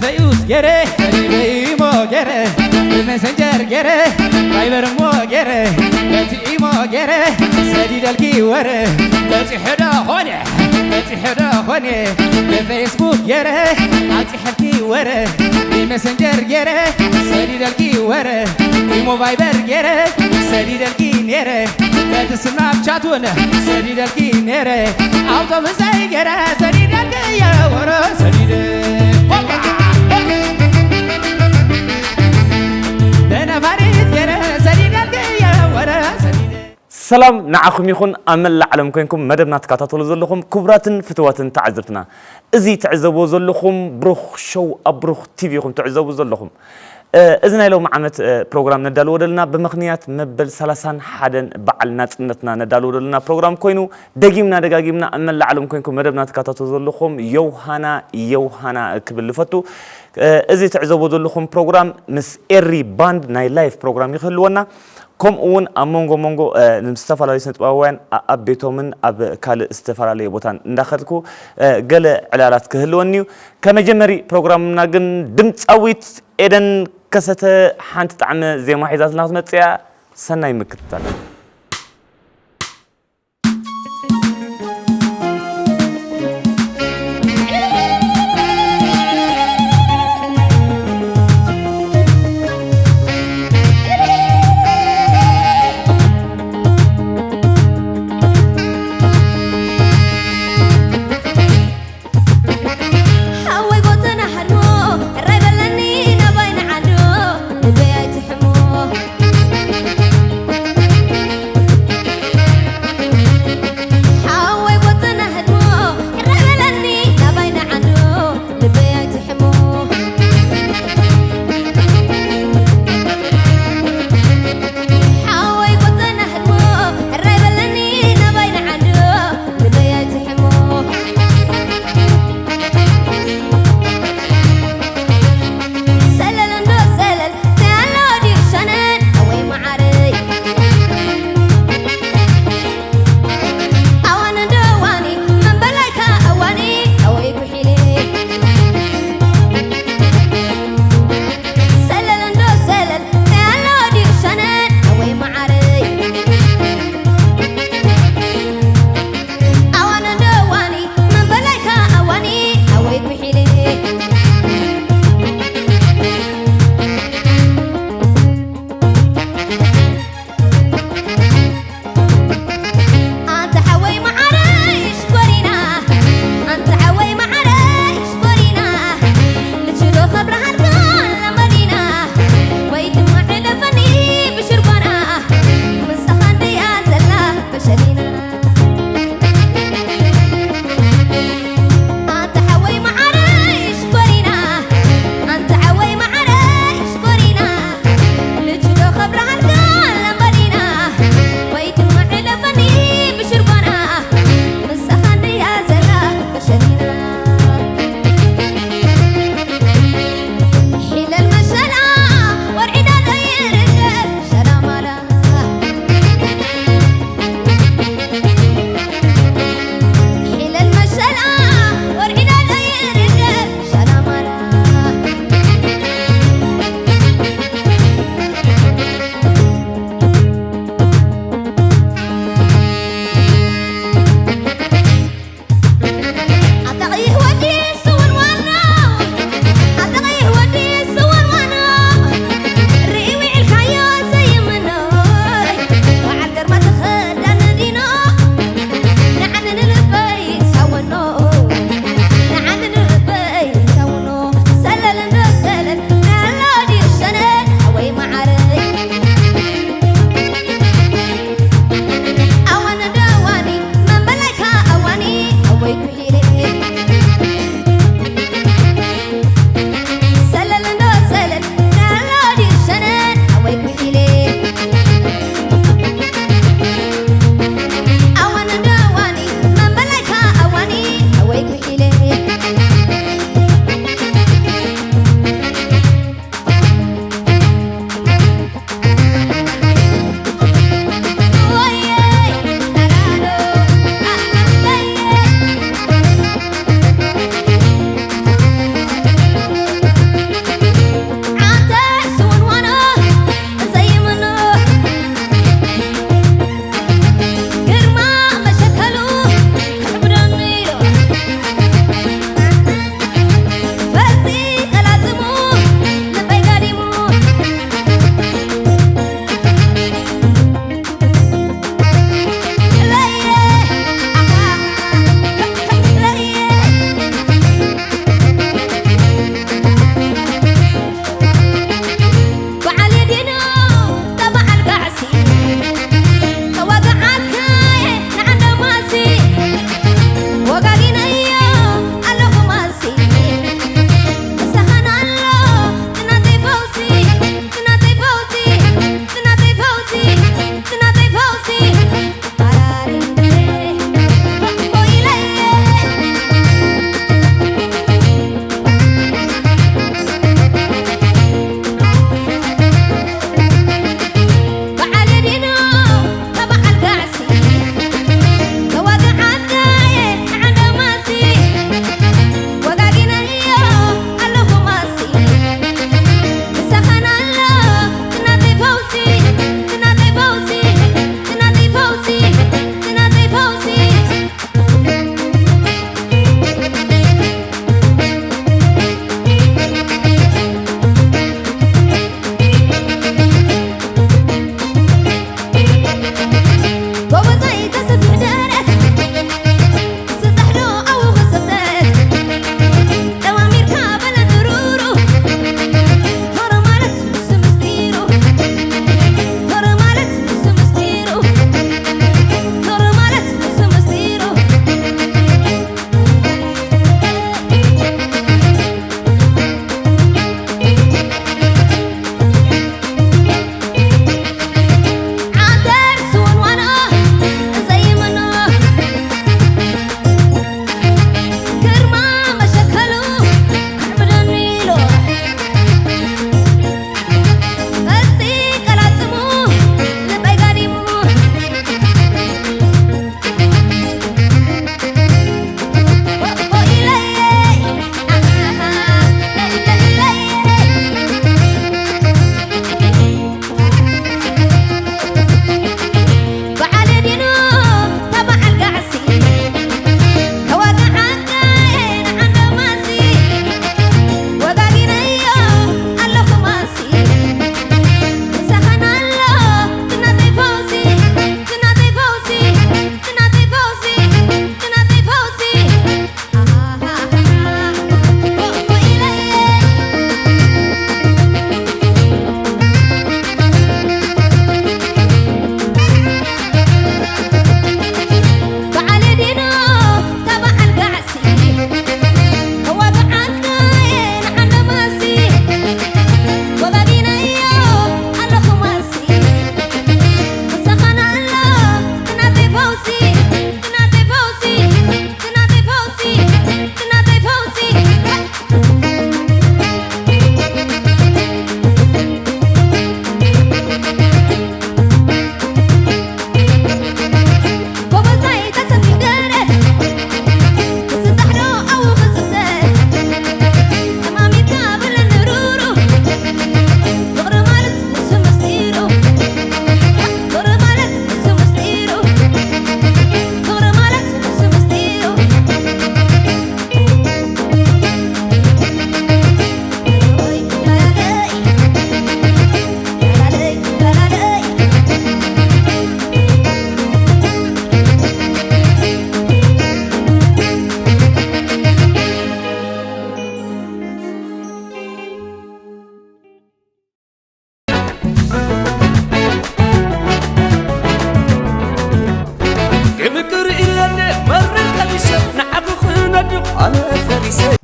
ፈዩስ ገረ ሰዲደ ኢሞ ገረ ብመሰንጀር ገረ ቫይበር ሞ ገረ በቲ ኢሞ ገረ ሰዲደልኪ ወረ በፂሑ ዶ ኾነ በፂሑ ዶ ኾነ ብፌስቡክ ገረ ኣብፂሐልኪ ወረ ብመሰንጀር ገረ ሰዲደልኪ ወረ ኢሞ ቫይበር ገረ ሰዲደልኪ ነረ በቲ ስናፕቻት እውን ሰዲደልኪ ነረ ኣውቶቡሰይ ገረ ሰዲደልኪ የወረ ሰዲደ በነፋሪት ገረ ሰዲደልኪ የወረ ሰዲደ ሰላም ንዓኹም ይኹን። ኣብ መላእ ዓለም ኮይንኩም መደብና ትከታተሉ ዘለኹም ክቡራትን ፍትዋትን ተዓዘብትና፣ እዚ ትዕዘብዎ ዘለኹም ብሩኽ ሾው ኣብ ብሩኽ ቲቪ ኢኹም ትዕዘቡ ዘለኹም። እ፣ እዚ ናይ ሎሚ ዓመት፣ እ፣ ፕሮግራም ነዳልዎ ዘለና ብምኽንያት መበል ሰላሳን ሓደን በዓል ናጽነትና ነዳልዎ ዘለና ፕሮግራም ኮይኑ፣ ደጊምና ደጋጊምና ኣብ መላእ ዓለም ኮይንኩም መደብና ትከታተሉ ዘለኹም ዮሃና፣ ዮሃና ክብል ልፈቱ። እ፣ እዚ ትዕዘቡ ዘለኹም ፕሮግራም ምስ ኤሪ ባንድ ናይ ላይቭ ፕሮግራም እዩ ክህልወና። ከምኡ እውን ኣብ መንጎ መንጎ፣ እ፣ ንዝተፈላለዩ ስነጥበባውያን ኣ-፣ ኣብ ቤቶምን ኣብ ካልእ ዝተፈላለየ ቦታን እንዳኸድኩ፣ እ፣ ገለ ዕላላት ክህልወኒ እዩ። ከመጀመሪ ፕሮግራምና ግን ድምፃዊት ኤደን ከሰተ ሓንቲ ጣዕመ ዜማ ሒዛትና ክትመፅእ እያ። ሰናይ ምክትታል። ሓወይ ጎተና ሓድሞ ራይ በለኒ ናባይ ንዓዶ ልበይ ኣይትሕሞ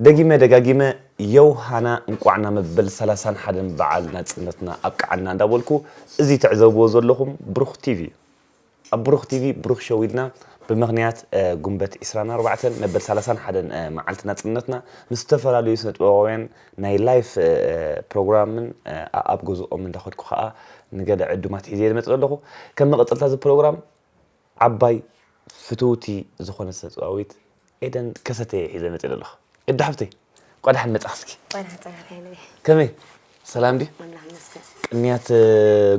ደጊመ ደጋጊመ ዮሃና እንቋዕ ናብ መበል ሰላሳን ሓደን በዓል ናጽነትና ኣብቅዓና እንዳበልኩ፣ እዚ ትዕዘብዎ ዘለኹም ብሩኽ ቲቪ እዩ። ኣብ ብሩኽ ቲቪ ብሩኽ ሾው ኢልና ብምኽንያት፣ እ፣ ጉንበት ዕስራን ኣርባዕተን መበል ሰላሳን ሓደን፣ እ፣ መዓልቲ ናጽነትና ምስ ዝተፈላለዩ ስነ ጥበባውያን ናይ ላይፍ፣ እ፣ ፕሮግራምን፣ እ፣ ኣብ ገዝኦም እንዳኸድኩ ኸኣ ንገለ ዕዱማት ሒዘ ዝመጽእ ዘለኹ። ከም መቐጸልታ እዚ ፕሮግራም ዓባይ ፍትውቲ ዝኾነ ስነ ጥበባዊት ኤደን ከሰተ እየ ሒዘ መፅእ ዘለኹ። ኤዳ ሓፍተይ፣ እንኳዕ ደሓን መፃኽስኪ። እንኳዕ ደሓን ፀናሕካ ኢለ። ከመይ? ሰላም ድዩ? ኣምላኽ ይመስገን። ቅንያት፣ እ፣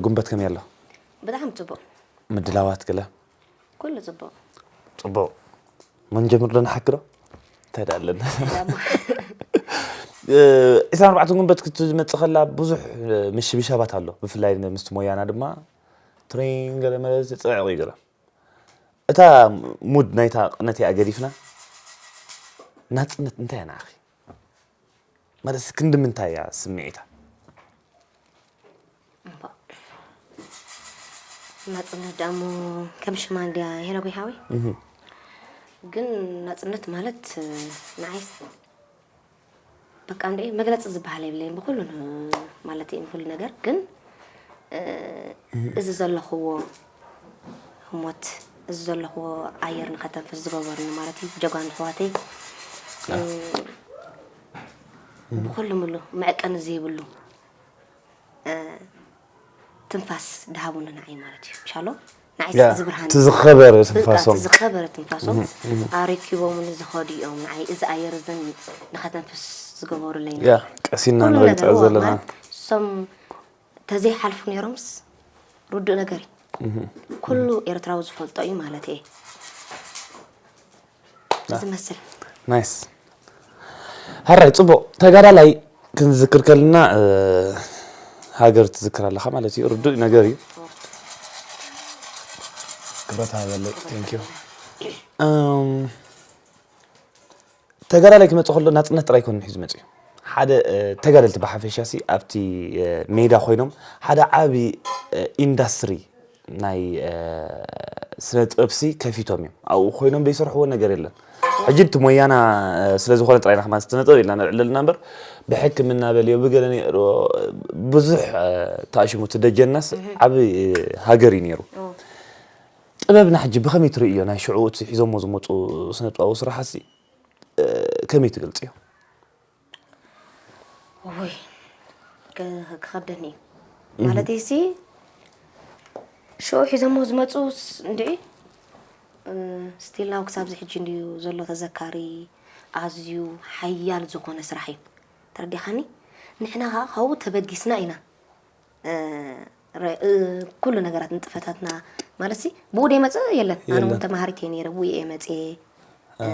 ጉንበት ከመይ ኣሎ? ብጣዕሚ ፅቡቕ። ምድላዋት ገለ? ኩሉ ፅቡቕ። ፅቡቕ። መን ጀምር ዶ ንሓኪ ዶ? እንታይ ደኣ ኣለና? ዳሞ። እ፣ ዕስራን ኣርባዕተን ጉንበት ክትመፅእ ከላ ብዙሕ፣ እ፣ ምሽብሻባት ኣሎ። ብፍላይ ምስቲ ሞያና ድማ ትሬን ገለ መለ ዝፅዕቕ እዩ ገለ። እታ ሙድ ናይታ ቅነት እያ ገዲፍና። ናጽነት እንታይ እያ ንዓኺ? ማለት ክንዲ ምንታይ እያ ስምዒታ? እምባ። ናጽነት ደኣ እሞ ከም ሽማ እንድያ ሄኖክ ሓወይ። እህ። ግን ናጽነት ማለት ንዓይስ በቃ እንደ መግለጺ ዝበሃል የብለይን ብኹሉ ን-፣ ማለት እዩ ንኹሉ ነገር። ግን፣ እ፣ እዚ ዘለኽዎ ህሞት፣ እዚ ዘለኽዎ ኣየር ንኸተንፍስ ዝገበሩኒ ማለት እዩ። ጀጋኑ ኣሕዋተይ፣ እ፣ ብኹሉ ምሉ መዕቀኒ ዘይብሉ፣ እ፣ ትንፋስ ድሃቡኒ ንዓይ ማለት እዩ። ምሻሎ? ንዓይ ያ፣ ዝብርሃን እቲ ዝኸበረ በቃ፣ ትንፋሶም። እቲ ዝኸበረ ትንፋሶም እህ፣ እህ። ኣረኪቦምኒ ዝኸዱ እዮም። ንዓይ እዚ ኣየር እዝን ንኸተንፍስ ዝገበሩለይ ያ፣ ንዓይ። ቀሲና ኩሉ ንረግጸ ነገር፣ እዎ፣ ዘለና። ማለት እሶም ተዘይሓልፉ ነይሮምስ ርዱእ ነገር እዩ። እህ። ኩሉ ኤርትራዊ ዝፈልጦ እዩ ማለት እየ። ያ። ዝመስል። ናይስ። ሕራይ፣ ጽቡቕ። ተጋዳላይ ክንዝክር ከለና፣ እ፣ ሃገር ትዝክር ኣለኻ ማለት እዩ። ርዱእ ነገር እዩ። ክብረት ሃበለይ። ቴንክ ዩ። እም፣ ተጋዳላይ ክመጽእ ከሎ ናጽነት ጥራይ ኣይኮነን ሒዙ መጽኡ። ሓደ፣ እ፣ ተጋደልቲ ብሓፈሻ ሲ ኣብቲ፣ እ፣ ሜዳ ኮይኖም ሓደ ዓቢ፣ እ፣ ኢንዳስትሪ ናይ፣ እ፣ ስነ ጥበብ ሲ ከፊቶም እዮም። ኣብኡ ኮይኖም ዘይሰርሕዎ ነገር የለን። ሕጂ እቲ ሞያና፣ እ፣ ስለ ዝኾነ ጥራይ ኢና ከማን ስነ ጥበብ ኢልና ነልዕል ዘለና እምበር፣ ብሕክምና በልዮ፣ ብገለ ነይሩ፣ ብዙሕ፣ እ፣ ተኣሽሙ። እቲ ደጀናስ እህ። ዓቢ፣ እ፣ ሃገር እዩ ነይሩ። ኦ። ጥበብና ሕጂ ብኸመይ ትርእዮ? ናይ ሽዑ እቲ ሒዞሞ ዝመጹ ስነ ጥበባዊ ስራሓት ሲ፣ እ፣ ከመይ ትገልጽዮ? ውይ፣ ክ-፣ ክኸብደኒ እዩ። እህ። ማለተይሲ፣ ሽዑ ሒዞሞ ዝመጹስ እንድዒ፣ እ፣ ስቲል ናው ክሳብዚ ሕጂ እንድዩ ዘሎ ተዘካሪ፣ ኣዝዩ ሓያል ዝኾነ ስራሕ እዩ። ተረዲኻኒ? ንሕና ኸኣ ካብኡ ተበጊስና ኢና። እ፣ ረ-፣ እ፣ ኩሉ ነገራት ንጥፈታትና፣ ማለትሲ፣ ብኡ ደይመጽእ የለን። ኣነ እውን የለን። ተማሃሪት እየ ነይረ፣ ብኡ እየ መጽየ። እ፣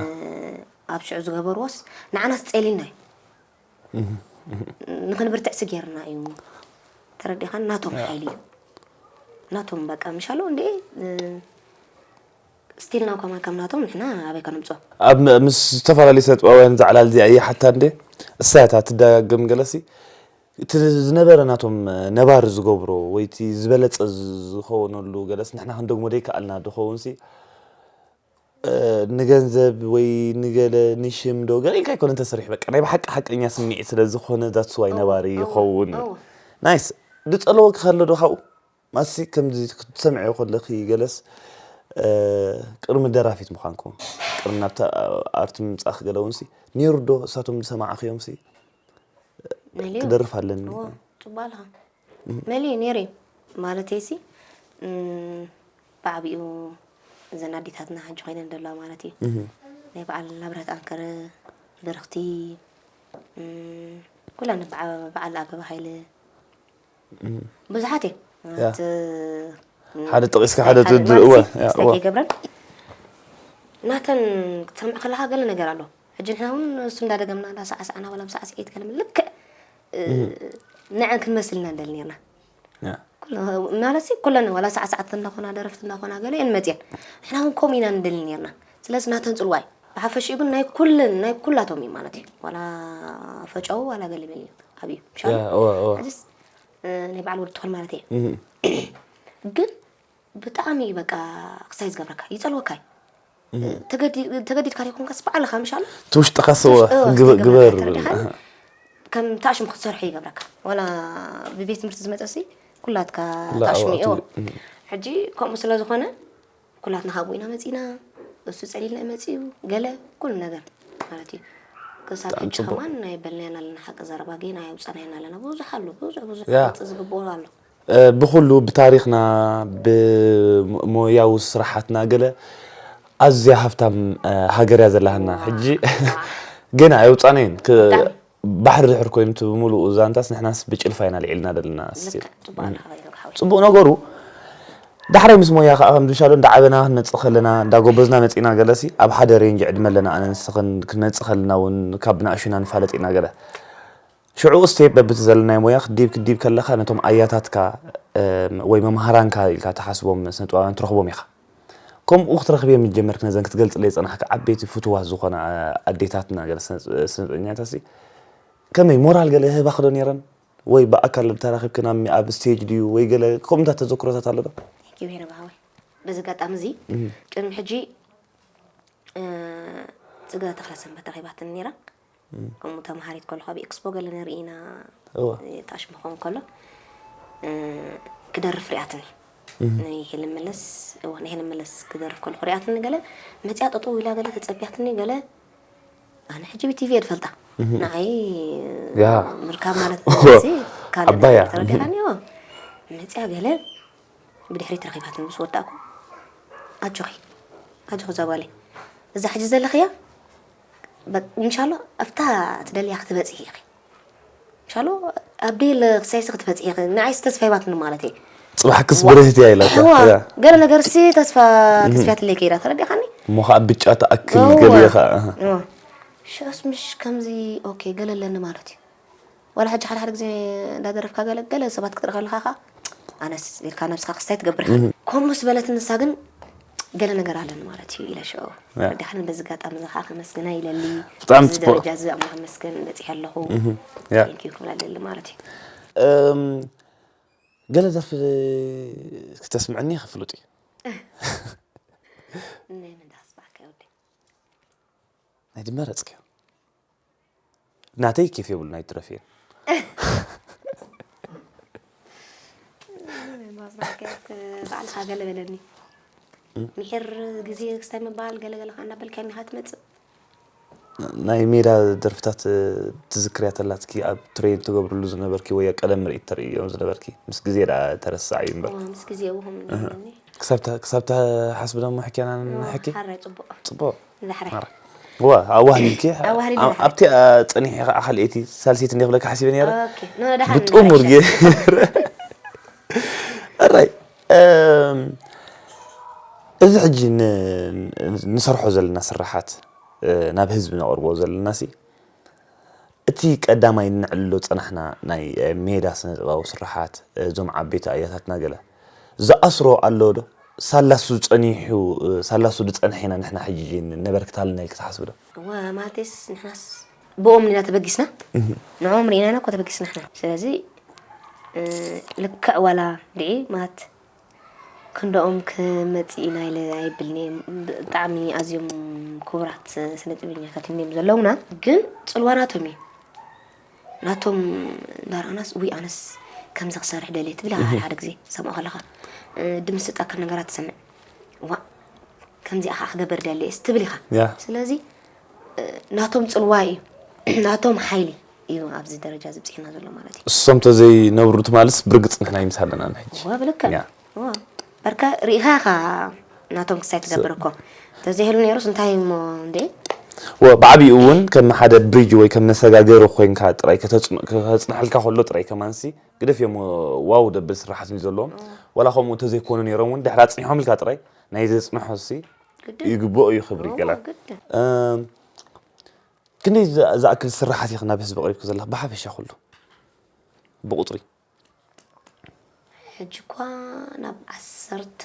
ኣብ ሽዑ ዝገበርዎስ ንዓናስ ጸሊልና እዩ። እህ፣ እህ። ንኽንብርትዕሲ ጌርና እዩ። ተረዲኻን? ናቶም ያ። ሓይሊ እዩ። ናቶም በቃ ምሻሎ እንዴ፣ እ፣ ስቲል ናው ከማን ከም ናቶም ንሕና ኣበይ ከነምጽኦ? ኣብ ም-፣ ምስ ዝተፈላለዩ ሰብ ጥበባውያን ዝዓላል እዚኣ እያ ሓታ እንዴ? እሳ እያ እታ ትደጋገም ገለሲ። እቲ ዝነበረ ናቶም ነባሪ ዝገብሮ ወይ እቲ ዝበለጸ ዝ-፣ ዝኾነሉ ገለስ ንሕና ክንደግሞ ደይከኣልና ድኸውንሲ፣ እ፣ ንገንዘብ ወይ ንገለ ንሽም ዶ ገለ ኢልካ ኣይኮነን ተሰሪሑ። በቃ ናይ ብሓቂ ሓቀኛ ስምዒት ስለ ዝኾነ that's why እወ፣ ነባሪ እወ፣ ይኸውን። እወ። ናይስ። ዝጸለወኪ ከሎ ዶ ካብኡ? ማሲ ከምዚ ክትሰምዕዮ ከለኺ ገለስ፣ እ፣ ቅድሚ ደራፊት ምዃንኩም፣ ቅድሚ ናብታ ኣርቲ ምምጻእኪ ገለ እውንሲ ነይሩ ዶ እሳቶም ዝሰማዕኽዮምሲ? መሊኡ። ክደርፍ ኣለኒ። እዎ፣ ጽቡቕ ኣለኻ። እም። መሊኡ ነይሩ እዩ። ማለተይሲ፣ እም፣ ብዓቢኡ እዘን ኣዴታትና ሕጂ ኮይነን ዘለዋ ማለት እዩ። እህ። ናይ በዓል ኣብርሀት ኣንከረ፣ ብርኽቲ፣ እም፣ ኩለን በዓ-፣ በዓል ኣበባ ሃይለ፣ እም። ብዙሓት እዮም። ያ። እቲ፣ ሓደ ጠቒስካ ሓደ ሓደ ትድ-፣ እወ፣ ማለት ያ፣ ስታይ እወ። ከይገብረን ናተን ክትሰምዕ ከለኻ ገለ ነገር ኣሎ። ሕጂ ንሕና እውን እሱ እንዳደገምና፣ እንዳሳዕሳዕና፣ ዋላ ብሳዕስዒት ገለ ልክዕ፣ እ፣ እህ። ንዐን ክንመስል ኢና ንደሊ ነርና። ያ። ኩለ-፣ ማለትሲ ኩለን ዋላ ሳዕሳዕቲ እንዳኾና፣ ደረፍቲ እንዳኾና ገለ እየን መፅየን። ንሕና እውን ከምኡ ኢና ንደሊ ነርና። ስለዚ ናተን ፅልዋ እዩ። ብሓፈሽኡ ግን ናይ ኩለን፣ ናይ ኩላቶም እዩ ማለት እዩ። ዋላ ፈጨው፣ ዋላ ገለ በል እዩ። ዓብዩ። ምሻሉ? ያ፣ እወ፣ እወ። ሕጅስ፣ እ፣ ናይ በዓል ወዲ ትኾን ማለት እየ። እህ። ግን ብጣዕሚ እዩ በቃ ክሳይ ዝገብረካ፣ ይፀልወካ እዩ። ተገዲድካ ዘይኮንካስ ባዕልኻ ምሻሉ ትውሽጥኻ ሰው ግበር ተረዲኻ ከም ታሽም ክትሰርሑ ይገብረካ። ዋላ ብቤት ትምህርቲ ዝመፀሲ ኩላትካ ታሽም እዩ። ሕጂ ከምኡ ስለ ዝኾነ ኩላትና ካብኡ ኢና መፂና። እሱ ፀሊልና መፂኡ ገለ ኩሉ ነገር ማለት እዩ። ክሳብ ሕጂ ከማን ናይ በልናየን ኣለና ሓቂ ዘረባ ግን ኣየውፃናየን ኣለና። ብዙሕ ኣሎ ብዙሕ ብዙሕ ክወፅእ ዝግብኦ ኣሎ። ብኩሉ ብታሪክና ብሞያዊ ስራሓትና ገለ ኣዝያ ሃፍታም ሃገር እያ ዘላሃና ሕጂ ገና ኣይውፃናይን ባሕሪ ድሕር ኮይኑ እቲ ብምሉኡ ዛንታስ ንሕናስ ብጭልፋ ኢና ልዒልና ዘለና ፅቡቅ ነገሩ ዳሕራይ ምስ ሞያ ከዓ ከም ዝሻሎ እንዳዓበና ክንመፅእ ከለና እንዳጎበዝና መፂና ገለሲ ኣብ ሓደ ሬንጅ ዕድመ ኣለና ኣነ ንስኽን ክንመፅእ ከለና እውን ካብ ብናእሹና ንፋለጥ ኢና ገለ ሽዑ ስቴፕ በብቲ ዘለናዮ ሞያ ክዲብ ክዲብ ከለኻ ነቶም ኣያታትካ ወይ መምሃራንካ ኢልካ ትሓስቦም ስነጥበባውያን ትረኽቦም ኢኻ። ከምኡ ክትረኽብ እየ ምጀመርክ ነዘን ክትገልፅለይ ዝፀናሕካ ዓበይቲ ፍትዋት ዝኾና ኣዴታትና ገለ ስነጥበኛታሲ ከመይ ሞራል ገለ ይህባኽ ዶ ነይረን ወይ ብኣካል ተራኺብክን ኣብ ኣብ ስቴጅ ድዩ ወይ ገለ ከምኡታት ተዘክሮታት ኣሎ ዶ? Thank you ሄኖክ ሓወይ። በዚ ኣጋጣሚ እዚ ቅድሚ ሕጂ ፅገ ተኽለሰንበት ረኺባትኒ ነይራ። ከምኡ ተምሃሪት ከለኹ ኣብ ኤክስፖ ገለ ንርኢ ኢና እወ። ታሽም ክኸውን ከሎ ክደርፍ ሪኣትኒ ናይ ሄለን መለስ እወ ናይ ሄለን መለስ ክደርፍ ከለኹ ሪኣትኒ ገለ መፅያ ጠጠው ኢላ ገለ ተፀቢያትኒ ገለ ኣነ ሕጂ ብቲቪ እየ ዝፈልጣ ንዓይ ያ ምርካብ ማለት ሲ ካልእ ዓባያ። ነገር ተረዲኻኒ እወ መፅያ ገለ ብድሕሪት ረኺባትኒ ምስ ወዳእኩ ኣጆኺ ኣጆኺ እዛ ጓለይ እዛ ሕጂ ዘለኽያ በ- እንሻሎ ኣብታ ትደልያ ክትበፅሒ ኢኺ እንሻሎ ኣብ ደየለ ክሳይሲ ክትበፅሒ ኢኺ ንዓይስ ተስፋ ሂባትኒ ማለት እየ ፅባሕ ክስ ብርህት እያ ኢላታ እዋ ያ። ገለ ነገር ሲ ተስፋ ተስፍያትለይ ከይዳ ተረዲኻኒ እሞ ከዓ ብጫ ትኣክል እዋ። ገሊኦ ከዓ እዋ። ሽዑስ ምሽ ከምዚ ኦኬ ገለ ኣለኒ ማለት እዩ ዋላ ሕጂ ሓደ ሓደ ግዜ እንዳደረፍካ ገለ ገለ ሰባት ክትርኢ ከለካ ከዓ ኣነስ ኢልካ ነብስካ ክስታይ ትገብር ኢካ ከምኡ ምስ በለት ንሳ ግን ገለ ነገር ኣለኒ ማለት እዩ ኢለ ሽዑ ረዲኻኒ በዚ ኣጋጣሚ እዚ ከዓ ከመስግና ይለሊ ብጣዕሚ እዚ ጽቡቕ። ደረጃ እዚ ኣምላኽ መስገን በፂሐ ኣለኹ እህ፣ ያ። Thank you ክብላ ደሊ ማለት እዩ እም፣ ገለ ደርፊ ክተስምዕኒ ይኽፍሉጥ እዩ ናይ መን ዳስባካ ወደ ናይ ድመረፅክዮ ናተይ ኬፍ የብሉ ናይ ትረፍየን ባዕልካ ገለ በለኒ ምሕር ግዜ ክስታይ ምባል ገለገለ ከዓ እናበልካ ኒካ ትመፅእ ናይ ሜዳ ደርፍታት ትዝክርያ ተላትኪ ኣብ ትሬን ትገብርሉ ዝነበርኪ ወይ ቀደም ምርኢት ተርእዮም ዝነበርኪ ምስ ግዜ ዳ ተረሳዕ እዩ እምበር ምስ ግዜ ውሁም ክሳብ ተሓስቢ ደሞ ሕክያና ንሕኪ ሓራይ ፅቡቅ ፅቡቅ ዳሕራይ ዋ ኣዋህሊልኪ ኣብቲ ፀኒሐ ከዓ ካልኤቲ ሳልሰይቲ እንደ ክብለካ ሓሲበ ነረ ብጥሙር ገይረ ኣራይ እዚ ሕጂ ንሰርሖ ዘለና ስራሓት ናብ ህዝቢ ነቕርቦ ዘለና ሲ እቲ ቀዳማይ ነዕልሎ ጸናሕና ናይ ሜዳ ስነ ጥበባዊ ስርሓት እዞም ዓበይቲ ኣያታትና ገለ ዝኣስሮ ኣሎ ዶ ሳላሱ ጸኒሑ ሳላሱ ዝጸንሐ ኢና ንሕና ሕጂ ነበርክታልና ኢልክ ትሓስብ ዶ እዋ ማለቴስ ንሕናስ ብኦም ኢና ተበጊስና ንዕኦም ርኢና ኢና እኮ ተበጊስና ሕና ስለዚ ልክዕ ዋላ ድዒ ማለት ክንድኦም ክመፅእ ኢና ኢለ ኣይብልን እየ። ብጣዕሚ ኣዝዮም ክቡራት ስነ ጥበበኛታት እዮም ዘለውና፣ ግን ፅልዋ ናቶም እዩ። ናቶም እንዳረኣናስ ውይ ኣነስ ከምዚ ክሰርሕ ደልየ ትብል ኢኻ ሓደ ሓደ ግዜ ትሰምዖ ከለኻ ድምስጥ ኣክል ነገራት ትሰምዕ ዋእ ከምዚኣ ከዓ ክገብር ደልየስ ትብል ኢኻ። ስለዚ ናቶም ፅልዋ እዩ ናቶም ሓይሊ እዩ ኣብዚ ደረጃ እዚ ኣብፂሕና ዘሎ ማለት እዩ። እሶም ተዘይነብሩ ትማልስ ብርግፅ ንሕና ይምስ ኣለና ንሕጂ። እወ ብልክዕ። ያ። እወ። በርካ ርኢኻ ኢኻ ናቶም ክሳይ ትገብር እኮ። ተዘይህሉ ነይሩስ እንታይ እሞ እንዴ? ወ ብዓቢኡ እውን ከም ሓደ ብሪጅ ወይ ከም መሰጋገሪ ኮይንካ ጥራይ ከተፅንሐልካ ከሎ ጥራይ ከማንሲ ግደፍ እዮም ዋው ደብል ስራሓት እዩ ዘለዎም። ዋላ ከምኡ እንተዘይኮኑ ነይሮም እውን ድሕሪ ኣፅኒሖም ኢልካ ጥራይ ናይ ዘፅንሖ ሲ ግድን። ይግብኦ እዩ ክብሪ እወ፣ ገላ። ግድን። እም፣ ክንደይ ዝ- ዝኣክል ስራሓት ኢኺ ናብ ህዝቢ ኣቕሪብኪ ዘለኺ ብሓፈሻ ኩሉ ብቁፅሪ ሕጂ እኳ ናብ ዓሰርተ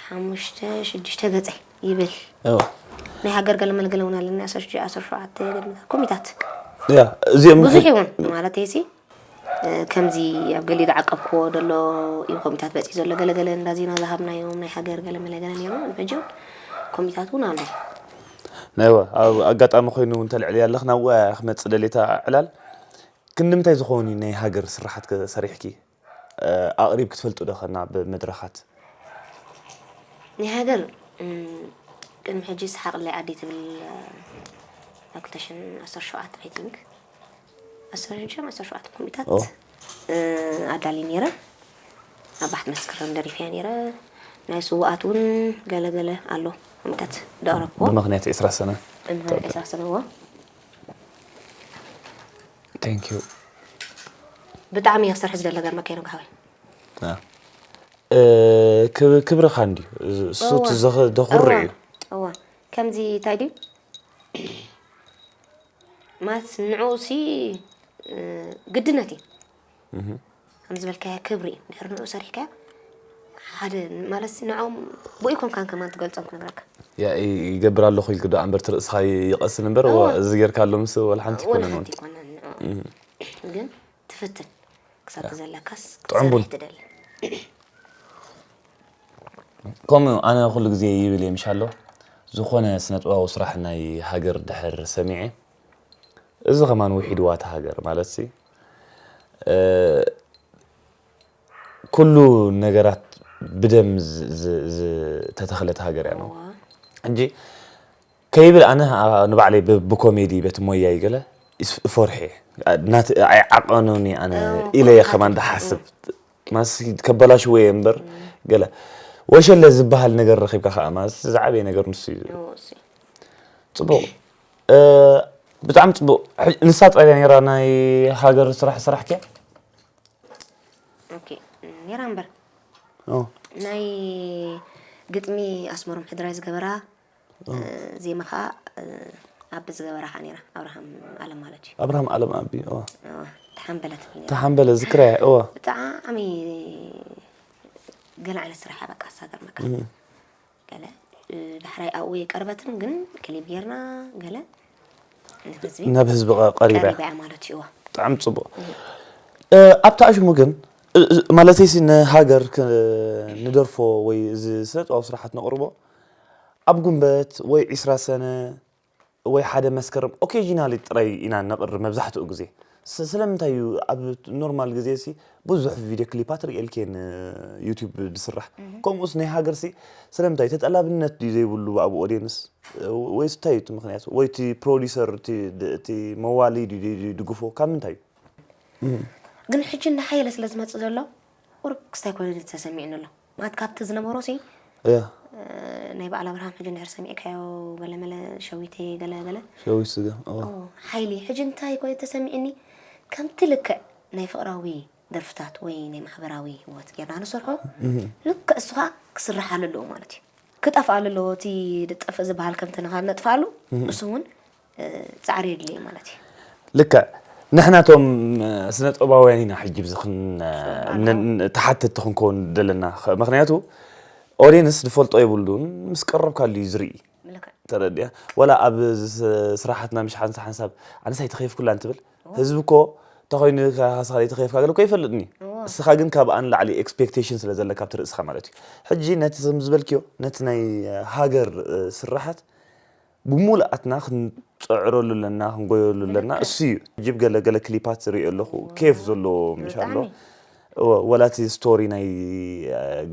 ሓሙሽተ ሽዱሽተ ገፀ ይብል እወ ናይ ሃገር ገለመለ ገለ እውን ኣለና ዓሰርተ ሽዱሽተ ዓሰርተ ሸውዓተ ገለመለ ኮሚታት ያ እዚኦም ብዙሕ ይውን ማለት ሲ ከምዚ ኣብ ገሊኡ ዝዓቀብክዎ ዘሎ እዩ ኮሚታት በፂ ዘሎ ገለገለ እንዳ ዜና ዝሃብናዮም ናይ ሃገር ገለመለ ገለ ነይሩ ሕጂ እውን ኮሚታት እውን ኣሎ። ናይዋ ኣብ ኣጋጣሚ ኮይኑ እንተልዕል ያለኽ ናብ ወያ ክመፅእ ደሌታ ዕላል ክንድምታይ ዝኾኑ ናይ ሃገር ስራሓት ሰሪሕኪ ኣቕሪብ ክትፈልጡ ዶ ከና ብመድረኻት? ናይ ሃገር ቅድሚ ሕጂ ሰሓቕለይ ኣዲ ትብል ኣብ ክልተ ሽሕን ዓሰርተ ሸውዓተን I think ዓሰርተ ሽዱሽተ ዓሰርተ ሸውዓተ ኮሚታት ኣዳሊ ነይረ። ኣብ ባሕቲ መስከረም ደሪፈያ ነይረ። ናይ ስዋኣት እውን ገለገለ ኣሎ ኮሚታት ደቕረብዎ ብምክንያት ዕስራ ሰነ ብምክንያት ዕስራ ሰነ እዎ Thank you ብጣዕሚ እየ ክሰርሕ ዝደለ ገርመካ ይነግሃወይ ክብርኻ እንድዩ እሱ ዘኹርዕ እዩ እዋ ከምዚ እንታይ ድዩ ማለት ንዕኡ ሲ ግድነት እዩ ከም ዝበልካያ ክብሪ እዩ ድሕሪ ንኡ ሰሪሕካያ ሓደ ማለት ንዕኦም ብኡ ይኮንካን ከማን ትገልፆም ክነግረካ ይገብር ኣለኹ ኢልክ ዶ ኣንበር ትርእስኻ ይቐስን እምበር እዚ ጌርካ ኣሎ ምስ ወላ ሓንቲ ይኮነ ግን ትፍትን ክሳብ ዘለካስ ጥዑም ቡን ክትደሊ ከምኡ ኣነ ኩሉ ግዜ ይብል እየ ምሻሎ ዝኾነ ስነጥበባዊ ስራሕ ናይ ሃገር ድሕር ሰሚዐ እዚ ከማን ውሒድዋ እታ ሃገር ማለት ሲ ኩሉ ነገራት ብደም ዝተተኽለት ሃገር እያ ነው ሕጂ ከይብል ኣነ ንባዕለይ ብኮሜዲ በቲ ሞያይ ገለ እፎርሕ እየ ኣይዓቐኑኒ ኣነ ኢለየ ከማን ድሓስብ ማስ ከበላሽዎ እየ እምበር ገለ ወሸለ ዝበሃል ነገር ረኺብካ ከዓ ማስ ዝዓበየ ነገር ንሱ እዩ ጽቡቕ ብጣዕሚ ጽቡቕ ንሳ ጥራይ ነራ ናይ ሃገር ስራሕ ስራሕ ከ ኦኬ ነራ እምበር ናይ ግጥሚ ኣስመሮም ሕድራይ ዝገበራ ዜማ ከዓ ኣብ ዝገበራ ከዓ ነራ ኣብርሃም ኣለም ማለት እዩ ኣብርሃም ኣለም ኣቢ ተሓንበለ ትብል ተሓንበለ ዝክረ እወ ብጣዕሚ ገለ ዓይነት ስራሕ በቃ ሳገር መካ ገለ ዳሕራይ ኣብኡ የቀርበትን ግን ክሊብ ጌርና ገለ ንህዝቢ ናብ ህዝቢ ቀሪባ ቀሪባ ማለት እዩ ብጣዕሚ ፅቡቅ ኣብቲ ኣሽሙ ግን ማለተይሲ ንሃገር ንደርፎ ወይ እዚ ስነጥባዊ ስራሓት ነቕርቦ ኣብ ጉንበት ወይ ዒስራ ሰነ ወይ ሓደ መስከረም occasionally ጥራይ ኢና ነቕርብ መብዛሕትኡ ግዜ ስለምንታይ እዩ ኣብ ኖርማል ግዜ ሲ ብዙሕ ቪድዮ ክሊፓት ርእየልክየን ዩቱብ ዝስራሕ ከምኡስ ናይ ሃገር ሲ ስለምንታይ ተጠላብነት ድዩ ዘይብሉ ኣብ ኦድየንስ ወይስ እንታይ እዩ እቲ ምክንያት ወይ እቲ ፕሮዲሰር እቲ መዋሊ ድግፎ ካብ ምንታይ እዩ ግን ሕጂ እናሓየለ ስለ ዝመፅእ ዘሎ ቁሩብ ክስታይ ኮይኑ ተሰሚዕኒ ኣሎ ማለት ካብቲ ዝነበሮ ሲ ናይ በዓል ኣብርሃም ሕጂ እንድሕር ሰሚዕካዮ ገለመለ ሸዊተይ ገለ ገለ ሸዊት ስጋ ሓይሊ ሕጂ እንታይ ኮይኑ ተሰሚዕኒ ከምቲ ልክዕ ናይ ፍቕራዊ ደርፍታት ወይ ናይ ማሕበራዊ ህይወት ጌርና ንሰርሖ ልክዕ እሱ ከዓ ክስርሓሉ ኣለዎ ማለት እዩ ክጠፍኣሉ ኣለዎ እቲ ድጠፍእ ዝበሃል ከምቲ ንኻብ ነጥፍኣሉ እሱ እውን ፃዕሪ የድልየ ማለት እዩ ልክዕ ንሕናቶም ስነ ጥበባውያን ኢና ሕጂ ብዚ ተሓተቲ ክንከውን ዘለና ምክንያቱ ኦድየንስ ዝፈልጦ የብሉን ምስ ቀረብካሉ እዩ ዝርኢ ተረዲያ ወላ ኣብ ስራሓትና ምሽ ሓንሳ ሓንሳብ ኣነስ ኣይተኸየፍኩላ እንትብል ህዝቢ እኮ ተኾይኑ ካስኻ ዘይተኸየፍካ ገለ እኮ ይፈልጥኒ እስኻ ግን ካብኣ ንላዕሊ ኤክስፔክቴሽን ስለ ዘለካ ኣብቲ ርእስኻ ማለት እዩ ሕጂ ነቲ ከም ዝበልክዮ ነቲ ናይ ሃገር ስራሓት ብሙሉኣትና ክንፅዕረሉ ኣለና ክንጎየሉ ኣለና እሱ እዩ ጅብ ገለ ገለ ክሊፓት ዝሪኦ ኣለኹ ኬፍ ዘለዎ ምሻሎ ወላ እቲ ስቶሪ ናይ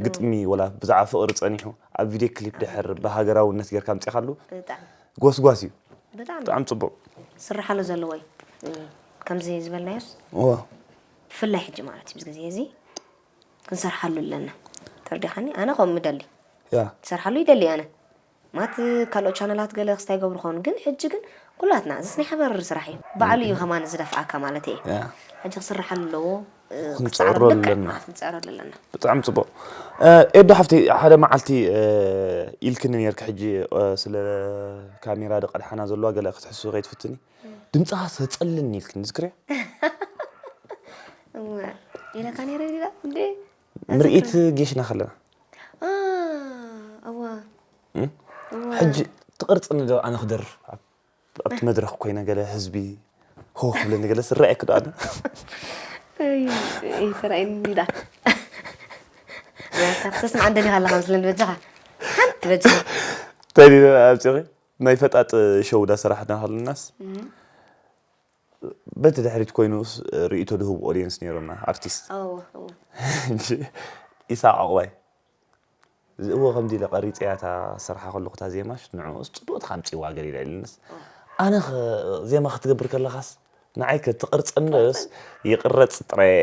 ግጥሚ ወላ ብዛዕባ ፍቕሪ ፀኒሑ ኣብ ቪድዮ ክሊፕ ድሕር ብሃገራውነት ጌርካ ምፅኻሉ ጎስጓስ እዩ ብጣዕሚ ፅቡቕ ስርሓሉ ዘለዎ እዩ ከምዚ ዝበልናዮስ ብፍላይ ሕጂ ማለት እዩ ግዜ እዚ ክንሰርሓሉ ኣለና ተረዲኻኒ ኣነ ከምኡ ምደሊ ክሰርሓሉ ይደሊ ኣነ ማት ካልኦት ቻነላት ገለ ክስታይ ገብሩ ኾኑ ግን ሕጂ ግን ኩላትና እዚስ ናይ ሓበር ስራሕ እዩ ባዕሉ እዩ ከማን ዝደፍኣካ ማለት እየ ሕጂ ክስርሓሉ ኣለዎ ክንፅዕረሉ ኣለና ብጣዕሚ ፅቡቅ ኤዶ ሓፍቲ ሓደ መዓልቲ ኢልክኒ ነርክ ሕጂ ስለ ካሜራ ድቀድሓና ዘለዋ ገለ ክትሕሱ ከይትፍትኒ ድምፅኻ ሰፀልን ኢልክኒ ዝክርያ ኢለካ ነረ ዲላ እንዴ ምርኢት ጌሽና ከለና እዋ ሕጂ ትቕርፅኒ ዶ ኣነ ክደርፍ ኣብቲ መድረኽ ኮይነ ገለ ህዝቢ ሆ ክብለኒ ገለ ስረአየክ ዶ ኣነ ተራእየኒ ዳ ተስማዕ እንደኒ ካለካ መስለኒ በጃኻ ሓንቲ በጃኻ እንታይ ዲና ኣብፂኺ? ናይ ፈጣጥ ሸው ዳሰራሕና ከለናስ በቲ ድሕሪት ኮይኑስ ርእይቶ ድህቡ ኦዲየንስ ነይሮምና ኣርቲስት። ኢሳቅ ዕቁባይ፣ እዚ እዎ ከምዚ ኢለ ቀሪፀያ እታ ስርሓ ከለኹ እታ ዜማሽ ንዕኡስ ፅቡቅ ኢኻ ኣምፂዋ ገለ ኢላ ኢልንስ፣ ኣነ ኸ ዜማ ክትገብር ከለኻስ ንዓይ ከ ትቕርፀንስ ይቕረፅ ጥራይ።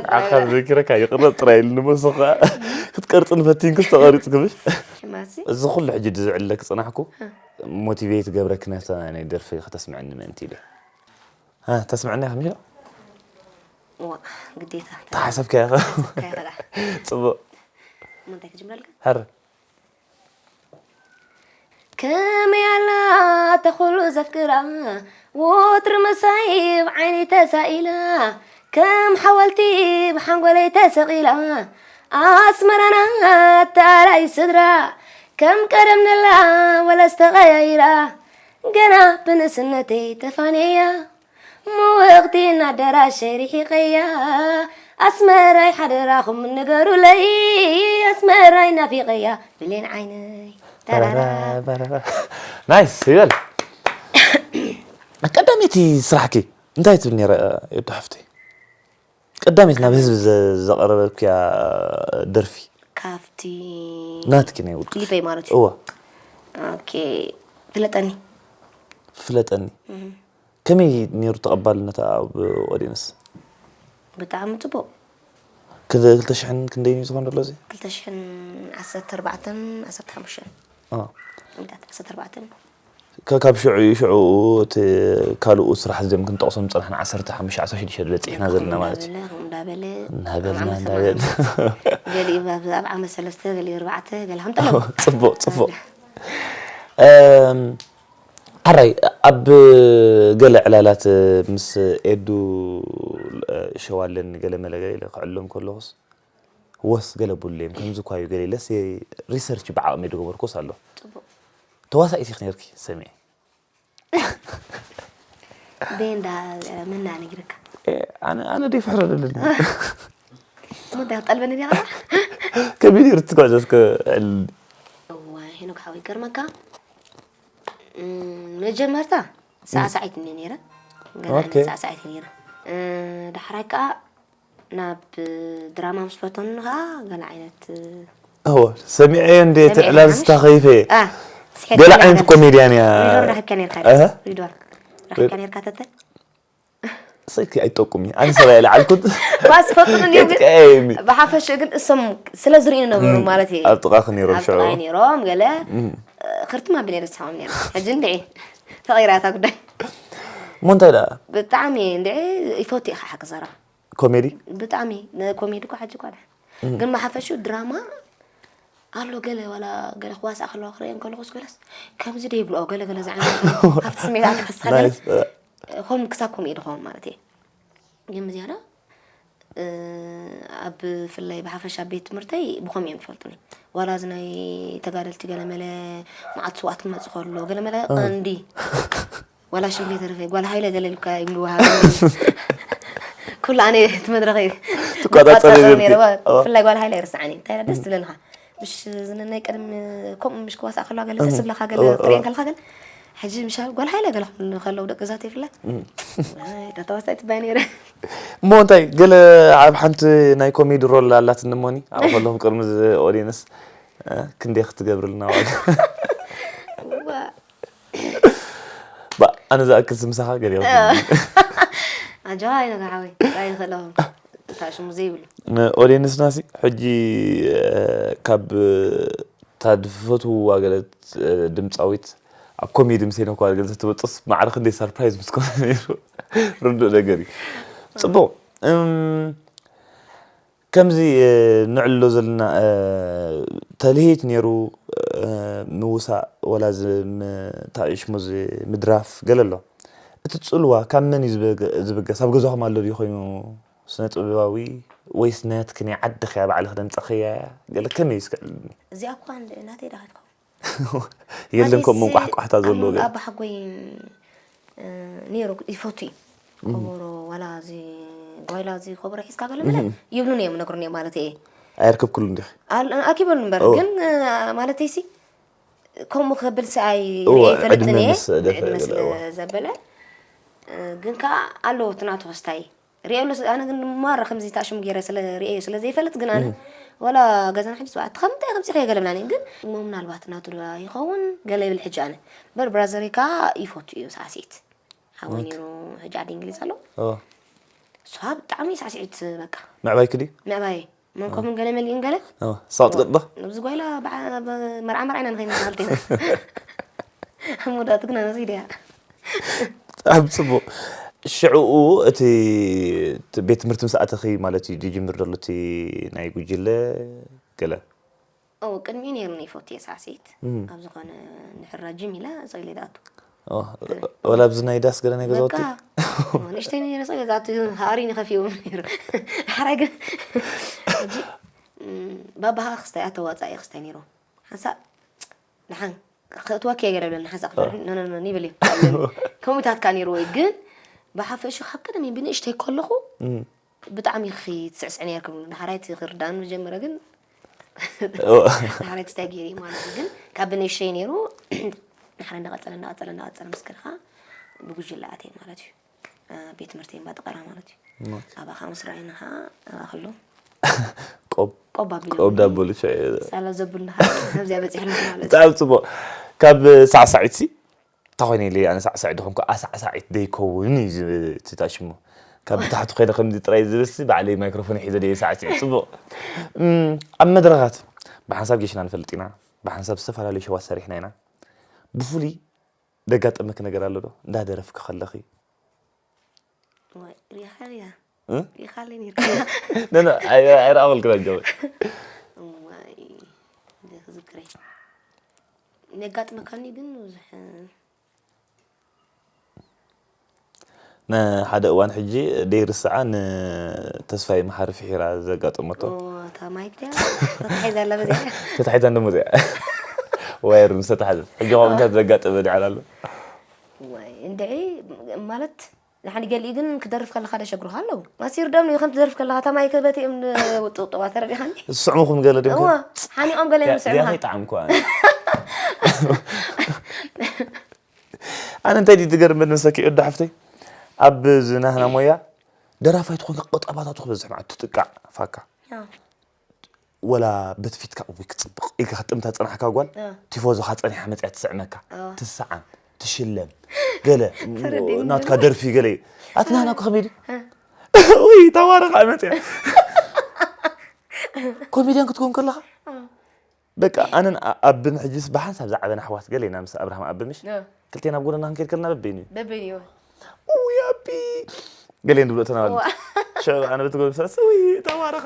ንዓኻ ዘኪረካ ይቕረፅ ጥራይ ኢልኒ፣ መሱ ከዓ ክትቀርፅን ፈቲንክስ ተቐሪፅክምሽ። እዚ ኩሉ ሕጂ ዝዕለክ ፅናሕኩ ሞቲቬት ገብረክ ነታ ናይ ደርፊ ከተስምዐኒ ምእንቲ ኢለ። ها، تسمعني يا خميرة؟ እዋ ግዴታ ተሓሰብካ ኢኻ። ካይኸዳ ፅቡቅ። ምንታይ ክጅምረልካ ሀር ከመይ ኣላ ተኹሉ ዘፍቅራ ወትሪ መሳይ ብዓይነይ ተሳኢላ ከም ሓወልቲ ብሓንጎለይ ተሰቒላ ኣስመራና ተኣላይ ስድራ ከም ቀደም ነላ ወለስ ተቐያይራ ገና ብንእስነተይ ተፋንየያ ምውቕቲ እናደራሸይ ርሒቐያ ኣስመራይ ሓደራኹም ንገሩለይ ኣስመራይ ናፊቐያ ብሌን ዓይነይ ተራራ ናይስ ይበል። ቀዳመይቲ ስራሕኪ እንታይ ትብል ነይረ? የብዳ ሓፍተይ፣ ቀዳመይቲ ናብ ህዝቢ ዘ- ዘቐረበልክያ ደርፊ ካብቲ ናትኪ ናይ ውልቂ ክሊፐይ ማለት እዩ እዋ ኦኬ ፍለጠኒ ፍለጠኒ። ከመይ ነይሩ ተቐባልነታ ኣብ ኦዲየንስ? ብጣዕሚ ፅቡቅ ክል- ክልተ ሽሕን ክንደይን እዩ ዝኾን ዘሎ እዚ? ክልተ ሽሕን ዓሰርተ ኣርባዕተን ዓሰርተ ሓሙሽተን አ። ሚእታት ዓሰርተ ኣርባዕተን ከ- ካብ ሽዑ እዩ ሽዑ እቲ ካልኡ ስራሕ ዘም ክንጠቕሶም ዝፀናሕና ዓሰርተ ሓሙሽተ ዓሰርተ ሽዱሽተ በፂሕና ዘለና ማለት እዩ። እንዳበለ ከምኡ እንዳበለ እናበልና ኣብ ዓመት እንዳበልና። ኣርባዕተ ገሊኡ ኣብ ኣብ ዓመት ሰለስተ ገሊኡ ኣርባዕተ ገለ ከም ጠለቡ ፅቡቅ ፅቡቅ። እም፣ ሓራይ ኣብ ገለ ዕላላት ምስ ኤዱ ሸው ኣለኒ ገለ መለ ገለ ኢለ ክዕሎም ከለኹስ ወስ ገለ ብሉ እዮም ከምዚ እኳ እዩ ገለ ኢለስ ሪሰርች ብዓቕሚ ዝገበርኩስ ኣሎ። ፅቡቅ ተዋሳኢት ኢኺ ነርኪ ሰሚዐ። ደይ እንዳ መና ነጊርካ ኤ፣ ኣነ ኣነ ደይ ፍሕረደለኒ ወዳ ጠልበኒ ዲኻ ከቢድ ይርትኳ ዘስከ ዕል እዋ ሄኖክ ሓወይ ገርመካ እም፣ መጀመርታ ሳዕሳዒት እኒ ነይረ ገና ኦኬ። ሳዕሳዒት ነይረ እ፣ ዳሕራይ ከዓ ናብ ድራማ ምስ ፈተኑ ከዓ ገለ ዓይነት እዎ ሰሚዐዮ እንደ ሰሚዐ ትዕላል ሓሙሽ? ስታኸይፈ አ፣ ስሒት ገለ ገለ ዓይነት ገለ። ኮሜድያን እያ። ሪዶር ራሕካ ነርካ እህ? ሪዶር ራሕካ ነርካ ተተ ሰኪ ኣይጠቁሚ ኣነ ሰብኣይ ለዓልኩት ባስ ፈጡን እንዲሁ ግን ቀየሚ ብሓፈሽ ግን እሶም ስለ ዝርእዩ ነበሩ ማለት እዩ ኣብ ጥቓ ክነይሮም ኣብ ሽዑ ጥቓይ ነይሮም ገለ ክርትማ ብኔረ ዝስሓቆም ነይረ ሕጂ እንድዒ ተቐይራ እታ ጉዳይ እሞ እንታይ ደኣ ብጣዕሚ እንድዒ ይፈቱ ኢኻ ሓቂ ዘረባ ኮሜዲ ብጣዕሚ ኮሜዲ እኳ ሕጂ እኳ ግን ብሓፈሽኡ ድራማ ኣሎ ገለ ዋላ ገለ ክዋስኣ ከለዋ ክርእየን ከለኹስ ገለስ ከምዚ ደ ይብልኦ ገለ ገለ ዝዓይነት ኣብቲ ስሜት ኣለ ክስኸለኒ ናይስ ከምኡ ክሳብ ከምኡ ኢሉ ክኸውን ማለት እየ ግን ብዝያዳ ኣብ ብፍላይ ብሓፈሻ ቤት ትምህርተይ ብኸምኡ እዮም ዝፈልጡኒ ዋላ እዚ ናይ ተጋደልቲ ገለመለ መዓት ስዋት ክመፅእ ከሎ ገለመለ ቀንዲ ዋላ ሽም ዘይተረፈ ጓል ሃይለ ገለ ኢልካ ይምልዋሃ ኩሉ ኣነ እቲ መድረኸ ትቆጻጸሪ ነርኪ። ነይረ ኣዋ። ብፍላይ ጓል ሃይለ ይርስዓኒ እንታይ ደስ ትብለንኻ ምሽ ዝነናይ ቀደም ከምኡ ምሽ ክዋሳእ ከለዋ ገለ ደስ ዝብለኻ ገለ ኣዋ፣ ክርእየን ኣዋ። ከለኻ ገለ ሕጂ ምሽ ጓል ሃይለ ገለ ክብሉ ከለዉ ደቂ ዛት ይፍለ ተተዋሳይ ትባይ ነይረ እሞ እንታይ ገለ ኣብ ሓንቲ ናይ ኮሜዲ ሮል ኣላትኒ እሞኒ ኣብ ከለኹ ቅድሚ ኦዲየንስ ክንደይ ክትገብርልና ዋላ ዋ ባ ኣነ ዝኣክል ስምሳኻ ገለ ኣጆኻ ይነጋ ሓወይ ራይ ዝኽእለኹም እታ ሽሙ ዘይብሉ ኦዲየንስናሲ ሕጂ ካብ እታ ዝፈትውዋ ገለ ድምፃዊት ኣብ ኮሜዲ ምስ ሄኖክ ዋርገ ተትመፅስ ማዕረ ክንደይ ሰርፕራይዝ ምትኮነ ነይሩ ርዱእ ነገር እዩ ፅቡቅ እም፣ ከምዚ እ፣ ንዕልሎ ዘለና እ፣ ተልሂት ነይሩ እ፣ ምውሳእ ወላ እዚ ም- እንታይ እዩ ሽሙ እዚ ምድራፍ ገለ ኣሎ እቲ ፅልዋ ካብ መን እዩ ዝበገ- ዝብገስ ኣብ ገዛኹም ኣሎ ድዩ ኮይኑ ስነ ጥበባዊ ወይስ ናትክ ናይ ዓድኽያ ባዕልኽ ደምፀኽያ እያ ገለ ከመይ እዩ እስከ ዕልልኒ እዚኣ እኳ እንደ- ናተይ ዳኸትኩም የለን ከምኡ ቋሕቋሕታ ዘለዎ ገለ ኣባሓጎይ ነይሩ ይፈቱ እዩ ከበሮ ዋላ እዚ ጓይላ እዚ ከበሮ ሒዝካ ገለ መለ ይብሉኒ እዮም ነግሩኒ እዮም ማለት እየ ኣየርከብክሉ እንዲኺ? ኣኪበሉ እምበር ግን ማለተይሲ ከምኡ ክብል ሰኣይ እወ፣ ርእየ ይፈልጥን ዕድመ እየ ምስ ደፈ ዕድመ ስለ ገለ፣ እወ። ዘበለ ግን ከዓ ኣለዎ እቲ ናቱ ክስታይ ርእየሉ ኣነ ግን ማራ ከምዚ ታሽሙ ገይረ ስለ ርእየ ስለ ዘይፈልጥ ግን ኣነ ወላ ገዛና ሕጂ ሰብኣት ከምታይ ከምፂ ከየገለብላኒ ግን እሞ ምናልባት ናቱ ዶ ይኸውን ገለ ይብል ሕጂ ኣነ በር ብራዘሪ ከዓ ይፈቱ እዩ ሳዕሲዒት ሓወይ ነይሩ ሕጂ ዓዲ እንግሊዝ ኣሎ ኦ፣ እሷ ብጣዕሚ ሳዕሲዒት በቃ ምዕባይኪ ድዩ? ምዕባይ መንኮምን ገለ መሊኡን ገለ ኦ፣ ሳቕጥቅጥ ዶ? ኣብዚ ጓይላ በዓ- በ- መርዓ መርዓ ኢና ንኸይድ ንበሃል ቴና ኣብ መወዳእቱ ግን ኣነዚ ድያ ኣብ ጽቡቕ። ሽዕኡ እቲ እቲ ቤት ትምህርቲ ምስ ኣተኺ ማለት እዩ ዝጅምር ዘሎ እቲ ናይ ጉጅለ ገለ? ኦ ቅድሚኡ ነይሩኒ ይፈቱ እየ ሳዕሲዒት ኣብ ዝኾነ ንሕራ ጅም ኢለ ፀይለ ዝኣቱ ኦ፣ ወላ ኣብዚ ናይ ዳስ ገለ ናይ በቃ ገዛውቲ? ንእሽተይ ነይረ ፀይለ ዝኣቱ ሃሪኒ ከፊዎም ነይሩ ሓራይ ግን ሕጂ እም፣ ባባኻ ክስታይ ኣተዋፃኢ ክስታይ ነይሩ ሓንሳእ ደሓን ክትወኪ ገለ ብለኒ ሓንሳእ ክፈርሕ ኖኖኖ ይብል እዩ ከምኡታት ካ ነይሩ ወይ ግን ብሓፈሹ ካብ ቀደም ብንእሽተይ ከለኹ ብጣዕሚ ክትስዕስዕ ነርኩም ንሓራይ ክርዳእኑ ጀመረ ግን ሓራይ ክስታይ ገይሩ እዩ ማለት እዩ ግን ካብ ብንእሽተይ ነይሩ ንሓራይ እንዳቐፀለ እንዳቐፀለ እንዳቐፀለ ምስ ከድካ ብጉጅለ ኣትየ ማለት እዩ ቤት ትምህርቲ እምባ ጠቐራ ማለት እዩ ኣባኻ ምስ ረኣይና ከዓ ኣባክሎ ቆብ ቆብ ኣቢሎም ቆብ ዳቦ ልክዕ ሳላ ዘብልና ኣብዚኣ በፂሕና ማለት እዩ ብጣዕሚ ጽቡቕ። ካብ ሳዕሳዒት ሲ እንታይ ኮይነ ኢለ ኣነ ሳዕሳዒት ድኾንኩ ኣሳዕሳዒት ደይከውን እዩ ዝብል እቲ ታሽሙ ካብ ብታሕቲ ኮይነ ከምዚ ጥራይ ዝብል ሲ ባዕለይ ማይክሮፎን ሒዘ ደየ ሳዕሲዕ ጽቡቕ እም፣ ኣብ መድረኻት ብሓንሳብ ጌሽና ንፈልጥ ኢና ብሓንሳብ ዝተፈላለዩ ሸዋት ሰሪሕና ኢና ብፍሉይ ደጋጠመኪ ነገር ኣሎ ዶ እንዳደረፍኪ ከለኺ ወይ ሪኻ ሪያ እ? ሪኻለይ ነይሩ ነነ ኣይረኣበልክና ጀወ እዋይ ክዝክረይ ነጋጥመካኒ ግን ብዙሕ ንሓደ እዋን ሕጂ ደይርስዓ ንተስፋይ መሓሪ ፍሒራ ዘጋጠመቶ እታ ማይክ ድያ ተታሒዛ ኣላ በዚኣ ተታሒዛ እንደሞ እዚኣ ዋየር ምስ ተታሓዘት ሕጂ ከምታት ዘጋጠመ ድዓል ኣሎ ወይ እንድዒ ማለት ንሓኒ ገሊኡ ግን ክደርፍ ከለካ ደሸግሩካ ኣለዉ ማሲር ደም ከም ትደርፍ ከለካ እታ ማይክ በቲ እም ውጥውጥዋ ተረዲኻኒ ዝስዕሙኹም ገለ ድም እዋ ሓኒቆም ገለ ምስዕምካ ጣዕምኩ ኣነ እንታይ ድዩ ትገርም መሰኪ እዶ ሓፍተይ ኣብ ዝናህና ሞያ ደራፋይ ትኾንካ ቆጠባታት ክበዝሕ ማለት ትጥቃዕ ፋካ ወላ በቲ ፊትካ እዊ ክፅብቕ ኢልካ ክትጥምታ ዝፀናሕካ ጓል ቲፎዞኻ ፀኒሓ መፅያ ትስዕመካ ትስዓም ትሽለም ገለ ናትካ ደርፊ ገለ እዩ ኣቲ ናህና እኮ ከመይ ድዩ ውይ ተዋረኻ መፅያ ኮሜድያን ክትኮን ከለኻ በቃ ኣነን ኣብን ሕጅስ ብሓንሳብ ዝዓበና ኣሕዋት ገለ ኢና ምስ ኣብርሃም ኣብ ምሽ ክልቴና ኣብ ጎደና ክንከይድ ከለና በበይኑ እዩ በበይኑ እዩ ውይ ኣቢ ገለ ንብሎ ተናባል ሽዑ ኣነ በቲ ጎብሳስ ውይ ተባረኻ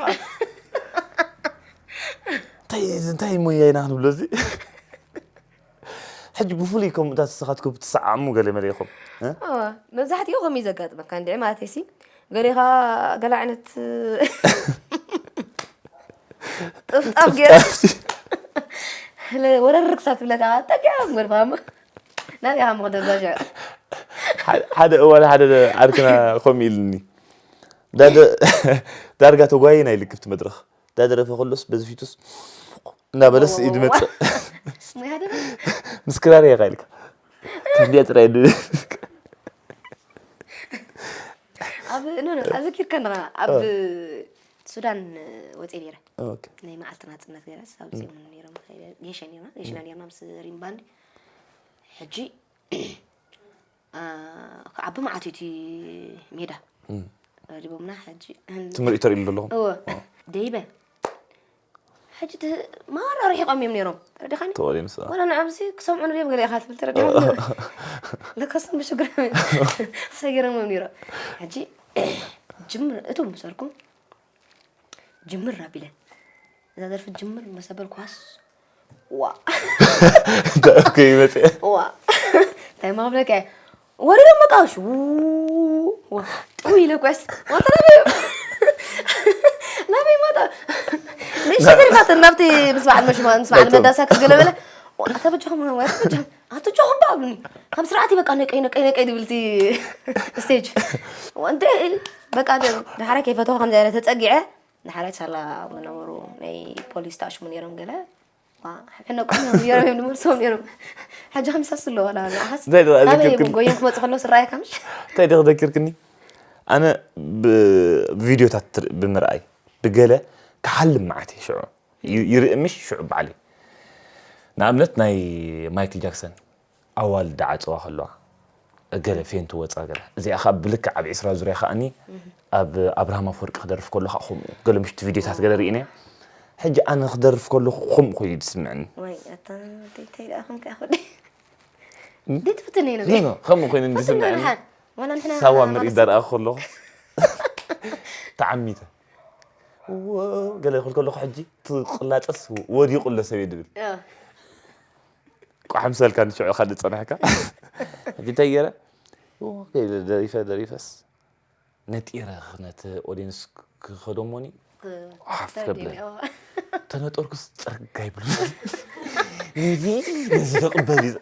እንታይ እዚ እንታይ ሞያ ኢና ክንብሎ እዚ ሕጂ ብፍሉይ ከምኡታት ንስኻትኩም ትሰዓሙ ገለ መለ ኢኹም መብዛሕትኡ ከም እዩ ዘጋጥመካ እንድዒ ማለት ሲ ገሌኻ ገለ ዓይነት ጥፍጣፍ ገይረ ወረር ክሳብ ትብለካ ጠቂዖም ገድፋሞ ናብያ ምክደዛ ሽዑ ሓደ እዋን ሓደ ዓርክና ከምኡ ኢልኒ ዳርጋ ተጓይና ይልክፍቲ መድረኽ ዳደረፈ ከሎስ በዚ ፊቱስ እናበለስ እዩ ድመፅእ ምስ ክራር እየ ኢልካ ትንቢያ ጥራይ ኣብ ኖ ኖ ኣዘኪርከ ኣለኻ ኣብ ሱዳን ወፅየ ነይረ ናይ መዓልቲ ናፅነት ገይረ ኣብዚኦም ነይሮም ጌሸ ነይርና ጌሽና ነይርና ምስ ሪምባንድ ሕጂ ክዓቢ መዓት እዩ እቲ ሜዳ ረዲቦምና ሕጂ ትምህርቲ ተርእሉ ዘለኹም ደይበ ሕጂ ማራ ርሒቆም እዮም ነይሮም ተረዲኻኒ ተወሊም ሰ ወላ ንዓምሲ ክሰምዑ ንሪኦም ገለ ኢኻ ትብል ተረዲኻ ለከስም ብሽግር ሰጊሮም እዮም ነይሮም ሕጂ ጅምር እቶም ምሰርኩም ጅምር ኣቢለ እዛ ደርፊ ጅምር መሰበል ኳስ ዋ ከይመፅእ ዋ እንታይ ማብለከ ወረደ መቃሽ ጥው ኢለ ኳስ ወተረበ ናበይ መጣ ንእሽተ ተሪፋት ናብቲ ምስ በዓል መሽማ ምስ በዓል መዳሳ ክትገለበለ ተበጃኹም ተበጃኹም ኣትጆኹም ባ ኣብሉኒ ካብ ስርዓት በቃ ነቀይ ነቀይ ነቀይ ድብልቲ ስቴጅ ወንተ በቃ ድሓረ ከይፈተኹ ከምዚ ተፀጊዐ ንሓራይ ሳላ ዝነበሩ ናይ ፖሊስ ተኣሽሙ ነይሮም ገለ። ዋ፣ ሕነቆም እዮም ነይሮም፣ እዮም ንመልሶም ነይሮም። ሕጂ ከምሳስ ኣለዎ፣ ላ፣ ንዓኻስ እንታይ ደኣ ኣበይ ዘኪርክኒ? ጎዮም ክመፁ ከለዉ ስራኣይ ከምሽ? እንታይ ደኣ ዘኪርክኒ? ኣነ ብቪድዮታት ትር- ብምርኣይ ብገለ ክሓልም መዓት እየ ሽዑ። ዩ- ይርኢ ምሽ ሽዑ ባዕለይ። ንኣብነት ናይ ማይክል ጃክሰን ኣዋልድ ዓፀዋ ከለዋ ገለ ፌንት ወፃ ገለ። እዚኣ ከዓ ብልክዕ ኣብ ዕስራ ዙርያ ከዓኒ ኣብ ኣብርሃም ኣፈወርቂ ክደርፍ ከሎ ከዓ ከምኡ ገለ ምሽቲ ቪድዮታት ገለ ርኢነ። ሕጂ ኣነ ክደርፍ ከለኹ ከምኡ ኮይኑ እዩ ዝስምዕኒ። ወይ ኣታ ተይተይ ደኣ ከምካ ይኹን። እንዴት ትፍትን እዩ ኖ፣ ኖ፣ ከምኡ ኮይኑ እዩ ዝስምዕኒ። ንሓን ዋላ ንሕና ሳዋ ምርኢት ዳርኣ ከለኹ ተዓሚተ። ዎ፣ ገለ ክብል ከለኹ ሕጂ ትቕላጠስ ወዲቑ ኣሎ ሰብ እዩ ድብል። ቋሕም ሰልካ ንሽዑ ኢኻ ዝጸናሕካ። ሕጂ እንታይ ገይረ? ዎ፣ ከይደ ደሪፈ ደሪፈስ ነጢረ ነቲ ኦዲየንስ ክኸደሞኒ ሓፍ ከብለኒ። ተነጠርኩስ ጽርግ ኣይብሉ። ነዚ ነዚ ተቕበል እዩ።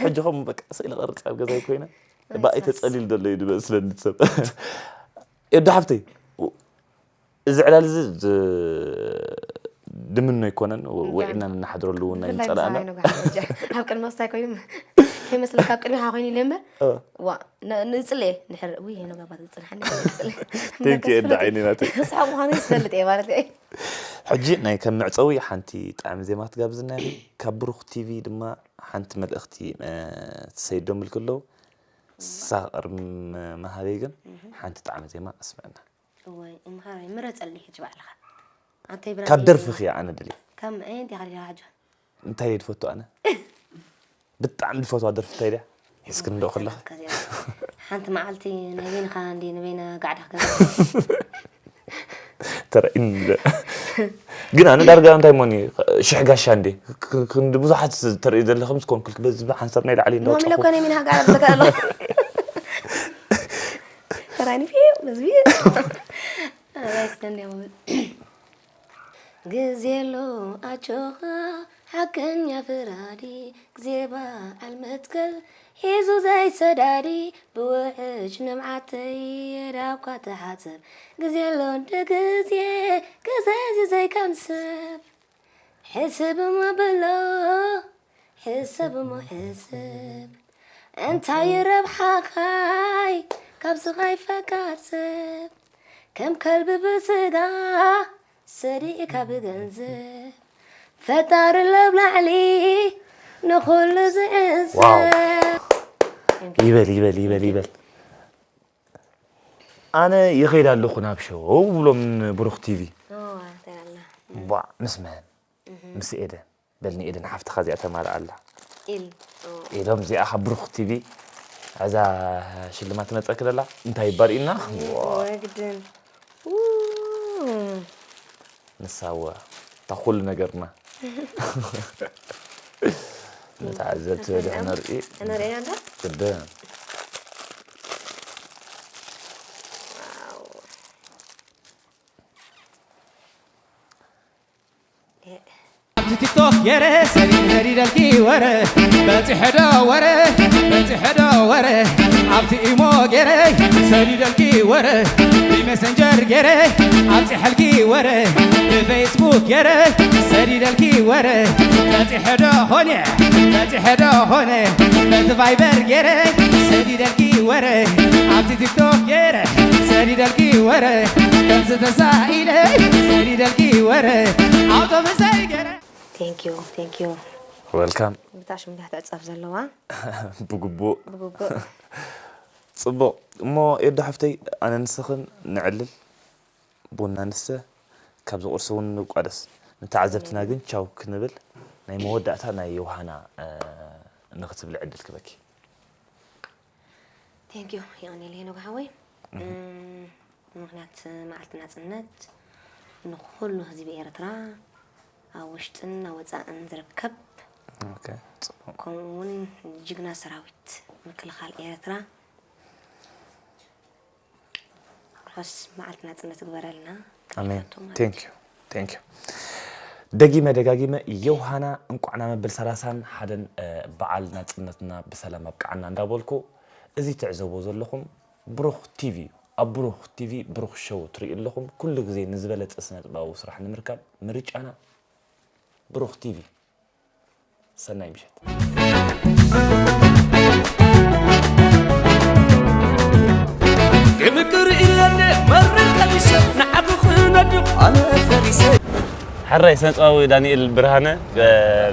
ሕጂ ከም በቃ ስእሊ ቐርጽ ኣብ ገዛይ ኮይነ ብኣይ ተጸሊል ዘሎ እዩ ዝመስለኒ ሰብ። ኤዱ ሓፍተይ፣ እዚ ዕላል እዚ ዝ- ድምኖ ኣይኮነን፣ ውዒልና ንናሓድረሉ እውን ናይ ምጸላእና። ኣብ ቅድሚ ክስታይ ኮይኑ ከይመስለካ ኣብ ቅድሚኻ ኮይኑ ኢለ እምበር ዋ ን- ንጽለየ ንሕር ውይ ሄኖ ጋባ ትጽንሓኒ ጽለ Thank you ኤዱ ዓይኒ ናተይ። ስሓቅ ምዃኑ ይፈልጥ እየ ማለት እየ ሕጂ ናይ ከም መዕፀዊ ሓንቲ ጣዕሚ ዜማ ትጋብዝና ኢኺ። ካብ ብሩኽ ቲቪ ድማ ሓንቲ መልእኽቲ እ፣ ትሰይዶም ኢልክ ኣለዉ። ንሳ ቅድሚ ምሃበይ ግን ሓንቲ ጣዕሚ ዜማ ኣስምዕና። እዋይ እምሃራይ ምረፀልኒ ሕጂ ባዕልኻ ኣንተይ ብራ ካብ ደርፍኺ እያ ኣነ ድልየ። ከም ኣየንቲ ኢኻ ደሊኻ ሕጂ እንታይ እየ ድፈቱ ኣነ? ብጣዕሚ ድፈትዋ ደርፊ እንታይ ድያ? ሒዝክኒ ዶ ከለኻ? ሓንቲ መዓልቲ ናይ በይንኻ እንዲ ንበይና ጋዕዳ ክገዛ ተራእኒ። ግን ኣነ ዳርጋ እንታይ ሞኒ ሽሕ ጋሻ እንዴ? ክ- ክንዲ ብዙሓት ተርኢ ዘለኹም ስኮንኩልክ በዚ ሓንሳብ ናይ ላዕሊ ሞሚለ እንዳውጣኹ። ኮነ ሚና ጋር ብለካ ኣሎ ተራኒ ፊው በዚ ፊው ራይስ ደንዲያ ሞሚል ግዜ ኣሎ ኣጆኻ ሓቀኛ ፍራዲ ግዜ በዓል መትከል ሒዙ ዘይሰዳዲ ብውሕጅ ንምዓተይ የዳብካ ተሓጽብ ግዜ ኣሎ እንደ ግዜ ግዜ እዚ ዘይከም ሰብ ሕስብ እሞ በሎ ሕሰብ እሞ ሕስብ እንታይ ረብሓኻይ ካብ ስቓይ ፈቃር ሰብ ከም ከልቢ ብስጋ ሰዲእካ ብገንዘብ ፈጣሪ ለብ ላዕሊ ንኹሉ ዝዕዘብ ዋው። ይበል ይበል ይበል ይበል። ኣነ ይኸይድ ኣለኹ ናብ ሸው ብሎም ብሩኽ ቲቪ። ኦ፣ እንታይ ኣላ? ቧዕ ምስ መን? ምስ ኤደን። በልኒ ኤደን ሓፍትኻ እዚኣ ተማልኣ ኣላ። ኢል ኦ፣ ኢሎም እዚኣ ካብ ብሩኽ ቲቪ እዛ ሽልማት ትመፀኪ ዘላ እንታይ ይባል ኢና? ወግድን ኡ፣ ንሳወ እታ ኩሉ ነገርና ንተዓዘብቲ በሊሑ ነርኢ ተነርእያ እንዶ ቅድም ኣብቲ ቲክቶክ ገይረ ሰዲደልኪ ወረ በፂሐ ዶ ወረ በፂሐ ዶ ወረ ኣብቲ ኢሞ ገይረ ሰዲደልኪ ወረ ብሜሰንጀር ገይረ ኣብፂሐልኪ ወረ ብፌስቡክ ገይረ ሰዲደልኪ ወረ በፂሐ ዶ ኾነ በፂሐ ዶ ኾነ በቲ ቫይበር ገይረ ሰዲደልኪ ወረ ኣብቲ ቲክቶክ ገይረ ሰዲደልኪ ወረ ከምዚ ተሳኢለ ሰዲደልኪ ወረ ኣውቶቡሰይ ገይረ Thank you, thank you። ወልካም ብጣዕሚ ብዙሕ ትዕጸፍ ዘለዋ ብግቡእ ብግቡእ ፅቡቕ እሞ ኤዶ ሓፍተይ ኣነ ንስኽን ንዕልል ቡና ንስተ ካብዚ ቁርሲ እውን ንቋደስ ንተዓዘብትና ግን ቻው ክንብል ናይ መወዳእታ ናይ ዮሃና እ፣ ንክትብሊ ዕድል ክበኪ Thank you የቐንየለይ ሄኖክ ሓወይ እም፣ ብምኽንያት መዓልቲ ናፅነት ንኩሉ ህዝቢ ኤርትራ ኣብ ውሽጥን ኣብ ወፃእን ዝርከብ ኦኬ፣ ፅቡቕ። ከምኡ እውን ጅግና ሰራዊት ምክልኻል ኤርትራ ርሑስ መዓልቲ ናፅነት ይግበረልና ኣሜን ከይፈቱ ማለት thank you thank you ደጊመ ደጋጊመ ዮሃና እንቋዕና መበል ሰላሳን ሓደን እ፣ በዓል ናፅነትና ብሰላም ኣብቅዓና እንዳበልኩ እዚ ትዕዘቦ ዘለኹም ብሩኽ ቲቪ እዩ ኣብ ብሩኽ ቲቪ ብሩኽ ሸው ትርእዩ ኣለኹም። ኩሉ ግዜ ንዝበለጸ ስነ ጥበባዊ ስራሕ ንምርካብ ምርጫና ብሩኽ ቲቪ። ሰናይ ምሸት። ክምቅር ኢለኒ መርር ቀሚሰ ንዓኹ ክነድቕ ኣነ ፈሪሰ። ሕራይ ስነ ጥበባዊ ዳንኤል ብርሃነ።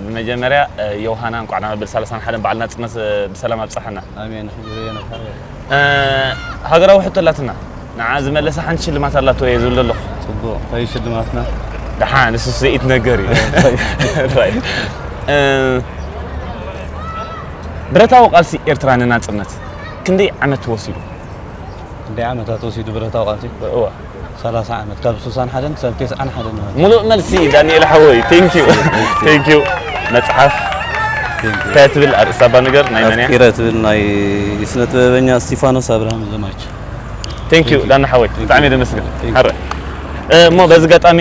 ብመጀመርያ ዮሃና እንኳዕ ናብ መበል ሰላሳን ሓደን በዓል ናጽነት ብሰላም ኣብጽሓና። ኣሜን። ሕጅርየ ነብሓር ሃገራዊ ሕቶ ኣላትና፣ ንዓ ዝመለሳ ሓንቲ ሽልማት ኣላቶ እየ ዝብል ዘለኹ። ፅቡቕ። እንታይ ሽልማትና? ደሓን ንሱ ስኢት ነገር እዩ። ብረታዊ ቃልሲ ኤርትራ ንናጽነት ክንደይ ዓመት ወሲዱ? ክንደይ ዓመታት ወሲዱ ብረታዊ ቃልሲ? እዋ ሰላሳ ዓመት፣ ካብ ስሳን ሓደን ክሳብ ተስዓን ሓደን ማለት እዩ። ሙሉእ መልሲ ዳንኤል ሓወይ። Thank you። Thank you። መጽሓፍ እንታይ ትብል ኣርእስታ እባ ንገር፣ ናይ መን እያ? ኣፍቂረ ትብል ናይ ስነ ጥበበኛ እስቲፋኖስ ኣብርሃም ዘማች። Thank you ዳና ሓወይ፣ ብጣዕሚ እየ ደመስግን። Thank you። ሕረ እሞ በዚ ኣጋጣሚ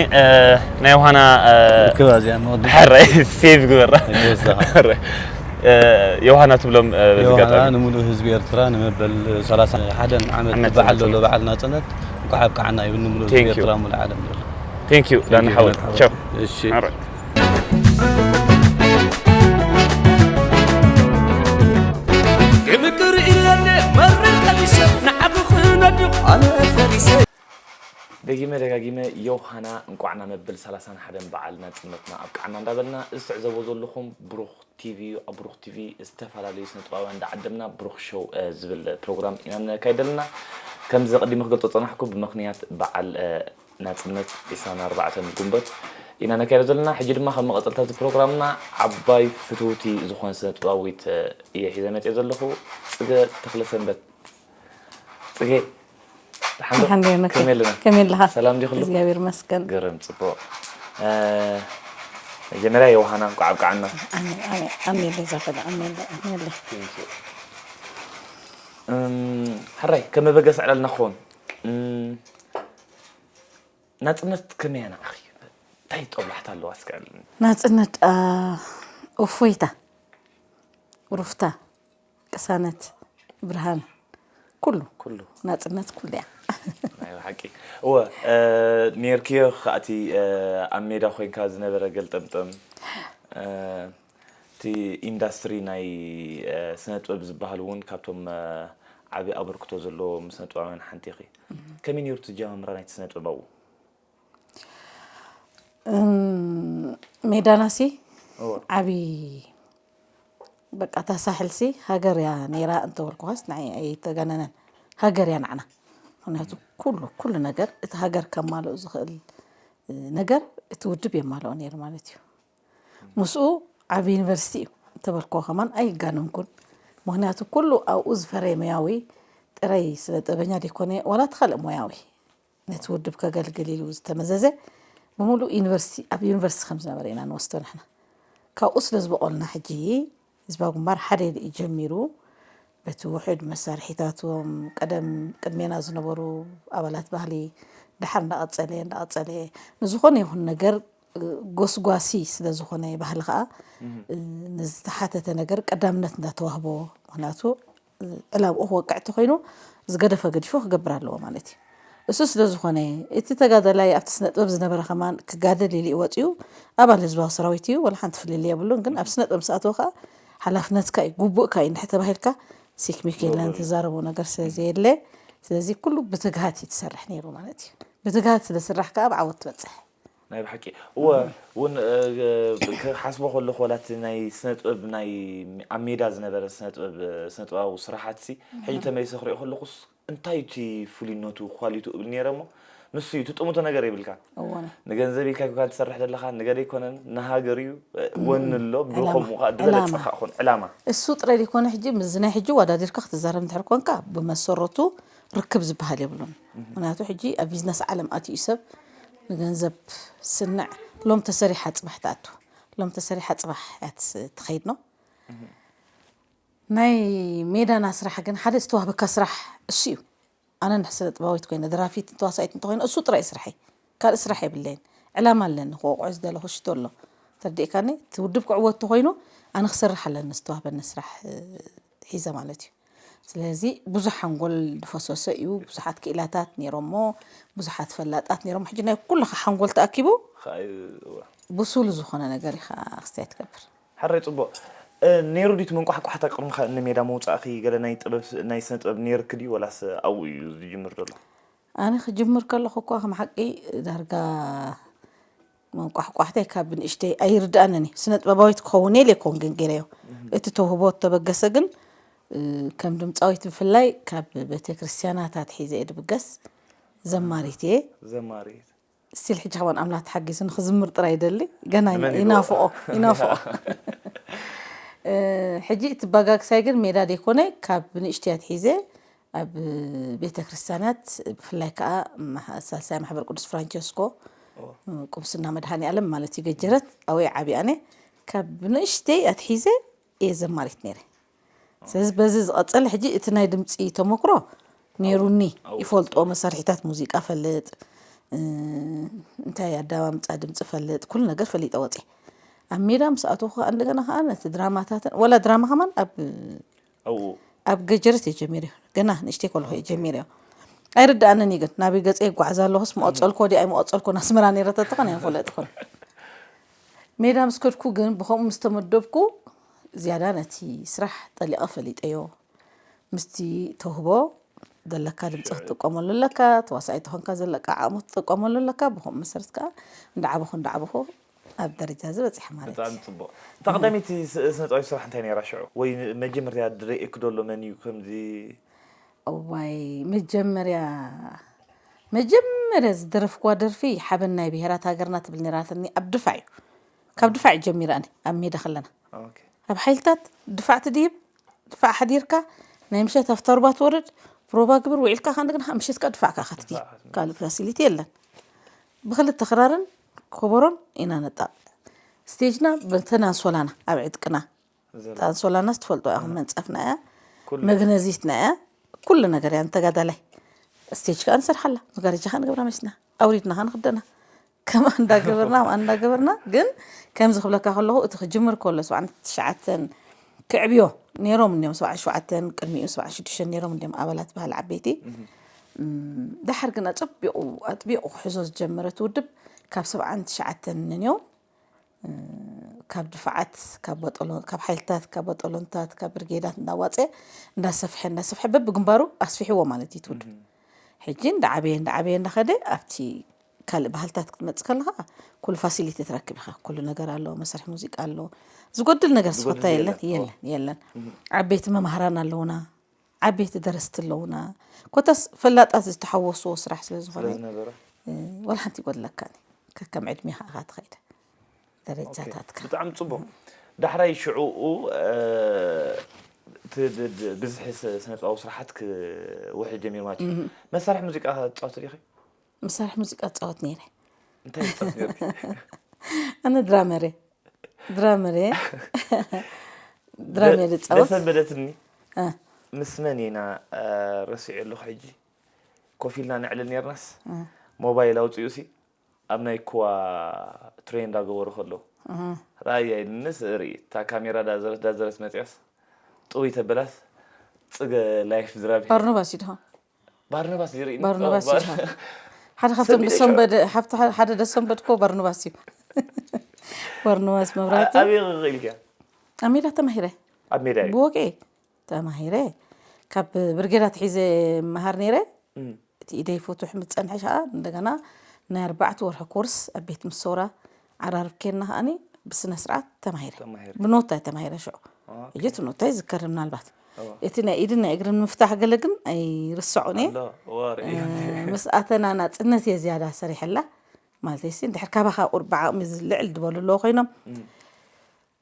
ናይ ዮሃና ክባ እዚኣ መቕዲ ሕረ ሴቭ ግበራ። ይወስዳኻ። ሕረ ዮሃና ትብሎም በዚ ዮሃና ኣጋጣሚ። ንምሉእ ህዝቢ ኤርትራ ንመበል ሰላሳ ሓደን ዓመት ዓመት በዓል ናጽነት። ዘሎ በዓል ናጽነት እንኳዕ ኣብቅዓና ይብል ንምሉእ ህዝቢ Thank you። ኤርትራ ሙሉእ ዓለም ዘሎ። Thank you ዳና ሓወይ። ቻው። እሺ። ሕረ ክምቅር ኢለኒ መርር ቀሚሰ ንዓኹ ክነድቕ ኣነ ፈሪሰ። ደጊመ ደጋጊመ ዮሃና እንኳዕ ናብ መበል ሰላሳን ሓደን በዓል ናጽነትና ኣብቅዓና እንዳበልና፣ እዚ ትዕዘቦ ዘለኹም ብሩኽ ቲቪ እዩ። ኣብ ብሩኽ ቲቪ ዝተፈላለዩ ስነ ጥበባውያን እንዳዓደምና ብሩኽ ሾው ዝብል ፕሮግራም ኢና ነካይድ ዘለና። ከምዚ ቀዲመ ክገልጾ ጸናሕኩ፣ ብምኽንያት በዓል ናጽነት ዒስራን ኣርባዕተን ግንቦት ኢና ነካይዶ ዘለና። ሕጂ ድማ ከም መቐጸልታ እዚ ፕሮግራምና ዓባይ ፍትውቲ ዝኾነ ስነ ጥበባዊት እየ ሒዘ መጽየ ዘለኹ፣ ጽገ ተኽለሰንበት። ጽጌ ሓንደ መከ ከመይ ኣለና? ከመይ ኣለኻ? ሰላም ዲኹ? እግዚኣብሔር ይመስገን። ገረም ጽቡቕ። መጀመርያ ዮሃና እንኳዕ ኣብቅዓና። ኣሜን ኣሜን ኣሜን። ዛፈለ ኣሜን ኣሜን። እም፣ ሕራይ ከም መበገሲ ዕላልና ክኸውን እም፣ ናጽነት ከመይ ኣነዓኺ? እንታይ ጦብላሕታ ኣለዋ እስከ? ናጽነት አ፣ እፎይታ፣ ሩፍታ፣ ቅሳነት፣ ብርሃን፣ ኩሉ ኩሉ ናጽነት ኩሉ እያ። ናይ ብሓቂ እወ። ኔርክዮ ከኣቲ ኣብ ሜዳ ኮይንካ ዝነበረ ገልጠምጠም፣ እቲ ኢንዳስትሪ ናይ ስነ ጥበብ ዝበሃል እውን ካብቶም ዓብዪ ኣበርክቶ ዘለዎም ስነ ጥበባውያን ሓንቲ ኢኺ። ከመይ ነይሩ እቲ ኣጀማምራ ናይቲ ስነ ጥበብ ኣብኡ? ሜዳናሲ እወ። ዓብዪ በቃ እታ ሳሕልሲ ሃገር እያ ነይራ እንተበልኩኻስ ንዓይ ኣይተጋነነን። ሃገር እያ ንዓና። ምክንያቱ ኩሉ ኩሉ ነገር እቲ ሃገር ከማልኦ ዝኽእል ነገር እቲ ውድብ የማልኦ ነይሩ ማለት እዩ። ምስኡ ዓብዪ ዩኒቨርሲቲ እዩ እንተበልክዎ ከማን ኣይጋነንኩን። ምክንያቱ ኩሉ ኣብኡ ዝፈረየ ሞያዊ ጥራይ ስነ ጥበበኛ ዘይኮነ ዋላ እቲ ካልእ ሞያዊ ነቲ ውድብ ከገልግል ኢሉ ዝተመዘዘ ብምሉእ ዩኒቨርሲቲ ኣብ ዩኒቨርሲቲ ከም ዝነበረ ኢና ንወስዶ ንሕና። ካብኡ ስለ ዝበቆልና ሕጂ ህዝባዊ ግንባር ሓደ ኢሉ እዩ ጀሚሩ። በቲ ውሑድ መሳርሒታቶም ቀደም ቅድሜና ዝነበሩ ኣባላት ባህሊ ድሓር እንዳቐጸለ እንዳቐጸለ ንዝኾነ ይኹን ነገር ጎስጓሲ ስለ ዝኾነ ባህሊ ከዓ ንዝተሓተተ ነገር ቀዳምነት እንዳተዋህቦ ምክንያቱ ዕላምኡ ክወቅዕ እንተኮይኑ ዝገደፈ ገዲፉ ክገብር ኣለዎ ማለት እዩ። እሱ ስለ ዝኾነ እቲ ተጋዳላይ ኣብቲ ስነ ጥበብ ዝነበረ ከማን ክጋደል ኢሉ እዩ ወፂኡ ኣባል ህዝባዊ ሰራዊት እዩ። ወላ ሓንቲ ፍልልይ የብሉን። ግን ኣብ ስነ ጥበብ ምስ ኣተወ ከዓ ሓላፍነትካ እዩ፣ ግቡእካ እዩ እንድሕር ተባሂልካ ሲክሚክ የለን ትዛረቦ ነገር ስለ ዘየለ ስለዚ ኩሉ ብትግሃት እዩ ትሰርሕ ነይሩ ማለት እዩ። ብትግሃት ስለ ስራሕ ከዓ ኣብ ዓወት ትበፅሕ። ናይ ብሓቂ እወ እውን ክሓስቦ ከለኹ ዋላ እቲ ናይ ስነ ጥበብ ናይ ኣብ ሜዳ ዝነበረ ስነ ጥበብ ስነ ጥበባዊ ስራሓት ሲ ሕጂ ተመሊሰ ክሪኦ ከለኹስ እንታይ እቲ ፍሉይነቱ ኳሊቱ እብል ነይረ እሞ ንሱ እዩ ትጥምቶ ነገር የብልካ። እወ ንገንዘብ ኢልካ ይኮንካ ትሰርሕ ዘለኻ ንገለ ኣይኮነን ንሃገር እዩ። ወኒ ኣሎ ብኸምኡ ከዓ ዝበለፀ ዕላማ። ከዓ ክኾን ዕላማ እሱ ጥራይ ዘይኮነ ሕጂ ምስዚ ናይ ሕጂ ዋዳዲርካ ክትዛረብ እንድሕር ኮንካ ብመሰረቱ ርክብ ዝበሃል የብሉን። ምክንያቱ ሕጂ ኣብ ቢዝነስ ዓለም ኣትዩ ሰብ ንገንዘብ ስንዕ ሎም ተሰሪሓ ፅባሕ ትኣቱ ሎም ተሰሪሓ ፅባሕ እያ ትስ- ትኸይድ ነው። ናይ ሜዳና ስራሕ ግን ሓደ ዝተዋህበካ ስራሕ እሱ እዩ። ኣነ ንሕ ስነ ጥበባዊት ኮይነ ደራፊት ተዋሳኢት እንተኮይነ እሱ ጥራይ ስራሐይ ካልእ ስራሕ የብለይን። ዕላማ ኣለኒ ክወቅዖ ዝደለኹ ሽቶ ኣሎ ተርዲእካኒ እቲ ውድብ ክዕወት ተኮይኑ ኣነ ክሰርሕ ኣለኒ ዝተዋህበኒ ስራሕ እ፣ ሒዘ ማለት እዩ። ስለዚ ብዙሕ ሓንጎል ዝፈሰሶ እዩ። ብዙሓት ክኢላታት ነይሮሞ፣ ብዙሓት ፈላጣት ነይሮሞ። ሕጂ ናይ ኩልኻ ሓንጎል ተኣኪቡ ከኣ እዩ፣ እወ። ብሱል ዝኾነ ነገር ኢኻ ኣስተያየት ትገብር። ሓራይ ጽቡቕ። እ፣ ነይሩ ድዩ እቲ መንቋሕቋሕታ ቅድሚ ኻ-፣ ንሜዳ ምውጻእኺ ገለ ናይ ጥበብ ስ-፣ ናይ ስነ ጥበብ ነይርኪ ድዩ ወላስ ኣብኡ እዩ ዝጅምር ዘሎ? ኣነ ክጅምር ከለኹ እኳ ከም ሓቂ ዳርጋ መንቋሕቋሕተይ ካብ ንእሽተይ ኣይርድኣንን እዩ። ስነ ጥበባዊት ክኸውን ኢለ ኣይኮን ግን ገይረዮ። እቲ ተውህቦ ተበገሰ ግን እ፣ ከም ድምፃዊት ብፍላይ ካብ ቤተ ክርስቲያናት ኣትሒዘ እየ ድብገስ። ዘማሪት እየ። ዘማሪት ስቲል ሕጂ ከማን ኣምላኽ ተሓጊዙ ንክዝምር ጥራይ ይደሊ። ገና ንመን ይገባ? ይናፍቆ ይናፍቆ። እ፣ ሕጂ እቲ ባጋግሳይ ግን ሜዳ ደይኮነ ካብ ንእሽተይ ኣትሒዘ ኣብ ቤተ ክርስቲያናት ብፍላይ ከዓ ማሕ- ሳልሳይ ማሕበር ቅዱስ ፍራንቸስኮ ቁምስና መድሃኒ ዓለም ማለት እዩ ገጀረት ኣወይ ዓብያነ ካብ ንእሽተይ ኣትሒዘ እየ ዘማሪት ነይረ። ስለዚ በዚ ዝቐጸለ ሕጂ እቲ ናይ ድምፂ ተመክሮ ነይሩኒ። ይፈልጦ መሳርሒታት ሙዚቃ ፈልጥ፣ እ፣ እንታይ ኣዳማምፃ ድምፂ ፈልጥ፣ ኩሉ ነገር ፈሊጠ ወፅየ። ኣብ ሜዳ ምስ ኣተኹ ከዓ እንደገና ከዓ ነቲ ድራማታትን ወላ ድራማ ከማን ኣብ ኣብኡ ኣብ ገጀረት እየ ጀሚረዮ። ገና ንእሽተይ ከለኹ እየ ጀሚረዮ። ኣይርድኣንን እዩ ግን ናበይ ገፀ ይጓዓዝ ኣለኹስ መቐፀልኩ ወዲ ኣይመቐፀልኩን ኣስመራ ነይረ ተትኾን ኣይፈለጥኩን። ሜዳ ምስ ከድኩ ግን ብኸምኡ ምስ ተመደብኩ ዝያዳ ነቲ ስራሕ ጠሊቐ ፈሊጠዮ። ምስቲ ተውህቦ ዘለካ ድምፂ ክትጥቀመሉ ኣለካ፣ ተዋሳኣይ ተኾንካ ዘለካ ዓቕሚ ክትጥቀመሉ ኣለካ። ብኸምኡ መሰረት ከዓ እንዳዓበኹ እንዳዓበኹ ኣብ ደረጃ እዚ በፂሐ ማለት ብጣዕሚ እዩ። ፅቡቕ። እታ ቀዳመይቲ ስ- ስነ ጥበብ ስራሕ እንታይ ነይራ ሽዑ? ወይ ን- መጀመርያ ድርእየኪ ዶ ኣሎ መን እዩ ከምዚ? እዋይ መጀመርያ መጀመርያ ዝደረፍክዋ ደርፊ ሓበን ናይ ብሄራት ሃገርና ትብል ነይራትኒ ኣብ ድፋዕ እዩ። ካብ ድፋዕ እዩ ጀሚራኒ ኣብ ሜዳ ከለና ኦኬ። ኣብ ሓይልታት ድፋዕ ትድይብ ድፋዕ ሓዲርካ ናይ ምሸት ኣብታ ሩባ ትወርድ ፕሮባ ግብር ውዒልካ ከ እንደገና ምሸት ከ ድፋዕ ከ ክትድይብ ካልእ ፋሲሊቲ የለን። ብክልተ ክራርን ኮቦሮን ኢና ነጣቕ። ስቴጅና በተን ኣንሶላና ኣብ ዕጥቅና ዘሎ ኣንሶላናስ ትፈልጦ ኢኹም መንፀፍና እያ ኩሉ መግነዚትና እያ ኩሉ ነገር እያ ንተጋዳላይ። ስቴጅ ከዓ ንሰርሓላ መጋረጃ ከዓ ንገብራ መሲና ኣውሪድና ከዓ ንክደና ከምኣ እንዳገበርና ከምኣ እንዳገበርና ግን ከምዚ ክብለካ ከለኹ እቲ ክጅምር ከሎ ሰብዓን ትሽዓተን ክዕብዮ ነይሮም እኒኦም ሰብዓን ሸውዓተን ቅድሚኡ ሰብዓን ሽዱሽተን ነይሮም እንዲኦም ኣባላት ባህሊ ዓበይቲ። እም፣ ደሓር ግን ኣፀቢቑ ኣጥቢቑ ክሕዞ ዝጀመረ እቲ ውድብ ካብ ሰብዓን ትሽዓተን ንንዮም ካብ ድፋዓት ካብ በጠሎ ካብ ሓይልታት ካብ በጠሎንታት ካብ ብርጌዳት እንዳዋፀ እንዳሰፍሐ እንዳሰፍሐ በብግንባሩ ኣስፊሕዎ ማለት እዩ እቲ ውድብ። ሕጂ እንዳዓበየ እንዳዓበየ እንዳኸደ ኣብቲ ካልእ ባህልታት ክትመፅእ ከለኻ ኩሉ ፋሲሊቲ ትረክብ ኢኻ። ኩሉ ነገር ኣሎ፣ መሳርሒ ሙዚቃ ኣሎ፣ ዝጎድል ነገር ስፈታ ዝጎድል የለን የለን። የለን የለን። ዓበይቲ መማህራን ኣለውና፣ ዓበይቲ ደረስቲ ኣለውና። ኮታስ ፈላጣት ዝተሓወስዎ ስራሕ ስለ ዝኾነ ስለዝነበረ እ፣ ዋላ ሓንቲ ይጎድለካ ከከም ዕድሜኻ ኢኻ ትኸይድ ደረጃታትካ። ብጣዕሚ ፅቡቕ። ዳሕራይ ሽዑኡ እ፣ እቲ ድ- ድ- ብዝሒ ስ- ስነ ጥበባዊ ስራሓት ክውሕድ ጀሚሩ ማለት እዩ። መሳርሒ ሙዚቃ ትፃወቲ ዲኺ? መሳርሒ ሙዚቃ እፃወት ነይረ። እንታይ ትፃወት ነርኪ? ኣነ ድራመር እየ። ድራመር እየ። ድራመር እፃወት። ዘሰንበደትኒ እ፣ ምስ መን ኢና እ፣ ረሲዐ ኣለኹ ሕጂ ኮፍ ኢልና ነዕልል ነርናስ ሞባይል ኣውፅኡ ሲ ኣብ ናይ ኩዋ ትሬን እንዳገበሩ ከለዉ ራእያ ኢልንስ ርኢ እታ ካሜራ ዳዘረት ዳዘረት መፅያስ ጥውይ ተበላስ ፅገ ላይፍ ድራብ ሄር ባርኖባስ እዩ ድኻ? ባርነባስ ይርኢ ባርኖባስ እዩ ድኻ? ሓደ ካብቶም ሰሚዕ ደሰንበድ ሓብቲ ሓደ ደሰንበድ ኮ ባርኖባስ እዩ። ባርኖባስ መብራቱ ኣበይ ክኽእል ኢልካ ኣብ ሜዳ ተማሂረ ኣብ ሜዳ እዩ ብወቂ ተማሂረ ካብ ብርጌዳ ትሒዘ መሃር ነይረ። እቲ ኢደይ ፍቱሕ ምስ ጸንሐ ሸኣ እንደገና ናይ ኣርባዕተ ወርሒ ኮርስ ኣብ ቤት ምሰውራ ዓራርብ ኬንና ከኣኒ ብስነ ስርዓት ተማሂረ ተማሂረ። ብኖታይ ተማሂረ ሽዑ ኦኬ። ሕጂ እቲ ኖታይ ይዝከርና ኣልባት እዋ። እቲ ናይ ኢድን ናይ እግርን ምፍታሕ ገለ ግን ኣይርስዖን እየ ኣሎ እዋ ርኢ እ፣ ምስኣተና ናጽነት እየ ዝያዳ ሰሪሐላ ማለት ሲ እንድሕር ካባኻ ቁር ብዓቕሚ ዝልዕል ዝበሉ ኣለዎ ኮይኖም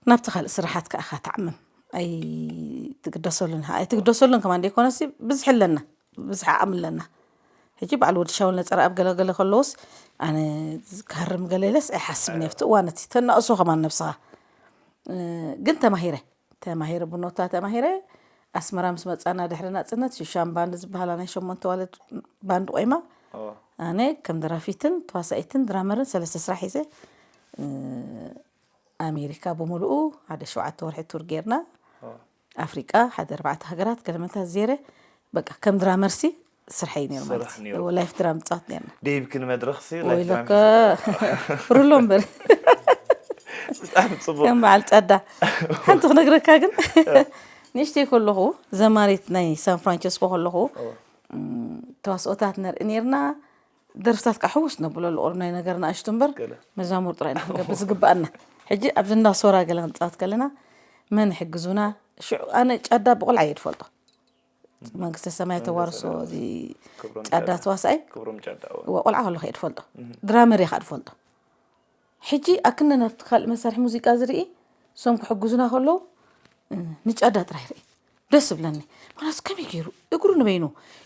ናብቲ ካልእ ስራሓት ከዓ ኢኻ ትዓምም ኣይትግደሰሉን ኣይትግደሰሉን ከማን ደይኮነሲ ብዝሒ ኣለና ብዝሒ ዓቕሚ ኣለና ሕጂ በዓል ወዲ ሻውል ነፀረ ኣብ ገለገለ ከለውስ ኣነ ክሃርም ገለ ኢለስ ኣይሓስብን እየ ኣብቲ እዋን እቲ ተናእሶ ከማን ነብስኻ እ፣ ግን ተማሂረ ተማሂረ ብኖታ ተማሂረ ኣስመራ ምስ መፃና ድሕሪ ናፅነት ሽሻን ባንድ ዝበሃላ ናይ ሸሞንተ ዋልድ ባንድ ቆይማ ኣነ ከም ደራፊትን ተዋሳኢትን ድራመርን ሰለስተ ስራሕ ሒዘ እ፣ ኣሜሪካ ብምሉኡ ሓደ ሸውዓተ ወርሒ ቱር ጌርና ኣፍሪቃ ሓደ ኣርባዕተ ሃገራት ገለመታት ዜረ በቃ ከም ድራመርሲ ስርሐይ ነይሩ ማለት ስራሕ እዩ ነይሩ። ላይፍ ድራም ፃወት ነርና ደይብክን መድረኽሲ ወይ ላይፍ ድራም ለካ ፍርሎ እምበር ብጣዕሚ ፅቡቅ ከም በዓል ጫዳ ሓንቲ ክነግረካ ግን ንእሽተይ ከለኹ ዘማሪት ናይ ሳን ፍራንቸስኮ ከለኹ እም፣ ተዋስኦታት ነርኢ ነርና ደርፍታት ከዓ ሕውስ ነብለሉ ቁሩብ ናይ ነገር ንኣሽቱ እምበር ገለ መዛሙር ጥራይ ኢና ክንገብር ዝግበኣና ሕጂ ኣብዚ እንዳ ሶራ ገለ ክንፃወት ከለና መን ይሕግዙና ሽዑ ኣነ ጫዳ ብቆልዓ እየ ዝፈልጦ መንግስተ ሰማይ ተዋርሶ እዚ ክብሮም ጫዳ ተዋሳኣይ ክብሮም ጫዳ እወ። እዋ ቆልዓ ከለኹ እየ ዝፈልጦ ድራመር እየ ከዓ ዝፈልጦ ሕጂ ኣክነ ናብቲ ካልእ መሳርሒ ሙዚቃ ዝርኢ እሶም ክሕግዙና ከለዉ እ፣ ንጫዳ ጥራይ ርኢ ደስ ዝብለኒ ማለት ከመይ ገይሩ እግሩ ንበይኑ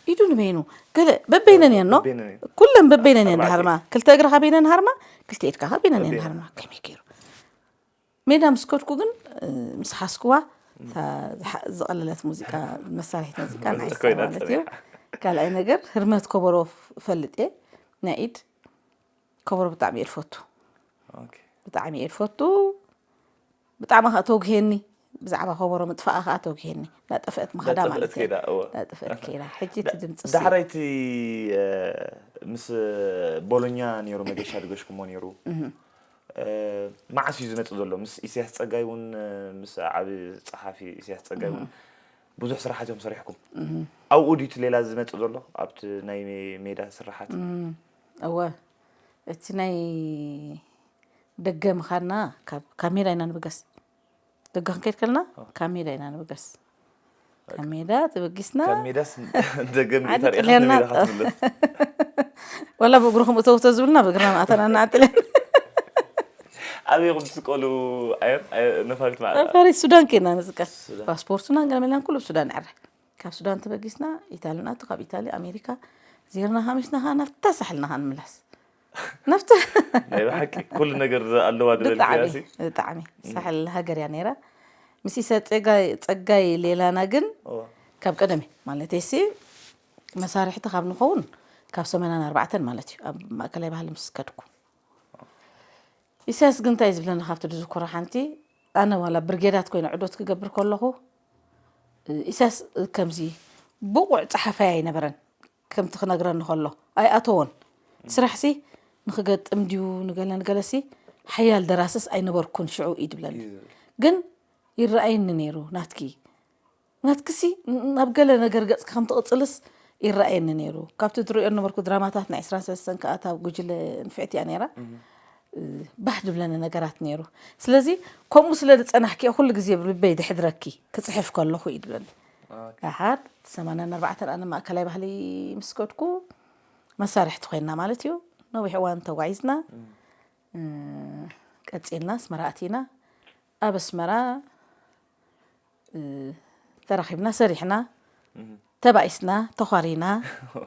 ኢዱ ንበይኑ ገለ በበይነን እየን ኖ በበይነን እየን። ኩለን በበይነን እየን ኣርባዕተ። ሃርማ ክልተ እግርኻ በይነን ሃርማ ክልተ ኢድካ በይነን እየን ሃርማ ከመይ ገይሩ ሜዳ ምስ ከድኩ ግን እ፣ ምስ ሓዝክዋ እታ ዝሓ- ዝቐለለት ሙዚቃ መሳርሒት ሙዚቃ ንዓይ ኮይና ማለት እዩ ካልኣይ ነገር ህርመት ከበሮ ፍ- እፈልጥ እየ ናይ ኢድ ከበሮ ብጣዕሚ እየ ዝፈቱ ኦኬ። ብጣዕሚ እየ ዝፈቱ ብጣዕሚ ከዓ ተውግሄኒ ብዛዕባ ከበሮ ምጥፋኣ ከዓ ተውግሄኒ እናጠፍአት ምኻዳ እናጠፍአት ማለት እዩ ከይዳ፣ እወ። እናጠፍአት ከይዳ ሕጂ እቲ ድምፂ እሱ እዩ። ዳሕራይቲ እ፣ ምስ ቦሎኛ ነይሩ መገሻ ድገሽኩሞ ነይሩ እ፣ መዓስ እዩ ዝመፅእ ዘሎ ምስ ኢሳያስ ፀጋይ እውን እ፣ ምስ ዓብ ፀሓፊ ኢሳያስ ፀጋይ እውን ብዙሕ ስራሓት እዮም ሰሪሕኩም ኣብኡ ድዩ እቲ ሌላ ዝመፅእ ዘሎ ኣብቲ ናይ ሜ- ሜዳ ስራሓት እወ እቲ ናይ ደገ ምኻድና ካብ ካብ ሜዳ ኢና ንብገስ ደገ ክንከይድ ከለና ካብ ሜዳ ኢና ንብገስ ካብ ሜዳ ተበጊስና ካብ ሜዳስ ደገ ዓዲ ሚሊተር ኢኻ ጥልያና ንሜዳ ክትምለስ ወላ ብእግርኹም እተውተ ዝብልና ብእግርና ማእተና እናዓጥለን ኣበይ ኢኹም ትስቀሉ ኣየር ኣየ- ነፋሪት ማለት ነፋሪት ሱዳን ከይና ንዝቀ ፓስፖርትና ገለመላን ኩሉ ሱዳን ዕረ ካብ ሱዳን ተበጊስና ኢታሊ ንኣቱ ካብ ኢታሊ ኣሜሪካ ዜርና ሃሚሽና ኸዓ ናብታ ሳሕልና ኸዓ ንምላስ ናብታ ናይ ብሓቂ ኩሉ ነገር ኣለዋ ድበል ብጣዕሚ ሲ ብጣዕሚ ሳሕል ሃገር እያ ነይራ ምስ ኢሳያስ ፀጋይ ሌላና ግን ካብ ቀደም ማለት ሲ መሳርሕቲ ካብ ንኸውን ካብ ሰመናን ኣርባዕተን ማለት እዩ ኣብ ማእከላይ ባህሊ ምስ ከድኩ ኢሳያስ ግን እንታይ ዝብለኒ ካብቲ ዝዝክሮ ሓንቲ ኣነ ዋላ ብርጌዳት ኮይነ ዕዶት ክገብር ከለኹ ኢሳያስ ከምዚ ብቑዕ ፀሓፋይ ኣይነበረን ከምቲ ክነግረኒ ከሎ ኣይኣተዎን ስራሕሲ ንክገጥም ድዩ ንገለ ንገለሲ ሓያል ደራስስ ኣይነበርኩን ሽዑ እዩ ዝብለኒ ግን ይረኣየኒ ነይሩ ናትኪ ናትክሲ ናብ ገለ ነገር ገጽ ከም ትቕጽልስ ይረኣየኒ ነይሩ ካብቲ ትርእዮ ነበርኩ ድራማታት ናይ ዕስራን ሰለስተን ከኣታ ጉጅለ ንፍዕቲ እያ ነይራ ባህ ድብለኒ ነገራት ነይሩ ስለዚ ከምኡ ስለ ዝጸናሕኪ ኩሉ ግዜ ብልበይ ድሕድረኪ ክጽሕፍ ከለኹ እዩ ድብለኒ ደሓር ሰማንያን ኣርባዕተን ኣነ ማእከላይ ባህሊ ምስ ከድኩ መሳርሕቲ ኮይና ማለት እዩ ነዊሕ እዋን ተጓዒዝና ቀጺልና ኣስመራ ኣቲና ኣብ ኣስመራ ተራኺብና ሰሪሕና ተባኢስና ተዃሪና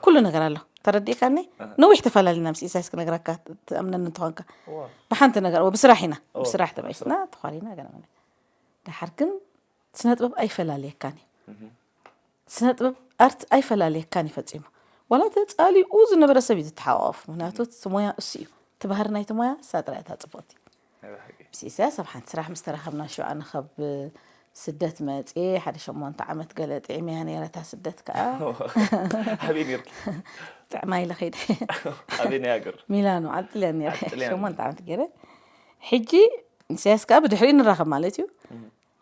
ኩሉ ነገር ኣሎ ተረዲእካኒ ነዊሕ ተፈላለና ምስ ኢሳያስ ክነግረካ ትኣምነኒ እንተኾንካ ብሓንቲ ነገር ብስራሕ ኢና ብስራሕ ተባኢስና ተዃሪና ገለ ደሓር ግን ስነ ጥበብ ኣይፈላለየካን እዩ ስነ ጥበብ ኣርት ኣይፈላለየካን እዩ ፈፂሙ ዋላ ተፃሊኡ ዝነበረ ሰብ እዩ ዝተሓቋቆፍ ምክንያቱ እቲ ሞያ እሱ እዩ እቲ ባህሪ ናይቲ ሞያ እሳ ጥራይ እታ ፅቡቅቲ ምስ ኢሳያስ ኣብ ሓንቲ ስራሕ ምስ ተራኸብና ሽዑ ኣነ ካብ ስደት መፅየ ሓደ ሸሞንተ ዓመት ገለ ጥዒመያ ነይረ እታ ስደት ከዓ ኣበይ ነርኪ ጥዕማ ኢለ ከይደ ኣበይ ናይ ሃገር ሚላኖ ዓዲ ጥልያን ነይረ ሸሞንተ ዓመት ገይረ ሕጂ ኢሳያስ ከዓ ብድሕሪኡ ንራኸብ ማለት እዩ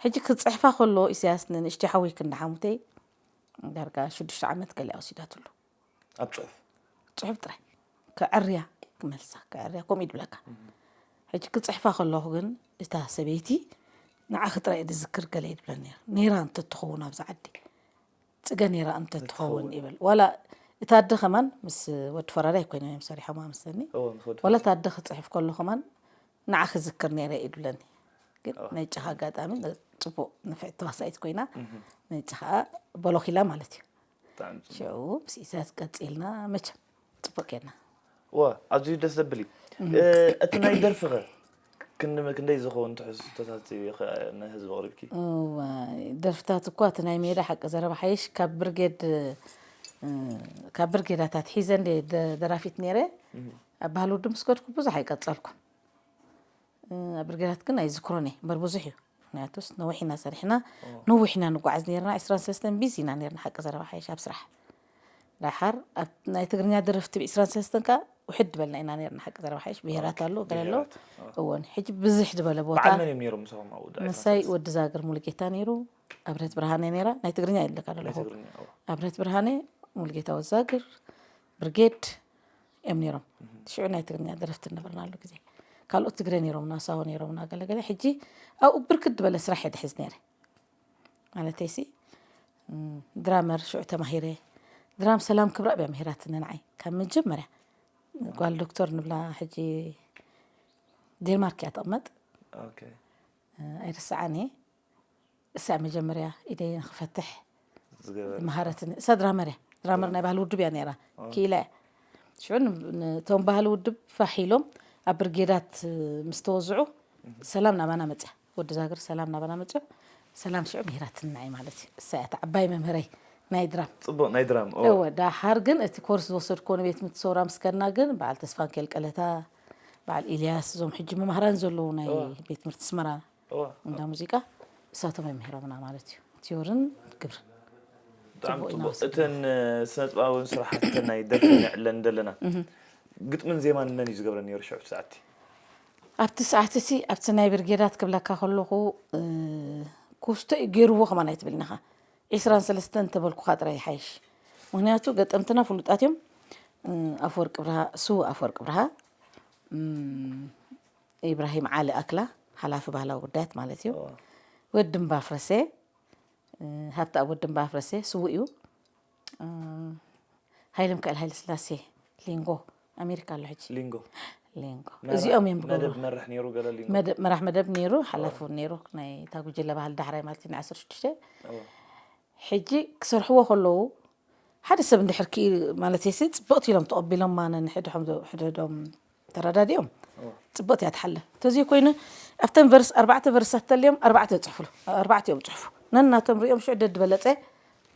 ሕጂ ክፅሕፋ ከሎ ኢሳያስ ንንእሽተይ ሓወይ ክንዲ ሓሙተይ ዳርጋ ሽዱሽተ ዓመት ገሊኣ ወሲዳትሉ ኣብ ፅሑፍ ፅሑፍ ጥራይ ከዕርያ ክመልሳ ከዕርያ ከምኡ ይድብለካ ሕጂ ክፅሕፋ ከለኹ ግን እታ ሰበይቲ ንዓኺ ጥራይ ድዝክር ገለ ይድብለ ነይሩ ነይራ እንተትኸውን ኣብዚ ዓዲ ፅገ ነይራ እንተትኸውን ይብል ዋላ እታ ኣደ ከማን ምስ ወዲ ፈራዳይ ኮይኖም እዮም ሰሪሖማ ምስኒ ዋላ እታ ኣደ ክፅሕፍ ከሎ ከማን ንዓ ክዝክር ነይረ እዩ ድብለኒ ግን ናይ ጫኻ ኣጋጣሚ ፅቡቅ ንፍዕቲ ተዋሳኢት ኮይና ናይ ጫኻ በሎኪላ ማለት እዩ ሽዑ ምስ ኢሳያስ ቀፂልና መቸም ፅቡቅ ጌርና ዋ ኣዝዩ ደስ ዘብል እዩ እቲ ናይ ደርፍኸ ክንደይ ዝኸውን ትሕዝቶታት ንህዝቢ ኣቕሪብኪ ደርፍታት እኳ እቲ ናይ ሜዳ ሓቂ ዘረባ ሓይሽ ካብ ብርጌድ ካብ ብርጌዳታት ሒዘ እንደ ደራፊት ነይረ ኣብ ባህል ውድብ ምስ ከድኩ ብዙሕ ኣይቀፀልኩን ኣብ ብርጌዳት ግን ኣይዝክሮን እየ እምበር ብዙሕ እዩ ምክንያቱስ ነዊሕ ኢና ሰሪሕና፣ ነዊሕ ኢና ንጓዓዝ ነርና። ዕስራን ሰለስተን ቢዚ ኢና ነርና፣ ሓቂ ዘረባ ሓይሽ ኣብ ስራሕ። ደሓር ኣብ ናይ ትግርኛ ደረፍቲ ብ ዕስራን ሰለስተን ከኣ ውሕድ በልና ኢና ነርና፣ ሓቂ ዘረባ ሓይሽ። ብሄራት ኣሎ፣ ገለ ኣሎ። እወን፣ ሕጂ ብዝሕ ዝበለ ቦታ። በዓል መን እዮም ነይሮም ምሳኹም ኣብኡ? ምሳይ ወዲ ዛግር ሙሉጌታ ነይሩ፣ ኣብርሀት ብርሃነ ነይራ፣ ናይ ትግርኛ ይለካ ናይ ኣለኹ። ትግርኛ፣ እወ። ኣብርሀት ብርሃነ፣ ሙሉጌታ ወዲ ዛግር፣ ብርጌድ እዮም ነይሮም። ሽዑ ናይ ትግርኛ ደረፍቲ ነበርናሉ ግዜ። ካልኦት ትግረ ነይሮምና፣ ሳሆ ነይሮምና፣ ገለገለ። ሕጂ ኣብኡ ብርክት ዝበለ ስራሕ እየ ድሕዝ ነይረ። ማለተይሲ፣ እም፣ ድራመር ሽዑ ተማሂረ። ድራም ሰላም ክብራ እያ ምሂራትኒ ንዓይ። ካብ መጀመርያ ጓል ዶክተር ንብላ ሕጂ ዴንማርክ እያ ትቕመጥ። ኦኬ። እ፣ ኣይርስዓን እየ። እሳ መጀመርያ ኢደይ ንኽፈትሕ ዝገበረ። መሃረትኒ። እሳ ድራመር እያ። ድራመር ናይ ባህሊ ውድብ እያ ነይራ። ኦ። ክኢላ እያ። ሽዑ ን-፣ ነቶም ባህሊ ውድብ ፋሕ ኢሎም ኣብ ብርጌዳት ምስ ተወዝዑ ሰላም ናባና መጽያ። ወዲ ዛግር ሰላም ናባና መጽዮ። ሰላም ሽዑ ምሂራትኒ ንዓይ ማለት እዩ። እሳ እያ እታ ዓባይ መምህረይ ናይ ድራም። ጽቡቕ፣ ናይ ድራም። ኦ። እወ፣ ዳሓር ግን እቲ ኮርስ ዝወሰድኮ ንቤት ትምህርቲ ሰውራ ምስ ከድና ግን በዓል ተስፋንኪኤል ቀለታ፣ በዓል ኢልያስ፣ እዞም ሕጂ መማህራን ዘለዉ ናይ እወ። ቤት ትምህርቲ ኣስመራ እወ። እንዳ ሙዚቃ፣ እሳቶም እዮም ምሂሮምና ማለት እዩ። ቲዮርን ግብርን። ብጣዕሚ ጽቡቕ ኢና ጽቡቕ። ወሲድና። እተን፣ እ፣ ስነ-ጥበባውን ስራሓት እተን ናይ ደርፊ ነዕለን ዘለና። እህ። ግጥምን ዜማን መን እዩ ዝገብረን ነይሩ ሽዑ እቲ ሰዓት? ኣብቲ ሰዓት እቲ፣ ኣብቲ ናይ ብርጌዳት ክብለካ ከለኹ፣ እ፣ ኩስቶ እዩ ገይርዎ ከማን ኣይትብልኒ ኢኻ። ዕስራን ሰለስተን እንተበልኩኻ ጥራይ ይሓይሽ። ምኽንያቱ ገጠምትና ፍሉጣት እዮም። እ፣ ኣፈወርቂ ብርሃ፣ ስዉእ ኣፈወርቂ ብርሃ፣ እም፣ ኢብራሂም ዓሊ ኣክላ፣ ሓላፊ ባህላዊ ጉዳያት ማለት እዩ። እወ። ወዲ እምባ ፍረሴ፣ እ፣ ሃብተኣብ ወዲ እምባ ፍረሴ፣ ስዉእ እዩ። እ፣ ሃይለ ሚካኤል ሃይለ ስላሴ፣ ሊንጎ፣ ኣሜሪካ ኣሎ ሕጂ። ሊንጎ። ሊንጎ። መራሕ-፣ እዚኦም እዮም ዝገብሩ። መደብ መራሕ ነይሩ ገለ ሊንጎ? መደብ፣ መራሕ መደብ ነይሩ፣ ሓላፊ እውን ነይሩ፣ ናይ እታ ጉጅለ ባህሊ ዳሕራይ ማለት እዩ፣ ናይ ዓሰርተ ሽዱሽተ። እወ። ሕጂ ክሰርሕዎ ከለዉ፣ ሓደ ሰብ እንድሕር ክኢ-፣ ማለት እሲ ጽብቕቲ ኢሎም ተቐቢሎም፣ ማነ ንሕድሖም ዶ-፣ ሕደዶም ተረዳዲኦም፣ እወ። ጽብቕቲ እያ ትሓልፍ። እንተዘይኮይኑ፣ ኣብተን ቨርስ-፣ ኣርባዕተ ቨርሳት ተልዮም፣ ኣርባዕተ ይጽሕፉሉ። ኣርባዕተ እዮም ጽሑፉ። ነናቶም ሪኦም ሽዑ ደድ በለጸ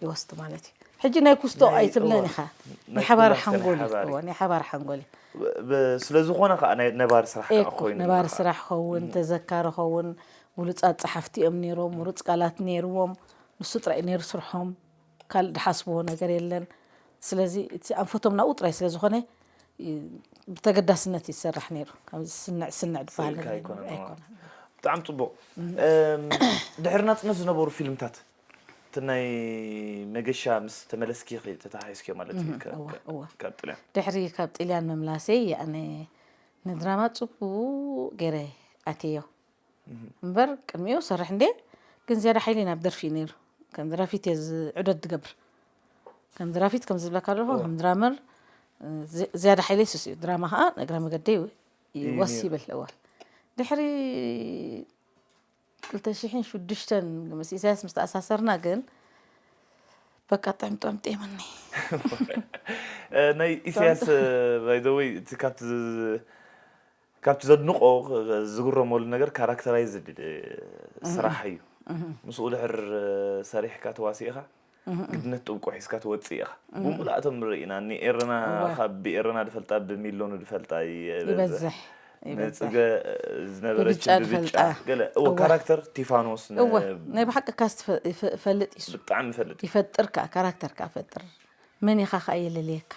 ይወስድ ማለት እዩ። ሕጂ ናይ ኩስቶ ናይ፣ ኣይትብለን እወ። ኢኻ። ናይ ናይ ሓባር ኩላትና ሓንጎል እዩ። ሓባር እዩ። እወ፣ ናይ ሓባር ሓንጎል እዩ። ብ-፣ ብ-፣ ስለ ዝኾነ ከኣ ናይ ነባሪ ስራሕ ከኣ ኤኮ፣ ኮይኑ ነባሪ ንኻ። ስራሕ ኸውን፣ እም። ተዘካሪ ኸውን፣ ብሉጻት ጸሓፍቲ እዮም ነይሮም፣ ምሩጽ ቃላት ነይርዎም። ንሱ ጥራይ ነይሩ ስርሖም። ካልእ ድሓስብዎ ነገር የለን። ስለዚ እቲ ኣንፈቶም ናብኡ ጥራይ ስለ ዝኾነ፣ ይ-፣ ብተገዳስነት ይሰርሕ ነይሩ። ካብ ዝስንዕ ስንዕ ዝበሃል ስእልካ ነገር ኣይኮነን፣ ኣይኮነን። ብጣዕሚ ጽቡቕ። እም። እም፣ ድሕሪ ናጽነት ዝነበሩ ፊልምታት፣ እቲ ናይ መገሻ ምስ ተመለስኪ ኸ-፣ ተተሓሒዝኪዮ ማለት እዩ፣ እም፣ ከ-፣ እወ፣ ከ-፣ እወ። ካብ ጥልያን? ድሕሪ ካብ ጥልያን ምምላሰይ፣ ያኔ ንድራማ ጽቡቕ ገይረ ኣትየዮ። እም። እምበር ቅድሚኡ ሰርሕ እንዴ፣ ግን ዝያዳ ሓይለይ ናብ ደርፊ እዩ ነይሩ። ከም ደራፊት እየ ዝ-፣ ዑደት ዝገብር። ከም ደራፊት ከም ዝብለካ ኣለኹ፣ እወ። ከም ድራመር፣ እ፣ ዝ-፣ ዝያዳ ሓይለይ ሱስ እዩ። ድራማ ኸኣ እግረ መገደይ እዩ ይወስ ነይሩ። ይብል፣ እወ። ድሕሪ ክልተ ሽሕን ሽዱሽተን ምስ ኢሳያስ ምስ ተኣሳሰርና ግን በቃ ጥዕም ጥዕም ጤመኒ። እ፣ ናይ ኢሳያስ፣ እ፣ by the way፣ እቲ ካብቲ ዝ-፣ ካብቲ ዘድንቆ፣ ዝግረመሉ ነገር ካራክተራይዝድ፣ እ፣ እም፣ ስራሕ እዩ። እም። ምስኡ ድሕር፣ እ፣ ሰሪሕካ ተዋሲእኻ፣ እም፣ እም። ግድነት ጥብቆ ሒዝካ ትወጽእ ኢኻ። እም። ብምሉኣቶም ርኢና፣ እኒ ኤረና እወ። ካብ ብኤረና ድፈልጣ፣ ብሚሎኑ ድፈልጣ እየ በዝሕ። ይበዝሕ፣ ይበዝሕ። ነጽገ፣ እ፣ ዝነበረች ብብጫ ብብጫ ድፈልጣ። ገለ። እወ፣ እወ። ካራክተር ቲፋኖስ ን-፣ እወ፣ ናይ ብሓቂ ካስት ፈ-፣ ይፈ-፣ ይፈልጥ እዩ። ብጣዕሚ ይፈልጥ። ይፈጥር ከኣ፣ ካራክተር ከኣ ፈጥር። መን ኢኻ ከኣ የለልየካ።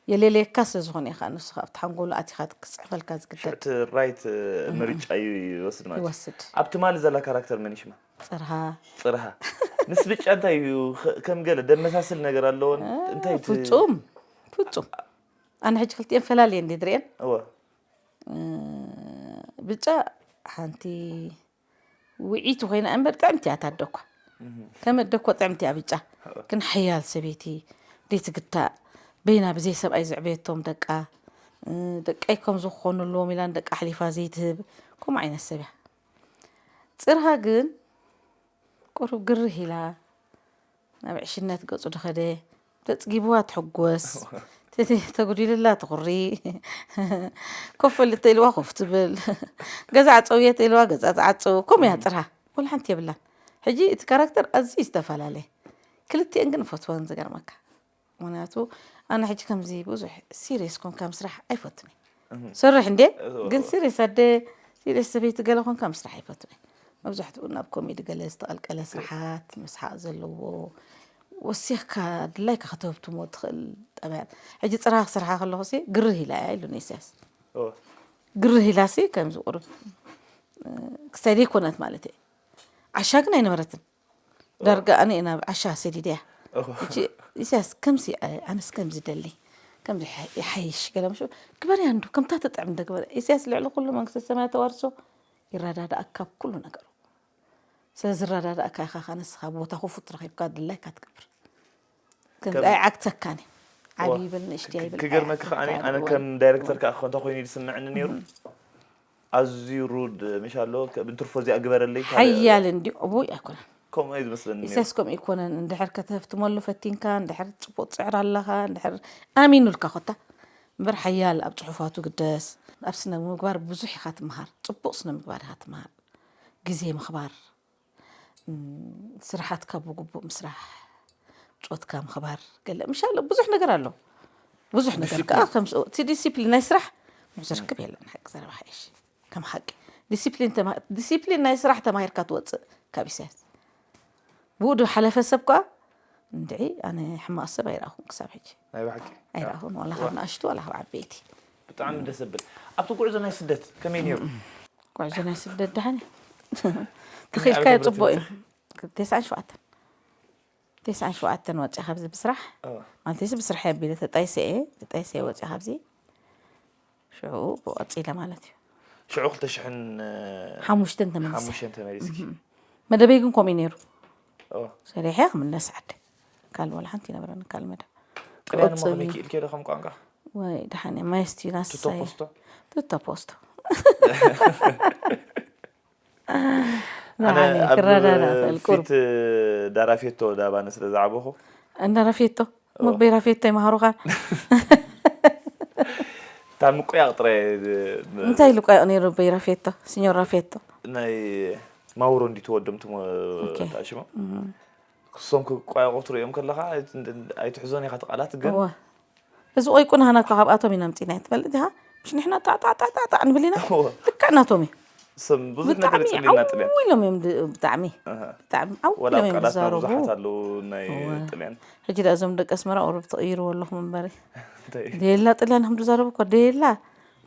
የሌሌካ ስለ ዝኾነ ኢኻ ንሱ ኣብቲ ሓንጎሉ ኣቲኻ ክጽሕፈልካ ዝግደድ። ሽዑ እቲ ራይት፣ እ፣ እህ፣ ምርጫ እዩ ይወስድ ማለት እዩ። ይወስድ። ኣብ ትማሊ ዘላ ካራክተር መን እዩ ሽማ? ጽርሃ። ጽርሃ። ምስ ብጫ እንታይ እዩ? ኸ-፣ ከም ገለ ደመሳስል ነገር ኣለዎን? እ፣ እንታይ እቲ ፍጹም፣ ፍጹም። ኣነ ሕጂ ክልቲኤን ፈላልየ እንዴ ድርእየን? እወ። እ፣ ብጫ ሓንቲ ውዒቲ ኮይና እምበር ጥዕምቲ እያ እታ ኣደ እኳ። እህ። ከም ኣደ እኮ ጥዕምቲ እያ ብጫ። እወ። ግን ሓያል ሰበይቲ፣ ዘይትግታእ፣ በይና ብዘይ ሰብኣይ ዘዕበየቶም ደቃ፣ እ፣ ደቀይ ከምዚ ክኾኑ ኣለዎም ኢላ ንደቃ ኣሕሊፋ ዘይትህብ፣ ከምኡ ዓይነት ሰብ እያ። ጽርሃ ግን ቁሩብ ግርህ ኢላ፣ ናብ ዕሽነት ገጹ ድኸደ፣ ተጽጊብዋ ትሕጎስ፣ ተ-፣ ተጉዲልላ ትኹሪ፣ ኮፍ በሊ ተኢልዋ ኮፍ ትብል፣ ገዛ ዓጸውየ ተኢልዋ ገዛ ትዓጽው፣ ከምኡ እያ እም። ጽርሃ። ወላ ሓንቲ የብላን። ሕጂ እቲ ካራክተር ኣዝዩ ዝተፈላለየ። ክልቲኤን ግን እፈትወን ዝገርመካ። ምኽንያቱ ኣነ ሕጂ ከምዚ ብዙሕ ሲሪየስ ኮንካ ምስራሕ ኣይፈቱን እየ። እም። ሰርሕ እንዴ? እዎ። ግን ሲሪየስ ኣደ፣ ሲሪየስ ሰበይቲ ገለ ኮንካ ምስራሕ ኣይፈቱን እየ። መብዛሕትኡ ናብ ኮሜዲ ገለ ዝተቐልቀለ ስርሓት፣ ምስሓቕ ዘለዎ፣ ወሲኽካ ድላይካ ከተህብትሞ ትኽእል ጠባያት። ሕጂ ጽራኻ ክሰርሓ ከለኹሲ ግርህ ኢላ እያ ኢሉኒ ኢሳያስ። ግርህ ኢላሲ ከምዚ ቁሩብ ክሳይ ዘይኮነት ማለት እየ። ዓሻ ግን ኣይነበረትን። ዳርጋ ኣነ ናብ ዓሻ ሰዲደያ። ሕጂ ኢሳያስ ከምዚ ኣነስ ከምዚ ደሊ፣ ከምዚ ይሓይሽ ገለ ምሽ ግበርያ እንዶ ከምታ ትጥዕም እንደ ግበርያ። ኢሳያስ ልዕሊ ኩሉ መንግስተ ሰማያት ተዋርሶ ይረዳዳእ ካብ ኩሉ ነገሩ። ስለ ዝረዳዳእካ ኢኻ ከኣ ንስኻ ቦታ ክፉት ረኺብካ ድላይካ ትገብር። ከምዚ ኣይዓግተካን እዩ። ዓብዪ ይበል ንእሽተይ ኣይበል ክገርመኪ ከኣ ኣነ ከም ዳይሬክተር ከኣ እንተ ኮይኑ ዝስምዕኒ ነይሩ። ኣዝዩ ሩድ ምሽ ኣሎ ብንትርፎ እዚኣ ግበረለይ። ሓያል እንዲ እቡይ ኣይኮነን። ከምኡ እዩ ዝመስለኒ ነይሩ። ኢሳያስ ከምኡ ኣይኮነን። እንድሕር ከተህፍትመሉ ፈቲንካ፣ እንድሕር ጽቡቕ ትጽዕር ኣለኻ፣ እንድሕር ኣሚኑልካ ኮታ እምበር ሓያል ኣብ ጽሑፋቱ ግደስ። ኣብ ስነ ምግባር ብዙሕ ኢኻ ትመሃር። ጽቡቕ ስነ ምግባር ኢኻ ትመሃር። ግዜ ምኽባር፣ ስራሓትካ ብግቡእ ምስራሕ፣ ብጾትካ ምኽባር፣ ገለ ምሻሎ ብዙሕ ነገር ኣሎ። ብዙሕ ነገር ከዓ ከም እቲ ዲሲፕሊን ናይ ስራሕ ብዙሕ ርክብ የለን። ሓቂ ዘረባ ሓይሽ ከም ሓቂ ዲሲፕሊን ተማ- ዲሲፕሊን ናይ ስራሕ ተማሂርካ ትወፅእ ካብ ኢሳያስ። ብኡ ዶ ሓለፈ ሰብ ከዓ እንድዒ ኣነ ሕማቕ ሰብ ኣይረኣኹን ክሳብ ሕጂ ናይ ብሓቂ። ኣይረኣኹን ዋላ ካብ ንኣሽቱ ዋላ ካብ ዓበይቲ። ብጣዕሚ ደስ ዘብል። ኣብቲ ጉዕዞ ናይ ስደት ከመይ ነይሩ? ጉዕዞ ናይ ስደት ደሓን እዩ። ተኺልካዮ ጽቡቕ እዩ። ተስዓን ሸውዓተን ተስዓን ሸውዓተን ወፂኣ ካብዚ ብስራሕ ማለት እዚ ብስራሕ ኣቢለ ተጣይሰ እየ ተጣይሰ እየ ወፂኣ ካብዚ ሽዑ ብቐፂለ ማለት እዩ። ሽዑ ክልተ ሽሕን ሓሙሽተን ተመሊሰ። ሓሙሽተን ተመሊስኪ? መደበይ ግን ከምኡ እዩ ነይሩ። ሰሪሐ ክምለስ ዓዲ ካልእ ዋላ ሓንቲ ይነበረኒ ካልእ መደብ። ጥልያን እሞ ከመይ ክኢልኪ ዶ ከም ቋንቋ? ወይ ደሓን እየ ማየስቲና ቱቶ ፖስቶ? ቱቶ ፖስቶ። ኣነ ኣብ ፊት ዳራፌቶ ዳባነ ስለ ዝዓበኹ እንዳራፌቶ መበይ ራፌቶ ይመሃሩኻ። እታ ምቁያቕ ጥራይ እንታይ ኢሉ ቋይቕ ነይሩ በይ ራፌቶ ሲኞር ራፌቶ ናይ ማውሮ እንዲ ተወዶም ትሞ ተኣሽሞ ክሶም ክቋየቑ ትርእዮም ከለኻ ኣይትሕዞን ኢኻ ትቓላት ግን እወ እዚ ቆይ ቁናህና እኮ ካብኣቶም ኢና ምፂና ትፈልጥ ኢኻ ምሽ ንሕና ጣዕጣዕጣዕጣዕ ንብል ኢና ልክዕ ናቶም እዩ ሰብ ብዙሕ ነገር ብጣዕሚ ይፅልና ጥልያን ዓው ኢሎም እዮም ድ- ብጣዕሚ ኣሃ። ብጣዕሚ ዓው ወላ ኢሎም እዮም ቃላትና ዝዛረቡ ብዙሓት ኣለዉ ናይ እወ። ጥልያን ሕጂ ዳ እዞም ደቂ ኣስመራ ቁሩብ ትቕይርዎ ኣለኹም እምበሪ እንታይ ደየላ ጥልያን ከም ዝዛረቡ እኮ ደየላ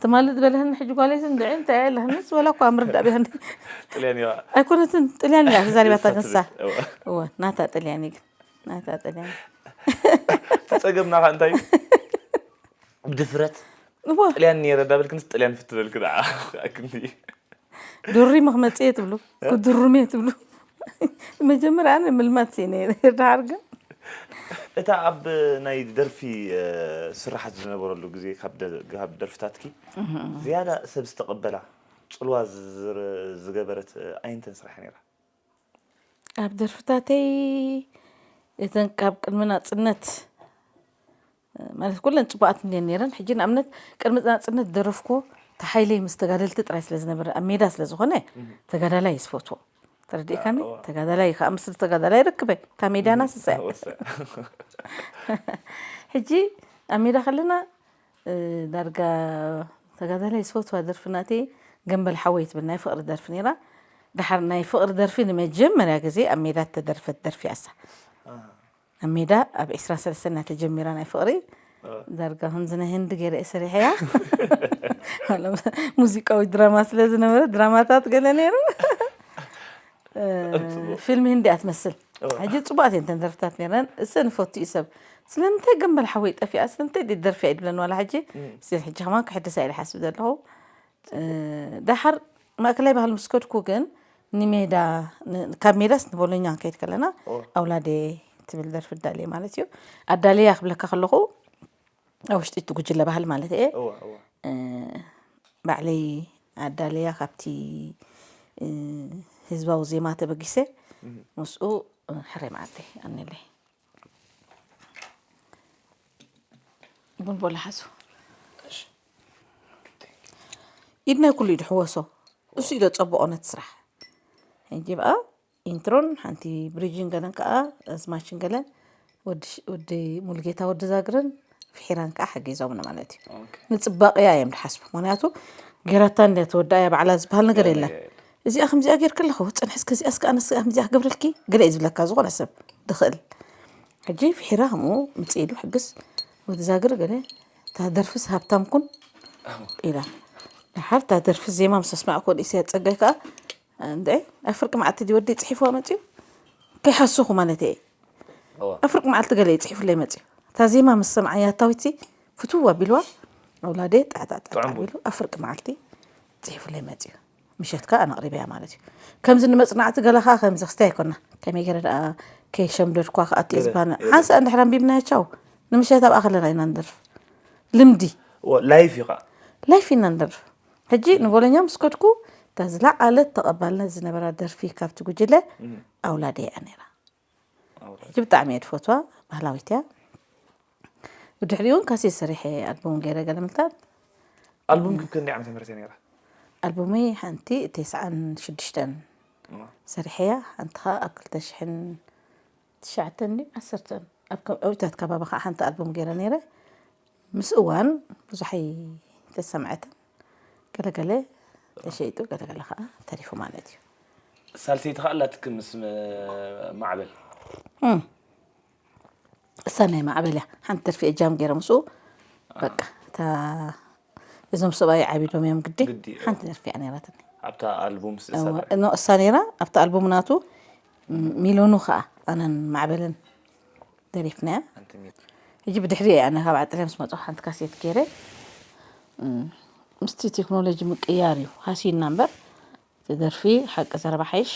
ትማሊ ዝበለህኒ ሕጂ ጓለይስ እንድዒ እንታይ ኣለህንስ ወላ እኳ ምርዳእ ብያኒ ጥልያን እያ ኣይኮነትን ጥልያን እያ ተዛሪባታ ክንሳ እዋ። እወ ናታ ጥልያን እዩ ግን ናታ ጥልያን እቲ ጸገምና ኸ እንታይ እዩ ብድፍረት እወ ጥልያን ነይረ እንዳበልክንስ ጥልያን ፍትበልክ ደዓ ኣክንዲ ድሪ መኽመፅየ ትብሉ ክድሩም እየ ትብሉ መጀመርያ ኣነ ምልማት እየ ነይረ ድሓር ግን እታ ኣብ ናይ ደርፊ ስራሓት ዝነበረሉ ግዜ ካብ ደ- ካብ ደርፍታትኪ ዝያዳ ሰብ ዝተቐበላ ፅልዋ ዝረ- ዝገበረት ኣይንተን ስራሕ ነይራ ኣብ ደርፍታተይ እተን ካብ ቅድሚ ናፅነት ማለት ኩለን ፅቡቃት እንድየን ነይረን ሕጂ ንኣብነት ቅድሚ ናፅነት ደረፍኩ ተሓይለይ ምስ ተጋደልቲ ጥራይ ስለ ዝነበረ ኣብ ሜዳ ስለ ዝኾነ ተጋዳላይ ይስፈትዎ ተረዲእካኒ ተጋዳላይ ከዓ ምስሊ ተጋዳላይ ርክበ እታ ሜዳና ስሰ ሕጂ ኣብ ሜዳ ከለና ዳርጋ ተጋዳላይ ዝፈትዋ ደርፊ ናተይ ገንበል ሓወይ ትብል ናይ ፍቕሪ ደርፊ ነይራ። ድሓር ናይ ፍቕሪ ደርፊ ንመጀመርያ ግዜ ኣብ ሜዳ እተደርፈት ደርፊ እያ እሳ። ኣብ ሜዳ ኣብ ዕስራን ሰለስተን እያ ተጀሚራ ናይ ፍቕሪ። ዳርጋ ከምዚ ናይ ህንዲ ገይረ እየ ሰሪሐያ። ሙዚቃዊ ድራማ ስለ ዝነበረ ድራማታት ገለ ነይሩ። ፊልም ህንዲ እያ ትመስል ሕጂ ፅቡቃት እየን ተን ደርፍታት ነይረን እሰ ንፈቱ እዩ ሰብ ስለምንታይ ገንበል ሓወይ ጠፊኣ ስለምንታይ ደርፊ ኣይድብለን ዋላ ሕጂ ስል ሕጂ ከማን ክሕድሳ ኢለ ሓስብ ዘለኹ ዳሓር ማእከላይ ባህል ምስ ከድኩ ግን ንሜዳ ካብ ሜዳስ ንቦሎኛ ክንከይድ ከለና ኣውላዴ ትብል ደርፊ ኣዳልየ ማለት እዩ ኣዳልያ ክብለካ ከለኹ ኣብ ውሽጢ እቲ ጉጅለ ባህሊ ማለት እየ እወ እወ ባዕለይ ኣዳለያ ካብቲ ህዝባዊ ዜማ ተበጊሰ ምስኡ ሕረ መዓልቲ ኣንለይ ቡን ቦላ ሓዙ ኢድናይ ኩሉ ኢዱ ሕወሶ እሱ ኢዶ ጸብቆ ነቲ ስራሕ ሕጂ በኣ ኢንትሮን ሓንቲ ብሪጅን ገለን ከዓ ኣዝማችን ገለን ወዲ ሙሉጌታ ወዲ ዛግርን ፍሒራን ከዓ ሓጊዞምና ማለት እዩ ንፅባቅያ እዮም ድሓስቡ ምክንያቱ ጌራታ እንደ ተወዳእያ ባዕላ ዝበሃል ነገር የለን እዚኣ ከምዚኣ ጌርኪ ኣለኹ፣ ጽንሒ እስከ እዚኣ እስከ ኣነስ ከምዚኣ ክገብረልኪ፣ ገለ እዩ ዝብለካ ዝኾነ ሰብ ድኽእል። ሕጂ ፍሒራ ከምኡ ምጽእ ኢሉ ሕግስ ወዲ ዛግር ገለ፣ እታ ደርፍስ ሃብታም ኩን ኢላ። ደሓር እታ ደርፊ ዜማ ምስ ኣስማዕኩ ወዲ ኢሳያስ ጸጋይ ከኣ፣ እንደ ኣብ ፍርቂ መዓልቲ ድዩ ወዲ ጽሒፍዋ መጽዩ? ከይሓስኹ ማለት እየ። እዋ። ኣብ ፍርቂ መዓልቲ ገለ እዩ ጽሒፉለይ መጽዩ። እታ ዜማ ምስ ሰምዓ ያታዊትሲ ፍትው ኣቢልዋ፣ ኣውላዴ ጣዕጣዕጣዕ ጥዑም ቡን። ኣቢሉ ኣብ ፍርቂ መዓልቲ ጽሒፉለይ መጽዩ። ምሸት ከኣ ኣነቕሪበያ ማለት እዩ። ከምዚ ንመጽናዕቲ ገለ ከኣ ከምዚ ክስታይ ኣይኮና። ከመይ ገይረ ደኣ ከይሸምደድኳ ከኣ ገለ፣ ትእዝባና። ገለ። ሓንሳእ እንድሕር ኣንቢብናዮ ቻው፣ ንምሸት ኣብኣ ከለና ኢና ንደርፍ። ልምዲ። እዋ፣ ላይፍ እዩ ከኣ። ላይፍ ኢና ንደርፍ። ሕጂ ንቦሎኛ ምስ ከድኩ፣ እታ ዝለዓለት ተቐባልነት ዝነበራ ደርፊ ካብቲ ጉጅለ እም። ኣውላዴ እያ ነይራ። ኣውላዴ። ሕጂ ብጣዕሚ እየ ዝፈትዋ፣ ባህላዊት እያ። ብድሕሪኡ እውን ካሴት ሰሪሐ ኣልቡም ገይረ ገለ ምልታት። ኣልቡም ክብ ክንደይ ዓመተ ምህረት እያ ነይራ? ኣልቡመይ ሓንቲ ተስዓን ሽዱሽተን እዋ። ሰሪሐያ፣ ሓንቲ ኸኣ ኣብ ክልተ ሽሕን ትሽዓተን ድዩ ዓሰርተን ኣብ ከ-፣ ኣብታት ከባቢ ኸዓ ሓንቲ ኣልቡም ገይረ ነይረ። ምስ እዋን ብዙሕ ኣይተሰምዐትን። ገለገለ ተሸይጡ፣ ገለገለ ኸዓ ተሪፉ ማለት እዩ። ሳልሰይቲ ኸዓ ኣላትኪ ምስ መ-፣ ማዕበል። እም። እሳ ናይ ማዕበል እያ። ሓንቲ ደርፊ እጃም ገይረ ምስኡ፣ በቃ፣ እታ፣ እዞም ሰብኣይ ዓቢዶም እዮም ግዲ። ግዲ፣ እዋ። ሓንቲ ደርፊ እያ ነይራትኒ። ኣብታ ኣልቡም ስ-፣ እዋ፣ እሳ እኖ እሳ ነይራ፣ ኣብታ ኣልቡም ናቱ፣ ም-፣ ሚሎኑ ኸዓ፣ ኣነን ማዕበልን ደሪፍናያ። ሓንቲ ሚል። ሕጂ ብድሕሪ እየ ኣነ ካብ ዓጥርያ ምስ መፅኡ ሓንቲ ካሴት ገይረ፣ ም፣ ምስቲ ቴክኖሎጂ ምቅያር እዩ ሃሲና እምበር፣ እቲ ደርፊ ሓቂ ዘረባ ሓይሽ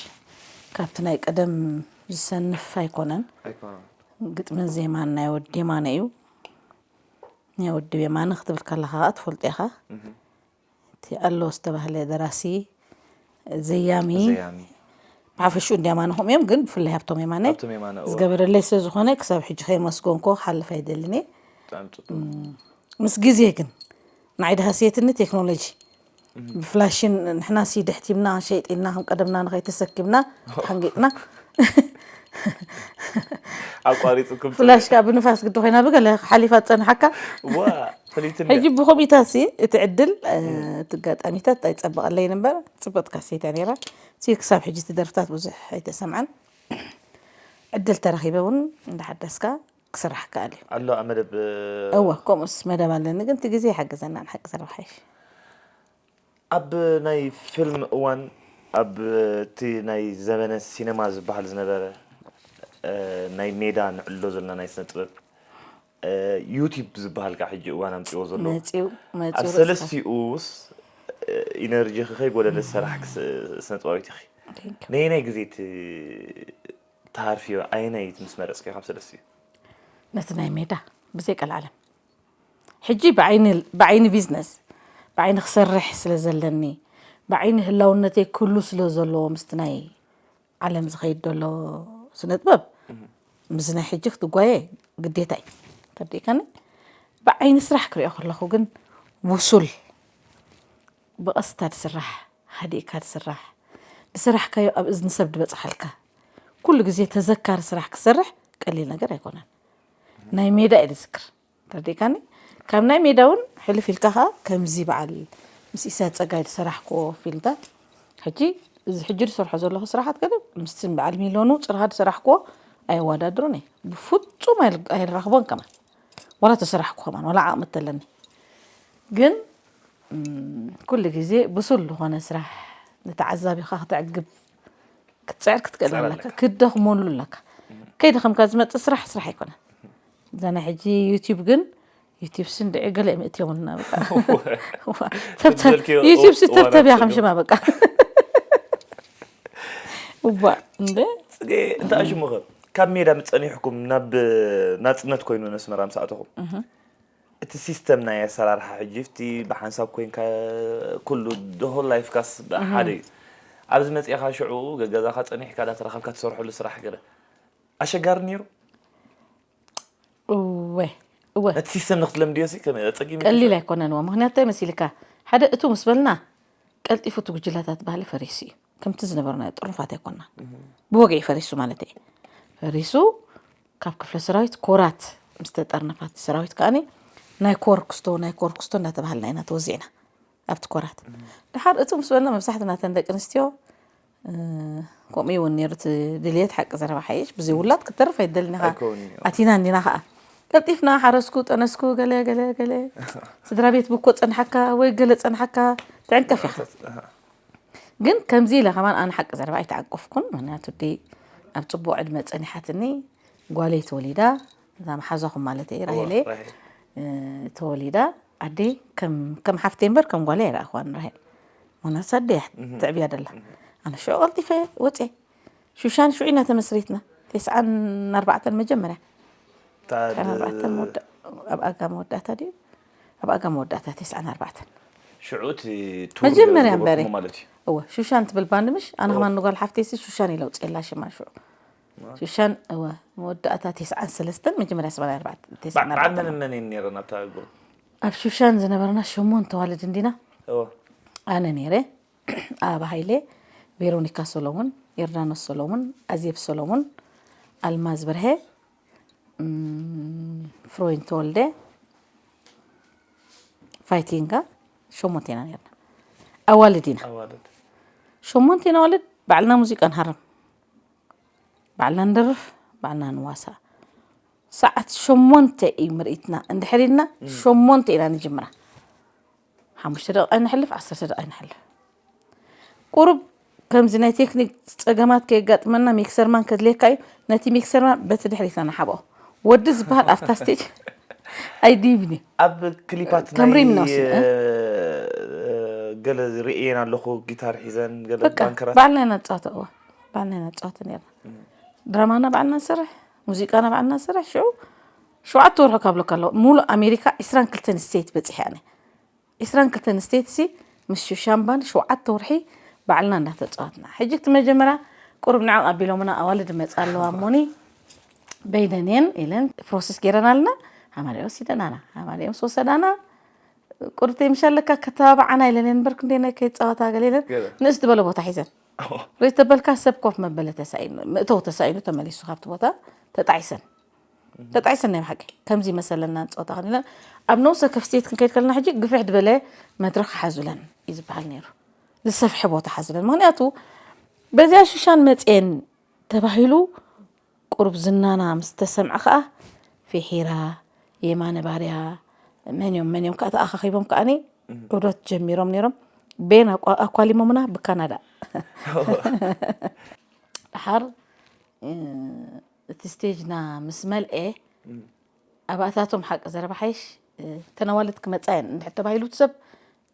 ካብቲ ናይ ቀደም ዝሰንፍ ኣይኮነን። ኣይኮነን። ግጥምን ዜማን ናይ ወዲ የማነ እዩ። ናይ ወዲ የማነ ክትብል ከለኻ ኸኣ ትፈልጦ ኢኻ። እህ። እቲ ኣሎ ዝተባህለ ደራሲ፣ ዘያሚ፣ ዘያሚ። ብሓፈሽኡ እንድያም ኣነ ከምኡ እዮም፣ ግን ብፍላይ ሃብቶም የማነ ሃብቶም የማነ፣ እዋ። ዝገበረለይ ስለ ዝኾነ ክሳብ ሕጂ ከየመስገንኮ ክሓልፍ ኣይደልን እየ። ብጣዕሚ ጽቡቅ። እም፣ ምስ ግዜ ግን ንዓይ ድሃስየትኒ ቴክኖሎጂ። እም። ብፍላሽን ንሕና ሲ ደሕቲምና ሸይጢልና ከም ቀደምና ንኸይተሰኪምና ተሓንጊጥና። ኣቋሪጽኩም ፍላሽ ከኣ ብንፋስ ግዲ ኮይና ብገለ ሓሊፋ ትጸንሓካ። ዋ፣ ፈሊትኒ። ሕጂ ብኸምኡታት ሲ እቲ ዕድል፣ እ፣ እም። እቲ ኣጋጣሚታት ኣይጸበቐለይን እምበር፣ ጽብቕቲ ካሴት እያ ነይራ። ሲ ክሳብ ሕጂ እቲ ደርፍታት ብዙሕ ኣይተሰምዐን። ዕድል ተረኺበ እውን እንዳሓደስካ ክስራሕ ከኣል እዩ። ኣሎ ኣብ መደብ፣ እ፣ እወ፣ ከምኡስ መደብ ኣለኒ፣ ግን እቲ ግዜ ይሓግዘና፣ ንሓቂ ዘረባ ሓይሽ። ኣብ ናይ ፊልም እዋን፣ ኣብ እቲ ናይ ዘመነ ሲነማ ዝበሃል ዝነበረ፣ እ፣ ናይ ሜዳ ንዕልሎ ዘለና ናይ ስነ ጥበብ፣ እ፣ ዩቲዩብ ዝበሃል ከዓ ሕጂ እዋን ኣምፅዎ ዘሎ። መፂኡ፣ መፂኡ ኣብ ርእስኻ። ሰለስቲኡስ፣ እ፣ ኢነርጂኺ ከይጎደለ ዝሰራሕኪ ስ-፣ ስነ ጥበባዊት ኢኺ። Thank you። ነየናይ ግዜ ት-፣ ትሃርፍዮ? ኣየናይ ምስ መረፅኪ ካብ ሰለስቲኡ? ነቲ ናይ ሜዳ፣ ብዘይ ቀልዓለም። ሕጂ ብዓይኒ፣ ብዓይኒ ቢዝነስ፣ ብዓይኒ ክሰርሕ ስለ ዘለኒ፣ ብዓይኒ ህላውነተይ ክህሉ ስለ ዘለዎ ምስቲ ናይ ዓለም ዝኸይድ ዘሎ ስነ ጥበብ፣ እህ። ምስዚ ናይ ሕጂ ክትጓየ ግዴታ እዩ። ተረዲእካኒ? ብዓይኒ ስራሕ ክሪኦ ከለኹ ግን ውሱል፣ ብቐስታ ዝስራሕ፣ ሃዲእካ ዝስራሕ፣ ዝሰራሕካዮ ኣብ እዝኒ ሰብ ዝበጽሓልካ፣ ኩሉ ግዜ ተዘካሪ ስራሕ ክትሰርሕ ቀሊል ነገር ኣይኮነን። ናይ ሜዳ እየ ዝዝክር። ተረዲእካኒ? ካብ ናይ ሜዳ እውን ሕልፍ ኢልካ ኸኣ ከምዚ በዓል ምስ ኢሳያስ ጸጋይ ዝሰራሕክዎ ፊልምታት፣ ሕጂ፣ እዚ ሕጂ ዝሰርሖ ዘለኹ ስራሓት ገለ ምስቲ በዓል ሚሎኑ ጽርሃ ዝሰራሕክዎ ኣይወዳድሮን እየ። ብፍጹም ኣይል-፣ ኣይራኽቦን ከማን። ዋላ ተሰራሕኩ ከማን፣ ዋላ ዓቕሚ እተለኒ። ግን፣ እም፣ ኩሉ ግዜ ብሱል ዝኾነ ስራሕ ንተዓዛቢኻ ክተዕግብ ክትጽዕር ክትክእል ትጽዕር ኣለካ፣ ኣለካ። ክትደኽመሉ ኣለካ። ከይደኸምካ ዝመጽእ ስራሕ፣ ስራሕ ኣይኮነን። እዛ ናይ ሕጂ ዩቲዩብ ግን፣ ዩቲዩብ ስንድዒ ገለ እዮም እትዮምልና በቃ። እወ። እዋ፣ ተብታ-፣ ትበልክዮ ዩቲዩብ ሲ እዋን ተብተብ እያ ኣትሰግም። ከም ሽማ በቃ። እዋ፣ እንደ? ጽጌ፣ እንታይ ሽሙኸ? ካብ ሜዳ ምጸኒሕኩም ናብ ናጽነት ኮይኑ ነስመራ ምስ ኣተኹም። እህ። እቲ ሲስተም ናይ ኣሰራርሓ ሕጂ፣ እቲ ብሓንሳብ ኮይንካ ኩሉ፣ the whole life ካስ ብሓደ እዩ። ኣብዚ መጺእኻ ሽዑ ገገዛኻ ጸኒሕካ ዳተራኸብካ ትሰርሐሉ ስራሕ ገለ ኣሸጋሪ ነይሩ? እወ፣ እወ። ነቲ ሲስተም ንክትለምድዮ ሲ ከመይ ኣጸጊሙ ቀሊል ይመስል? ኣይኮነን እወ። ምኽንያቱ እንታይ መሲልካ? ሓደ እቱ ምስ በልና ቀልጢፉ እቲ ጉጅለታት ባህሊ ፈሪሱ እዩ። ከምቲ ዝነበርናዮ ጥሩፋት ኣይኮንና። እህ። ብወግዒ ፈሪሱ ማለት እየ። ፈሪሱ ካብ ክፍለ ሰራዊት ኮራት ምስ ተጠርነፋ እቲ ሰራዊት ከኣኒ ናይ ኮር ክስቶ፣ ናይ ኮር ክስቶ እንዳተባሃልና ኢና ተወዚዕና ኣብቲ ኮራት። እህ። ድሓር እቱ ምስ በልና መብዛሕትና እተን ደቂ ኣንስትዮ ከምኡ እውን ነይሩ እቲ ድልየት። ሓቂ ዘረባ ሓይሽ ብዘይ ውላድ ክትተርፍ ኣይደልን ኢኻ። ኣቲና እንዲና ከዓ ቀልጢፍና ሓረስኩ፣ ጠነስኩ፣ ገለ ገለ ገለ። ስድራ ቤት ብኮ ጸንሓካ ወይ ገለ ጸንሓካ ትዕንቀፍ ኢኻ። ግን ከምዚ ኢለ ከማን ኣነ ሓቂ ዘረባ ኣይተዓንቀፍኩን። ምክንያቱ ዲ ኣብ ጽቡቕ ዕድመ ጸኒሓትኒ። ጓለይ ተወሊዳ፣ እዛ መሓዛኹም ማለት እየ፣ ራሄለይ ተወሊዳ። ኣደይ ከም ሓፍተይ እምበር ከም ጓለይ ኣይረኣኽዋን። ራሄል ሞናሳ ኣደይ ትዕብያ ደላ። ኣነ ሽዑ ቀልጢፈ ወፅየ። ሹሻን ሽዑ ኢና ተመስሪትና። ተስዓን ኣርባዕተን መጀመርያ። ተስዓን ኣርባዕተን መወዳ-፣ ኣብ ኣጋ መወዳእታ ድዩ? ኣብ ኣጋ መወዳእታ ተስዓን ኣርባዕተን። ሽዑ እቲ ቱር መጀመርያ ዝገበርኩሞ እምበሪ። ማለት እዩ። እወ፣ ሹሻን ትብል ባንድ ምሽ? ኣነ እወ። ከማን ንጓል ሓፍተይሲ ሹሻን ኢለ ኣውፅኤላ ሽማ ሽዑ። ሹሻን፣ እወ፣ መወዳእታ ተስዓን ሰለስተን መጀመርያ ሰማንያ ኣርባዕተ፣ ተስዓን በዓል ኣርባዕተን። መን መን እየን ነይረን ኣብታ ግሩፕ? ኣብ ሹሻን ዝነበርና ሸሞንተ ኣዋልድ እንዲና። እወ። ኣነ ነይረ፣ ኣበባ ሃይለ፣ ቬሮኒካ ሰሎሙን፣ ዮርዳኖስ ሰሎሙን፣ ኣዜብ ሰሎሙን፣ ኣልማዝ በርሀ፣ እም፣ ፍሮይን ተወልደ፣ ፋይቲንጋ፣ ሸሞንተ ኢና ነይርና። ኣዋልድ ኢና። ኣዋልድ። ሸሞንተ ኢና ኣዋልድ፣ ባዕልና ሙዚቃ ንሃርም። ባዕልና ንደርፍ፣ ባዕልና ንዋሳእ። ሰዓት ሸሞንተ እዩ ምርኢትና። እንድሕር ኢልና ሸሞንተ ኢና ንጅምራ። ሓሙሽተ ደቂቃ ይንሕልፍ፣ ዓሰርተ ደቂቃ ይንሕልፍ። ቁሩብ ከምዚ ናይ ቴክኒክ ጸገማት ከየጋጥመና ሚክሰርማን ከድልየካ እዩ። ነቲ ሚክሰርማን በቲ ድሕሪትና ንሓብኦ። ወዲ ዝበሃል ኣብታ ስቴጅ ኣይድይብን እዩ። ኣብ ክሊፓት ከም ሪም ናይ፣ እናወስድ፣ እ? እ፣ ገለ ርእየን ኣለኹ፣ ጊታር ሒዘን፣ ገለ በቃ፣ ባንከራት። ባዕልና ኢና ንጻወቶ፣ እወ። ባዕልና ኢና ንጻወቶ ነይርና። ድራማና ባዕልና ንሰርሕ፣ ሙዚቃና ባዕልና ንሰርሕ። ሽዑ ሸውዓተ ወርሒ ካብ ብለካ ኣለኹ፣ ሙሉእ ኣሜሪካ ዕስራን ክልተን ስቴት በጺሐ ኣነ። ዕስራን ክልተን ስቴትሲ ምስ ሹሻን ባንድ ሸውዓተ ወርሒ ባዕልና እንዳተጻወትና። ሕጂ እቲ መጀመርያ ቁሩብ ንዕቕ ኣቢሎምና፣ ኣዋልድ መጻ ኣለዋ እሞኒ በይነን እየን ኢለን ፕሮሰስ ገይረናልና። ሃማደኦም ወሲደናና፣ ሃማደኦም ወሰዳና። ቁሩብ ተይምሻለካ ከተባብዓና ኢለን እየን እምበር ክንደይ ናይ ከይጻወታ ገለ ኢለን ገለ። ንእስ ዝበለ ቦታ ሒዘን። ኦ። ሬት ተበልካ ሰብ ኮፍ መበለ ተሳኢኑ፣ መእተዊ ተሳኢኑ ተመሊሱ ካብቲ ቦታ ተጣዒሰን። ተጣዒሰን ናይ ብሓቂ ከምዚ መሰለና ንጸወታ ኸን ኢለን ኣብ ነውሰ ከፍ ስቴት ክንከይድ ከለና ሕጂ ግፍሕ ዝበለ መድረኽ ሓዙለን እዩ ዝበሃል ነይሩ። ዝሰፍሐ ቦታ ሓዙለን። ምኽንያቱ በዚኣ ሹሻን መጽኤን ተባሂሉ ቁሩብ ዝናና ምስ ተሰምዐ ኸኣ ፊሒራ፣ የማነ ባርያ፣ መን እዮም፣ መን እዮም ከኣ ተኣኻኺቦም ከኣኒ ዑደት ጀሚሮም ነይሮም። ቤን ኣቋ-፣ ኣኳሊሞምና ብካናዳ። ደሓር፣ እ፣ እቲ ስቴጅና ምስ መልኤ፣ እም። ኣብኣታቶም ሓቂ ዘረባ ሓይሽ፣ እ፣ እተን ኣዋልድ ክመጻ እየን እንድሕር ተባሂሉ እቲ ሰብ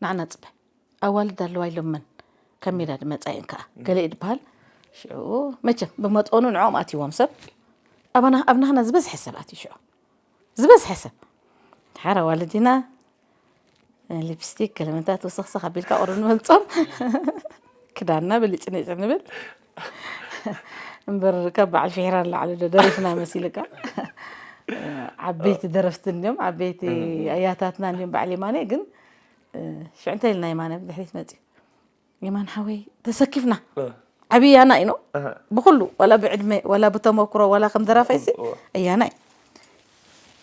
ንዓና ጽበ። ኣዋልድ ኣለዋ ኢሎም መን ካብ ሜዳ ድመጻ እየን ከኣ። እም። ገለ እዩ ድበሃል። ሽዑ መቸም ብመጠኑ ንዕኦም ኣትይዎም ሰብ። ኣባና፣ ኣብ ናህና ዝበዝሐ ሰብ ኣትዩ ሽዑ። ዝበዝሐ ሰብ። ደሓር ኣዋልድ ኢና፣ ሊፕስቲክ፣ ከለመንታት ወሰኽሰኽ ኣቢልካ ቁሩብ ንበልጾም። ክዳንና ብልጭ ንጭ ንብል። እምበር ካብ በዓል ፊሕራ ንላዕሊ ዶ ደሪፍና መሲልካ? ዓበይቲ ደረፍቲ እንድዮም፣ ዓበይቲ እም። ኣያታትና እንድዮም በዓል የማነ። ግን፣ እ፣ ሽዑ እንታይ ኢልና የማነ ብድሕሪት መጽዩ? የማን ሓወይ ተሰኪፍና። እ። ዓብዪ ያና እዩ ነው። እህ። ብኹሉ፣ ዋላ ብዕድመ፣ ዋላ ብተመክሮ፣ ዋላ ከም ደራፋይሲ እወ። ያና እዩ።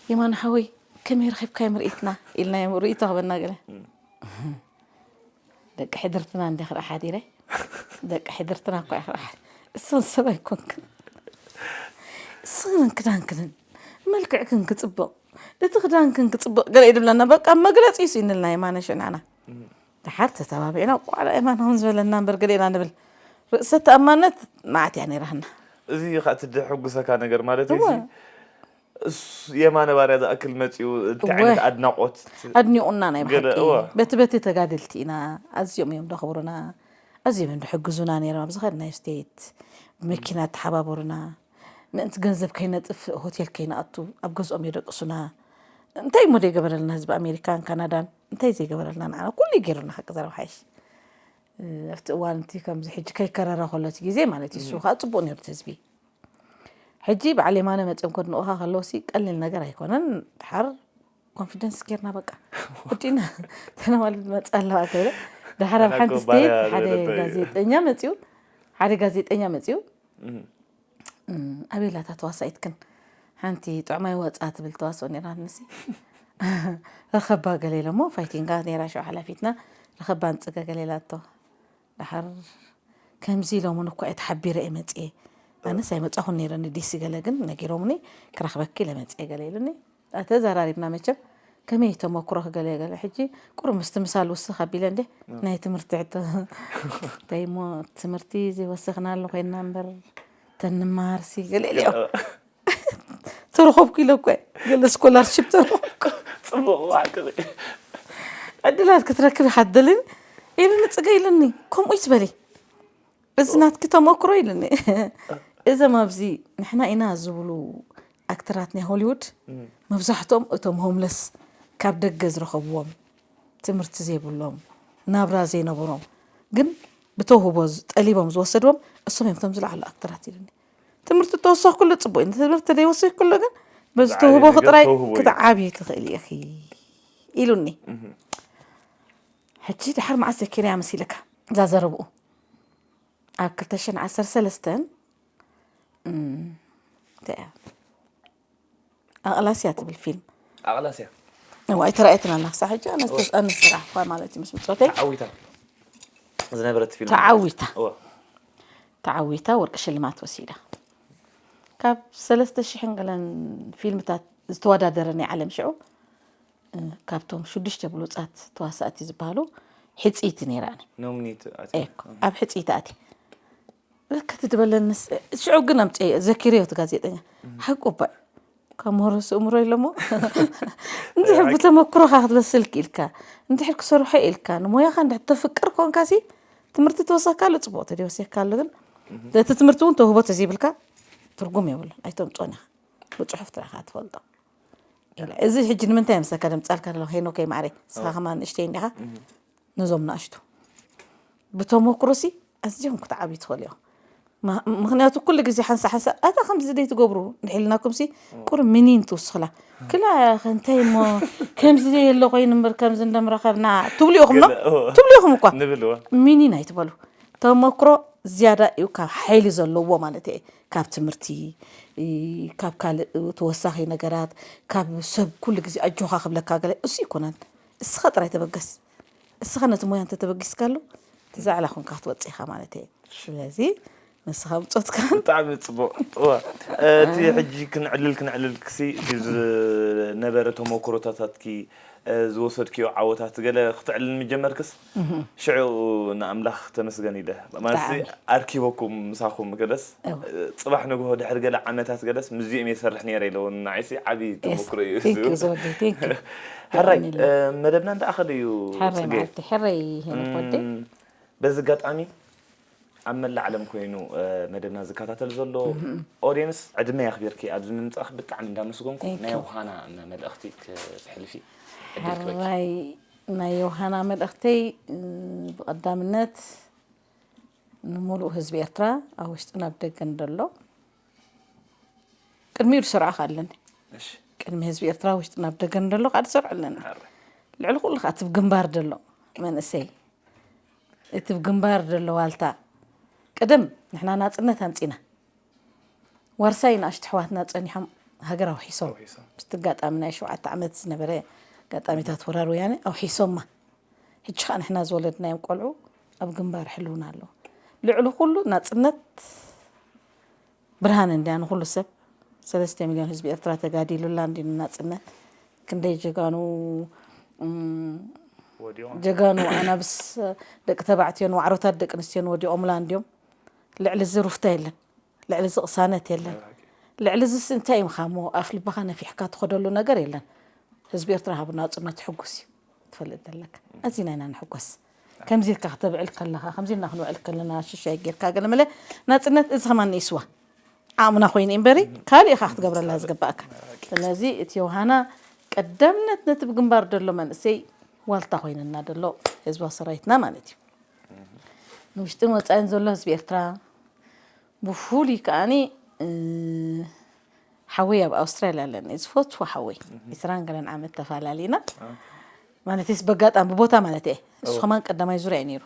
የማን ሓወይ ከመይ ረኺብካዮ ምርኢትና? ኢልናዮ፣ ርእይቶ ክበና ገለ። እም። ደቂ ሕድርትና እንደ ክርኢ ሓዲረ። ደቂ ሕድርትና እኮ እየ ክርኢ ሓዲረ። እሶን ሰብ ኣይኮንክን። እሶን ክዳንክንን መልክዕክን ክጽብቕ፣ እቲ ክዳንክን ክጽብቕ ገለ ይድብለና። በቃ መግለጺ እዩ ስኢንልና የማነ ሽዕናና። እም። ደሓር ተተባቢዕና፣ ቋዕ የማን ከም ዝበለና እምበር ገለ ኢና ንብል። ርእሰ ተኣማንነት መዓት እያ ነይራትና። እዚ ኸኣ እቲ ዘሐጉሰካ ነገር ማለት እዩ፣ እወ። እዚ እሱ የማነ ባርያ ዝኣክል መጺኡ፣ እንታይ እወ። ዓይነት ኣድናቖት ኣድኒቑና ናይ ገለ፣ ብሓቂ። እወ። በቲ በቲ ተጋደልቲ ኢና፣ ኣዝዮም እዮም ደኽብሩና፣ ኣዝዮም እዮም ደሕግዙና ነይሮም። ኣብ ዝኸድናዮ ስቴት ብመኪና ተሓባበሩና። ምእንቲ ገንዘብ ከይነጥፍእ፣ ሆቴል ከይንኣቱ፣ ኣብ ገዝኦም የደቅሱና። እንታይ እሞ ዘይገበረልና ህዝቢ ኣሜሪካን ካናዳን፣ እንታይ ዘይገበረልና ንዓና? ኩሉ እዩ ገይሩና፣ ሓቂ ዘረባ ሓይሽ። እ፣ ኣብቲ እዋን እቲ ከምዚ ሕጂ ከይከረረ ከሎ እቲ ግዜ ማለት እዩ፣ እሱ እም። ከኣ ጽቡቕ ነይሩ እቲ ህዝቢ። ሕጂ በዓል የማነ መጺኦም ከድንቑኻ ከለውሲ ቀሊል ነገር ኣይኮነን። ደሓር ኮንፊደንስ ጌርና በቃ ወዲና ተነዋልድ መጻ ኣለዋ ከይደ። ደሓር ኣብ ንሕና ሓንቲ እኮ ስቴት ባርያ ሓደ ገለ እንታይ እዩ? ጋዜጠኛ መጺኡ፣ ሓደ ጋዜጠኛ መጺኡ፣ እም። እም፣ ኣቤላ እታ ተዋሳኢትክን ሓንቲ ጥዑማይ ወጻ ትብል ተዋስኦ ነይራ ንሲ። ረኸባ ገለ ኢሎሞ፣ ፋይቲንጋ ነይራ ሽዑ ሓላፊትና፣ ረኸባ ንጽገ ገለ ኢላቶ። ደሓር ከምዚ ኢሎምን እኳ እየ ተሓቢረ እየ መፅየ። ኣነስ ኣይመፃኹን ነይረኒ ዲሲ፣ ገለ ግን ነጊሮምኒ ክረኽበኪ ኢለ መፅየ ገለ ኢሉኒ። ተዘራሪብና መቸም ከመይ ተመክሮኺ ገለ ገለ። ሕጂ ቁሩብ ምስቲ ምሳል ውስኽ ኣቢለ እንዴ ናይ ትምህርቲ ሕቶ እንታይ እሞ ትምህርቲ ዘይወሰኽናሉ ኮይንና እምበር ተንመሃርሲ ገለ ኢለዮ። ተረኸብኩ ኢለ እኮ ገለ ስኮላርሽፕ ተረኸብኩ። ፅቡቕ ዋዕቅሪ ዕድላት ክትረክብ ይሓደልን ኢሉኒ ፅገ ኢሉኒ። ከምኡ ይትበሊ እዚ ናትኪ ተመክሮ ኢሉኒ። እዞም ኣብዚ ንሕና ኢና ዝብሉ ኣክተራት ናይ ሆሊውድ መብዛሕትኦም እቶም ሆምለስ ካብ ደገ ዝረኸብዎም ትምህርቲ ዘይብሎም ናብራ ዘይነበሮም ግን ብተውህቦ ጠሊቦም ዝወሰድዎም እሶም እዮም እቶም ዝለዓሉ ኣክተራት ኢሉኒ። ትምህርቲ ተወሰኽኩሉ ፅቡቅ እዩ። ትምህርቲ ዘይወሰኽኩሉ ግን በዚ ተውህቦ ጥራይ ክትዓብይ ትኽእል ኢኺ ኢሉኒ። ሕጂ ድሓር መዓስ ዘኪርያ መሲልካ እዛ ዘረብኡ ኣብ ክልተ ሽሕን ዓሰርተ ሰለስተን እንታይ እያ ኣቕላስያ ትብል ፊልም ኣቕላስያ እዋ ኣይተራእየትን ኣላ ክሳብ ሕጂ ኣነ ዝተስኣኒ ስራሕ እኳ ማለት እዩ ምስ ምጾተይ ተዓዊታ ዝነበረት ፊልም ተዓዊታ እዋ ተዓዊታ ወርቂ ሽልማት ወሲዳ ካብ ሰለስተ ሽሕን ገለን ፊልምታት ዝተወዳደረ ናይ ዓለም ሽዑ እ፣ ካብቶም ሽዱሽተ ብሉፃት ተዋሳእቲ ዝበሃሉ ሕፅይቲ ነይራ ኣነ ኖሚኒት ኤኮ ኣብ ሕፅይቲ ኣቲ ለካ ትድበለንስ ሽዑ ግን ኣምፀ ዘኪርዮ እቲ ጋዜጠኛ ሓቁ እባ ካብ ምህሮ ስእምሮ ኢሎሞ እንድሕር ብተመክሮኻ ክትበስል ክኢልካ እንድሕር ክሰርሖ ኢልካ ንሞያኻ እንድሕር ተፍቅር ኮንካሲ ትምህርቲ ተወሰካ ኣሎ ፅቡቅ ተደወሲካ ኣሎ ግን እቲ ትምህርቲ እውን ተውህቦ ተዘይብልካ ትርጉም የብሉን ኣይተምፅኦን ኢኻ ብፅሑፍ ጥራኻ ትፈልጦ ኢለ። እዚ ሕጂ ንምንታይ መሰካ ደምፃልካ ኣለኹ ሄኖከይ ማዕረይ ንስኻ ከማን ንእሽተይ እንዲኻ ነዞም ንኣሽቱ ብተመክሮሲ ኣዝዮም ክትዓብዩ ትኽእሉ ኢኹም። ማ- ምክንያቱ ኩሉ ግዜ ሓንሳ ሓንሳ ኣታ ከምዚ ደይ ትገብሩ ንሒልናኩም ሲ ቁሩብ ሚኒን ትውስኽላ ክላ እንታይ እሞ ከምዚ ደይ የለ ኮይኑ እምበር ከምዚ እንደምረኸብና ትብሉ ኢኹም ኖ ትብሉ ኢኹም እኳ ንብል እዋ ሚኒን ኣይትበሉ ተመክሮ ዝያዳ እዩ ካብ ሓይሊ ዘለዎ ማለት እየ ካብ ትምህርቲ እ፣ ካብ ካልእ ተወሳኺ ነገራት ካብ ሰብ ኩሉ ግዜ ኣጆኻ ክብለካ ገለ እሱ ይኮነን እስኻ ጥራይ ተበገስ እስኻ ነቲ ሞያ እንተተበጊስካሉ እቲ ዛዕላ ኮንካ ክትወፅእ ኢኻ ማለት እየ ስለዚ ንስኻ ምፆትካ ብጣዕሚ ፅቡቅ እዋ እቲ ሕጂ ክንዕልል ክንዕልል ክሲ እቲ ዝነበረ ተመክሮታታትኪ ዝወሰድክዮ ዓወታት ገለ ክትዕልል ምጀመርክስ ሽዑ ንኣምላኽ ተመስገን ኢለ ማለት ኣርኪበኩም ምሳኹም ገለስ ፅባሕ ንግሆ ድሕሪ ገለ ዓመታት ገለስ ምስዚኦም እየ ሰርሕ ነይረ ኢለውን ንዓይሲ ዓብዪ ተመክሮ እዩ ሕራይ መደብና እንዳኣኸለ እዩ ሕራይ ሄኖክ ወደይ በዚ ኣጋጣሚ ኣብ መላእ ዓለም ኮይኑ መደብና ዝከታተል ዘሎ ኦድየንስ ዕድመ ኣኽቢርኪ ኣብዚ ምምፃእኺ ብጣዕሚ እንዳመስገንኩ ናይ ዮሃና መልእኽቲ ክተሕልፊ ዕድል ክበኪ። ሕራይ ናይ ዮሃና መልእኽተይ ብቐዳምነት ንሙሉእ ህዝቢ ኤርትራ ኣብ ውሽጥን ኣብ ደገን ደሎ ቅድሚኡ ዝሰርዖ ኣለኒ። ቅድሚ ህዝቢ ኤርትራ ውሽጥን ኣብ ደገን ደሎ ከዓ ዝሰርዖ ኣለኒ። ልዕሊ ኩሉ ከዓ እቲ ብ ግንባር ደሎ መንእሰይ እቲ ብ ግንባር ደሎ ዋልታ ቅድም ንሕና ናጽነት ኣምጺና ዋርሳይ ንኣሽቱ ኣሕዋትና ጸኒሖም ሃገር ኣውሒሶም ምስቲ ኣጋጣሚ ናይ ሸውዓተ ዓመት ዝነበረ ኣጋጣሚታት ወራር ወያነ ኣውሒሶማ ሕጂ ከዓ ንሕና ዝወለድናዮም ቆልዑ ኣብ ግንባር ሕልውና ኣለዉ ልዕሊ ኩሉ ናጽነት ብርሃን እንድያ ንኩሉ ሰብ ሰለስተ ሚልዮን ህዝቢ ኤርትራ ተጋዲሉላ እንዲ ንናጽነት ክንደይ ጀጋኑ ጀጋኑ ኣናብስ ደቂ ተባዕትዮን ዋዕሮታት ደቂ ኣንስትዮን ወዲቖምላ እንዲዮም ልዕሊ እዚ ሩፍታ የለን ልዕሊ እዚ ቅሳነት የለን ልዕሊ እዚስ እንታይ ኢምኻ እሞ ኣፍ ልብኻ ነፊሕካ ትኸደሉ ነገር የለን ህዝቢ ኤርትራ ሃቡ ናጽነቱ ሕጉስ እዩ ትፈልጥ ዘለካ ኣዚና ኢና ንሕጎስ ከምዚ ኢልካ ክተብዕል ከለኻ ከምዚ ኢልና ክንውዕል ከለና ሽሻይ ጌርካ ገለ መለ ናጽነት እዚ ከማን ንኢስዋ ዓቕምና ኮይኑ እምበሪ ካልእ ኢኻ ክትገብረላ ዝግባእካ ስለዚ እቲ ዮሃና ቀዳምነት ነቲ ብግንባር ደሎ መንእሰይ ዋልታ ኮይነና ደሎ ህዝባዊ ሰራዊትና ማለት እዩ ንውሽጥን ወፃኢን ዘሎ ህዝቢ ኤርትራ ብፍሉይ ከዓኒ ሓወይ ኣብ ኣውስትራልያ ኣለኒ ዝፈትዎ ሓወይ ዒስራን ገለን ዓመት ተፈላለና ማለትስ በጋጣሚ ብቦታ ማለት እየ እሱ ከማን ቀዳማይ ዙርያ እዩ ነይሩ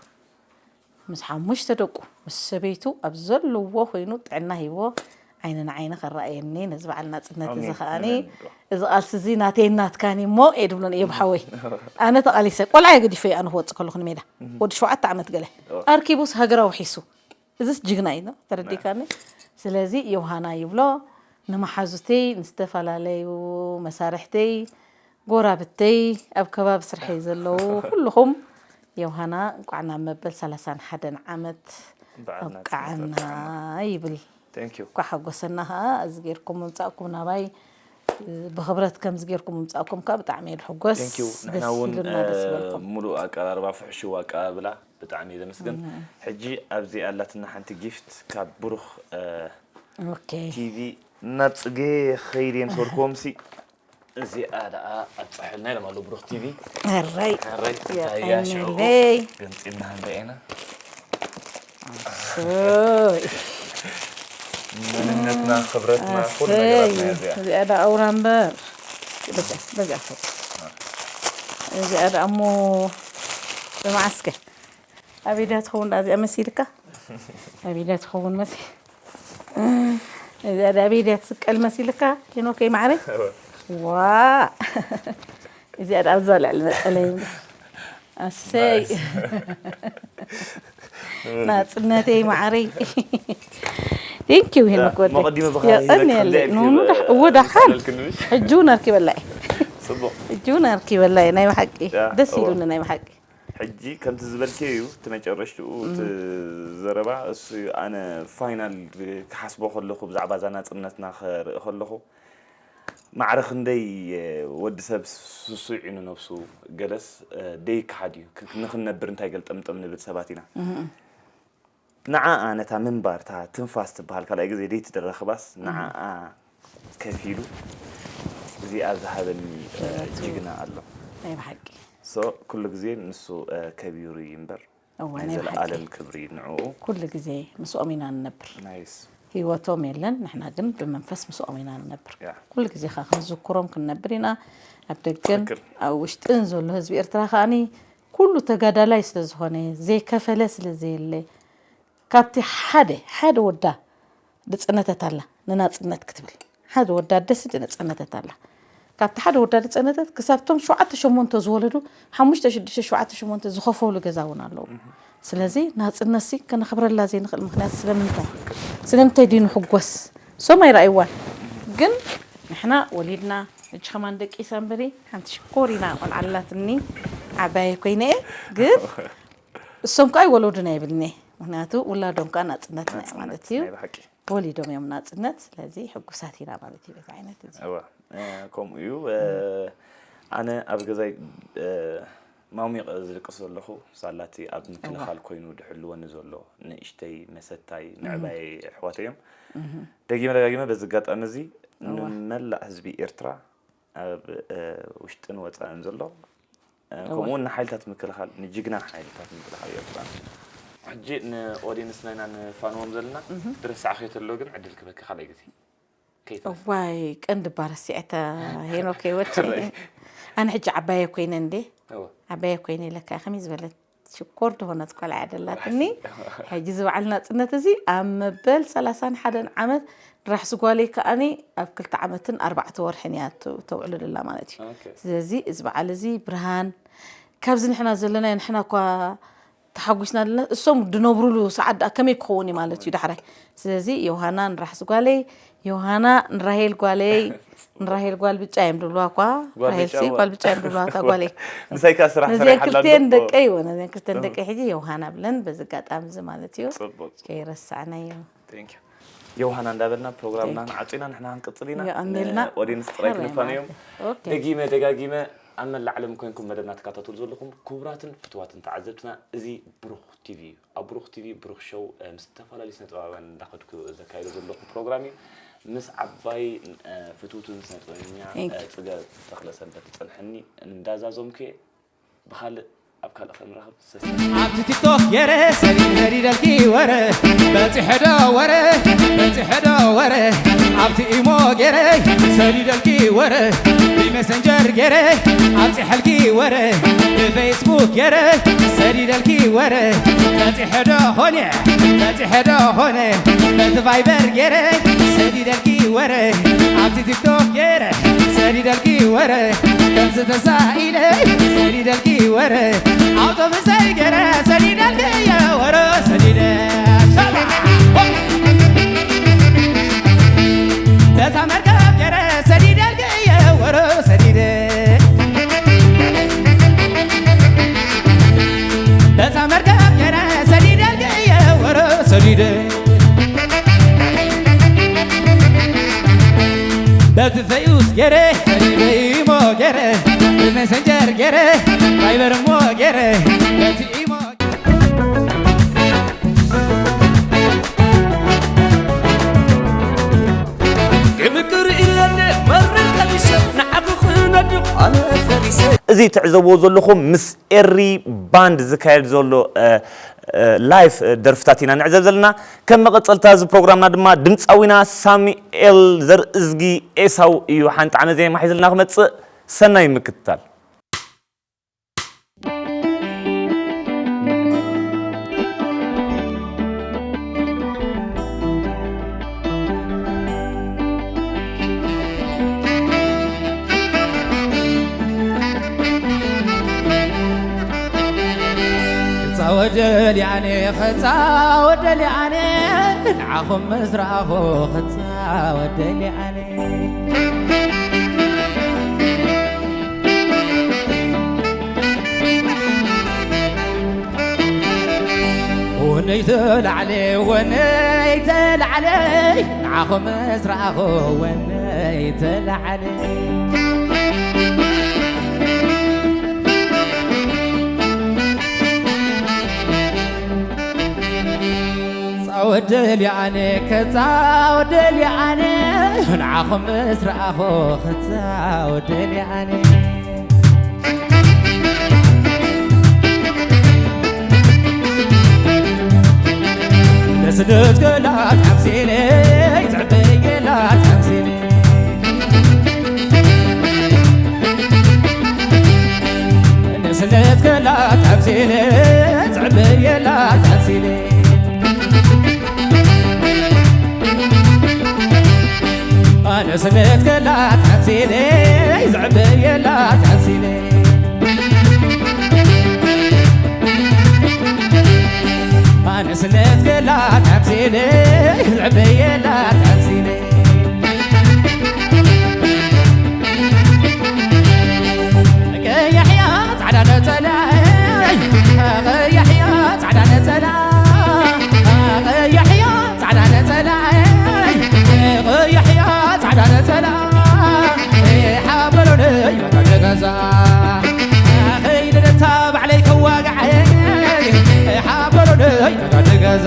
ምስ ሓሙሽተ ደቁ ምስ ሰበይቱ ኣብ ዘለዎ ኮይኑ ጥዕና ሂቦ ዓይኒ ንዓይኒ ከረኣየኒ ነዚ በዓል ናፅነት እዚ ከዓኒ እዚ ቃልሲ እዚ ናተይ ናትካን እሞ እየ ድብሎን እየ ብሓወይ ኣነ ተቃሊሰ ቆልዓ እየ ገዲፈ ኣነ ክወፅእ ከለኹ ንሜዳ ወዲ ሸውዓተ ዓመት ገለ ኣርኪቡስ ሃገር ኣውሒሱ እዚስ ጅግና እዩ፣ ተረዲካኒ። ስለዚ ዮሃና ይብሎ። ንመሓዙተይ፣ ንዝተፈላለዩ መሳርሕተይ፣ ጎራብተይ፣ ኣብ ከባቢ ስርሐይ ዘለዉ ኩልኹም፣ ዮሃና እንኳዕ ናብ መበል ሰላሳን ሓደን ዓመት ኣብቃዓና ይብል። እንኳዕ ሓጎሰና። ከዓ እዚ ጌርኩም ምምፃእኩም ናባይ፣ ብኽብረት ከምዚ ጌርኩም ምምፃእኩም ከዓ ብጣዕሚ እየ ዝሕጎስ። ንሕና እውን ሙሉእ ኣቀራርባ፣ ፍሕሽው ኣቀባብላ፣ ብጣዕሚ እየ ዘመስግን። ሕጂ ኣብዚ ኣላትና ሓንቲ ጊፍት ካብ ብሩኽ ቲቪ። ናብ ፅጌ ኸይድ እየ ምስ በልክዎም ሲ፣ እዚኣ ደኣ ኣብፀሐልና ኢሎም ኣለዉ ብሩኽ ቲቪ። ሕራይ ሕራይ እንታይ እያ ሽዑ የቀንየለይ። ገንፂልና ክንሪኣ ኢና። ኣሰይ መንነትና፣ ክብረትና፣ ኩሉ ነገራትና እያ እዚኣ። እዚኣ ደኣ ኣውራ እምበር በዚኣ በዚኣ ኸድ እዚኣ ደኣ እሞ ብመዓስከ ኣበይ ድያ ትኸውን ደኣ እዚኣ መሲልካ? ኣበይ ድያ ትኸውን መሲ እዚኣ ደኣ ኣበይ ድያ ትስቀል መሲልካ? ሄኖከይ ማዕረይ ዋ እዚኣ ደኣ ኣብዛ ልዕሊ መጸለይ ኣሰይ ናጽነተይ ማዕረይ ቴንኪው ሄኖክ ወደይ መቐዲመ ብኻ የቐንየለይ ሂበካ ንሁኑ ሂበ- እወ ዳሓን ዘለክንሽ። ሕጂ እውን ኣርኪበላ እየ ጽቡቕ። ሕጂ እውን ኣርኪበላ እየ ናይ ብሓቂ ያ፣ ደስ እወ። ኢሉኒ ናይ ብሓቂ ሕጂ ከምቲ ዝበልክዮ እዩ እቲ መጨረሽትኡ እቲ ዘረባ። እሱ ኣነ ፋይናል ክሓስቦ ከለኹ ብዛዕባ እዛ ናጽነትና ክርኢ ከለኹ ማዕረ ክንደይ ወዲ ሰብ ስሱዕ እዩ ንነብሱ፣ ገለስ ደይከሓድ እዩ። ክ- ንኽንነብር እንታይ ገልጠምጠም ንብል ሰባት ኢና። ንዓኣ ነታ ምንባር እታ ትንፋስ ትበሃል ካልኣይ ግዜ ደይትደረኽባስ ንዓኣ ከፊሉ እዚኣ ዝሃበኒ ጅግና ኣሎ። ናይ ብሓቂ ሶ ኩሉ ግዜ ንሱ ከቢሩ ይንበር። እወ ናይ ናይ ብሓቂ ዘለኣለም ክብሪ ንዕኡ። ኩሉ ግዜ ምስኦም ኢና ንነብር ናይስ ህይወቶም የለን ንሕና ግን ብመንፈስ ምስኦም ኢና ንነብር ያ ኩሉ ግዜ ኸዓ ክንዝክሮም ክንነብር ኢና ኣብ ደገን ትክክል። ኣብ ውሽጥን ዘሎ ህዝቢ ኤርትራ ከዓኒ ኩሉ ተጋዳላይ ስለ ዝኾነ ዘይከፈለ ስለ ዘየለ ካብቲ ሓደ ሓደ ወዳ ዝጸነተት ኣላ ንናጽነት ክትብል ሓደ ወዳ ደስ ዝጸነተት ኣላ ካብቲ ሓደ ወዳ ዝጸነተት ክሳብ ቶም ሸውዓተ ሸሞንተ ዝወለዱ ሓሙሽተ ሽዱሽተ ሸውዓተ ሸሞንተ ዝኸፈሉ ገዛ እውን ኣለዉ ስለዚ ናጽነትሲ ከነኽብረላ ዘይንኽእል ምኽንያት ስለምንታይ ስለምንታይ ድዩ ንሕጎስ ሶም ኣይረኣይዋን ግን ንሕና ወሊድና ሕጂ ከማን ደቂሳ እምበሪ ሓንቲ ሽኮሪና ቆልዓ ኣላትኒ ዓባየ ኮይነ እየ ግን እሶም ከዓ ይወለዱና ይብልኒ ምክንያቱ ውላዶም ከዓ ናፅነትና እዩ ማለት እዩ ናይ ብሓቂ ወሊዶም እዮም ናፅነት ስለዚ ሕጉሳት ኢና ማለት እዩ በዚ ዓይነት እዚ እወ እ፣ ከምኡ እዩ እ፣ ኣነ ኣብ ገዛይ እ፣ ማሙቕ ዝድቅስ ዘለኹ ሳላቲ ኣብ ምክልኻል ኮይኑ ድሕልወኒ ዘሎ ንእሽተይ መሰታይ ምዕባይ ኣሕዋተይ እዮም ደጊመ ደጋጊመ በዚ ኣጋጣሚ እዚ ንመላእ ህዝቢ ኤርትራ ኣብ ውሽጥን ወፃእን ዘሎ ከምኡውን ንሓይልታት ምክልኻል ንጅግና ሓይልታት ምክልኻል ኤርትራ ሕጂ ንኦዲንስ ናይና ንፋንዎም ዘለና ድረስዓ ከይተሎ ግን ዕድል ክበኪ ካልኣይ ግዜ ከይትረስ እዋይ ቀንዲ ባረሲዐታ ሄኖክ ወዲ ኣነ ሕጂ ዓባየ ኮይነ እንዴ እወ ዓባየ ኮይነ ኢለካ ከመይ ዝበለት ሽኮር ዝኾነት ቆልዓ ደላትኒ ሕጂ እዚ በዓል ናፅነት እዚ ኣብ መበል ሰላሳን ሓደን ዓመት ንራሕሲ ጓለይ ከዓኒ ኣብ ክልተ ዓመትን ኣርባዕተ ወርሕን እያ ተ- ተውዕሎ ደላ ማለት እዩ ኦኬ ስለዚ እዚ በዓል እዚ ብርሃን ካብዚ ንሕና ዘለና ንሕና እኳ ተሓጒስና ዘለና እሶም ድነብሩሉ ሰዓት ደኣ ከመይ ክኸውን እዩ ማለት እዩ ዳሕራይ ስለዚ ዮሃና ንራሕሲ ጓለይ ዮሃና ንራሄል ጓለይ ንራሄል ጓል ብጫ እዮም ድብልዋ እኳ ጓል ራሄል ብጫ ሲ እዋ። ጓል ብጫ እዮም ድብልዋ እታ ጓለይ ምሳይ ከኣ ስራሕ ነዚአን ሰሪሓ ኣላ ክልተን ኣሎ። ደቀይ እዎ ነዚአን ክልተን ደቀይ ሕጂ ዮሃና ብለን በዚ ኣጋጣሚ እዚ ማለት እዩ ጽቡቅ ከይረሳዕናዮ Thank you። ዮሃና እንዳበልና ፕሮግራምና Thank you። ንዓጺና ንሕና ክንቅጽል ኢና ይቐንየልና። ኦዲንስ ጥራይ ሕራይ ክንፋነዮም ማለት እዩ። ኦኬ። ደጊመ ደጋጊመ ኣብ መላእ ዓለም ኮይንኩም መደብና ትከታተሉ ዘለኹም ክቡራትን ፍትዋትን ተዓዘብትና እዚ ብሩኽ ቲቪ እዩ ኣብ ብሩኽ ቲቪ ብሩኽ ሾው ምስ ዝተፈላለዩ ስነ ጥበባውያን እንዳኸድኩ ዘካየዶ ዘለኹ ፕሮግራም እዩ ምስ ዓባይ ፍትውትን ስነ ጥበበኛ Thank you። ፅገብ ተኽለሰንበት ትፀንሐኒ እንዳዛዞምኩ እየ ብኻልእ ኣብ ካልእ ክንራኸብ ሰስ ኣብቲ ቲክቶክ ገይረ ሰዲድ ሰዲደልኪ ወረ በፂሐ ዶ ወረ በፂሐ ዶ ወረ ኣብቲ ኢሞ ገይረ ሰዲደልኪ ወረ ብመሰንጀር ገይረ ኣብፂሐልኪ ወረ ብፌስቡክ ገይረ ሰዲደልኪ ወረ በፂሐ ዶ ኾነ በፂሐ ዶ ኾነ በቲ ቫይበር ገይረ ሰዲደልኪ ወረ ኣብቲ ቲክቶክ ገይረ ሰዲደልኪ ወረ ከምዚ ተሳኢለ ሰዲደልኪ ወረ ኣውቶቡሰይ ገይረ ሰዲደልኪ ወረ ሰዲደ በቲ ፈዩስ ገይረ፣ በቲ ኢሞ ገይረ፣ ብመሰንጀር ገይረ፣ ቫይበር እሞ ገይረ፣ በቲ ኢሞ ክምቅር ኢለኒ መርር ቀሚሰ ንዓኺ ክነድቕ ኣነ ፈሪሰ። እዚ ትዕዘብዎ ዘለኹም ምስ ኤሪ ባንድ ዝካየድ ዘሎ፣ እ፣ እ፣ ላይፍ፣ እ፣ ደርፍታት ኢና ንዕዘብ ዘለና። ከም መቐጸልታ እዚ ፕሮግራምና ድማ ድምጻዊና ሳሙኤል ዘርእዝጊ ኤሳው እዩ ሓንቲ ዓመት ዜማ ሒዝልና ክመጽእ። ሰናይ ምክትታል። ክጻወት ደልያነ፣ ክጻወት ደልያነ፣ ንዓኹም ምስ ረኣኹ ክጻወት ደልያነ። ወነይ ተላዕለ፣ ወነይ ተላዕለ፣ ንዓኹም ምስ ረኣኹ ወነይ ተላዕለ። ጻወት ደልያነ፣ ከጻወት ደልያነ፣ ንዓኹም ምስ ረኣኹ ክጻወት ደልያነ። ንስደት ገላት ኣምሲለ፣ ትዕበይ ገላት ኣምሲለ። ንስደት ገላት ኣምሲለ፣ ትዕበይ ገላት ኣምሲለ። ኣነ ስነት ገላት ኣምሲለ፣ ዝዕበየላት ኣምሲለ። ኣነ ስነት ገላት ኣምሲለ፣ ዝዕበየላት ኣምሲለ። ቀያሕያ ጻዕዳ ነጸላ፣ ቀያሕያ ጻዕዳ ነጸላ፣ ቀያሕያ ጻዕዳ ነጸላ፣ ቀያሕያ ጻዕዳ ነጸላ፣ ሓበሎነይ መጋደ ገዛ፣ ከይደ ደታ ባዕለይ ከዋግዓየ፣ ሓበሎነይ መጋደ ገዛ።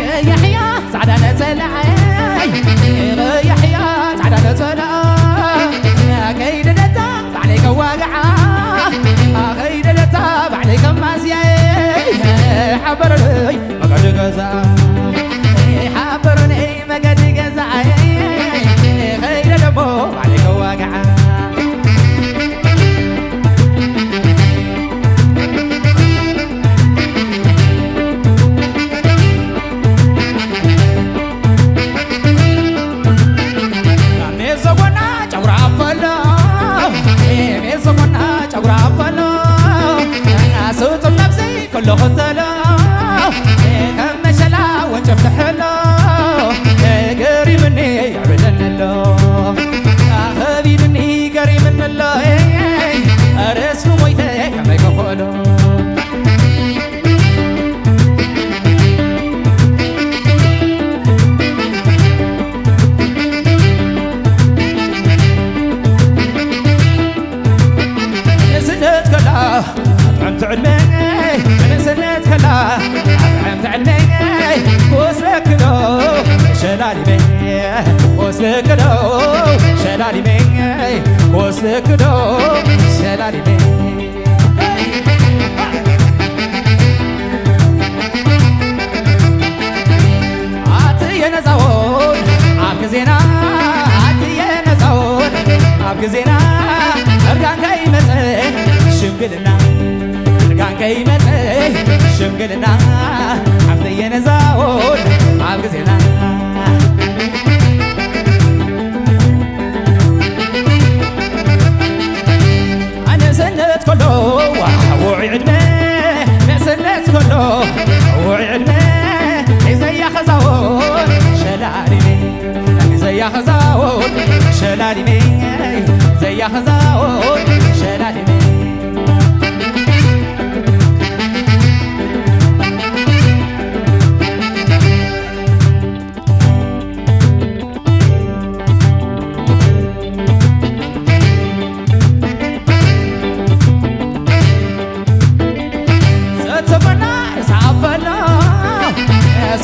ቀያሕያ ጻዕዳ ነጸላዓይ፣ ቀያሕያ ጻዕዳ ነጸላ፣ ከይደ ደታ ባዕለይ ከዋግዓ፣ ከይደ ደታ ባዕለይ ከማስያየ፣ ሓበረለይ መገዲ ገዛ፣ ሓበረለይ መገዲ ገዛ፣ ከይደ ደሞ ባዕለይ ከዋግዓ። ሜሶጎና ጨጉራ ኣበሎ፣ ሜሶጎና ጨጉራ ኣበሎ፣ ስጡም ነብሲ ኩሉ ክተሎ፣ ከም መሸላ ወንጭፍ ትሕሎ፣ ገሪምኒ ይዕብደኒ ኣሎ፣ ኣኸቢብኒ ገሪምኒ ኣሎ፣ ረስኑ ሞይተ ከመይ ክኽእሎ። ንእስነት ከላ ኣጥዕምቲ ዕድመ፣ ንእስነት ከላ ኣጥዕምቲ ዕድመ፣ ክወስደኪ ዶ ሸላሊመ፣ ክወስደኪ ዶ ሸላሊመ፣ ክወስደኪ ዶ ሸላሊመ። ኣትየ ነዛውን ኣብ ግዜና፣ ኣትየ ነዛውን ኣብ ግዜና፣ እርጋን ከይመጸ ሽምግልና፣ እርጋን ከይመጸ ሽምግልና፣ ኣትየ ነዛውን ኣብ ግዜና። ንእስነት ከሎ ውዑይ ዕድመ፣ ንእስነት ከሎ ውዑይ ዕድመ፣ ሒዘያ ኸዛውን ሸላሊመ፣ ሒዘያ ኸዛውን ሸላሊመ፣ ሒዘያ ኸዛውን ሸላሊመ።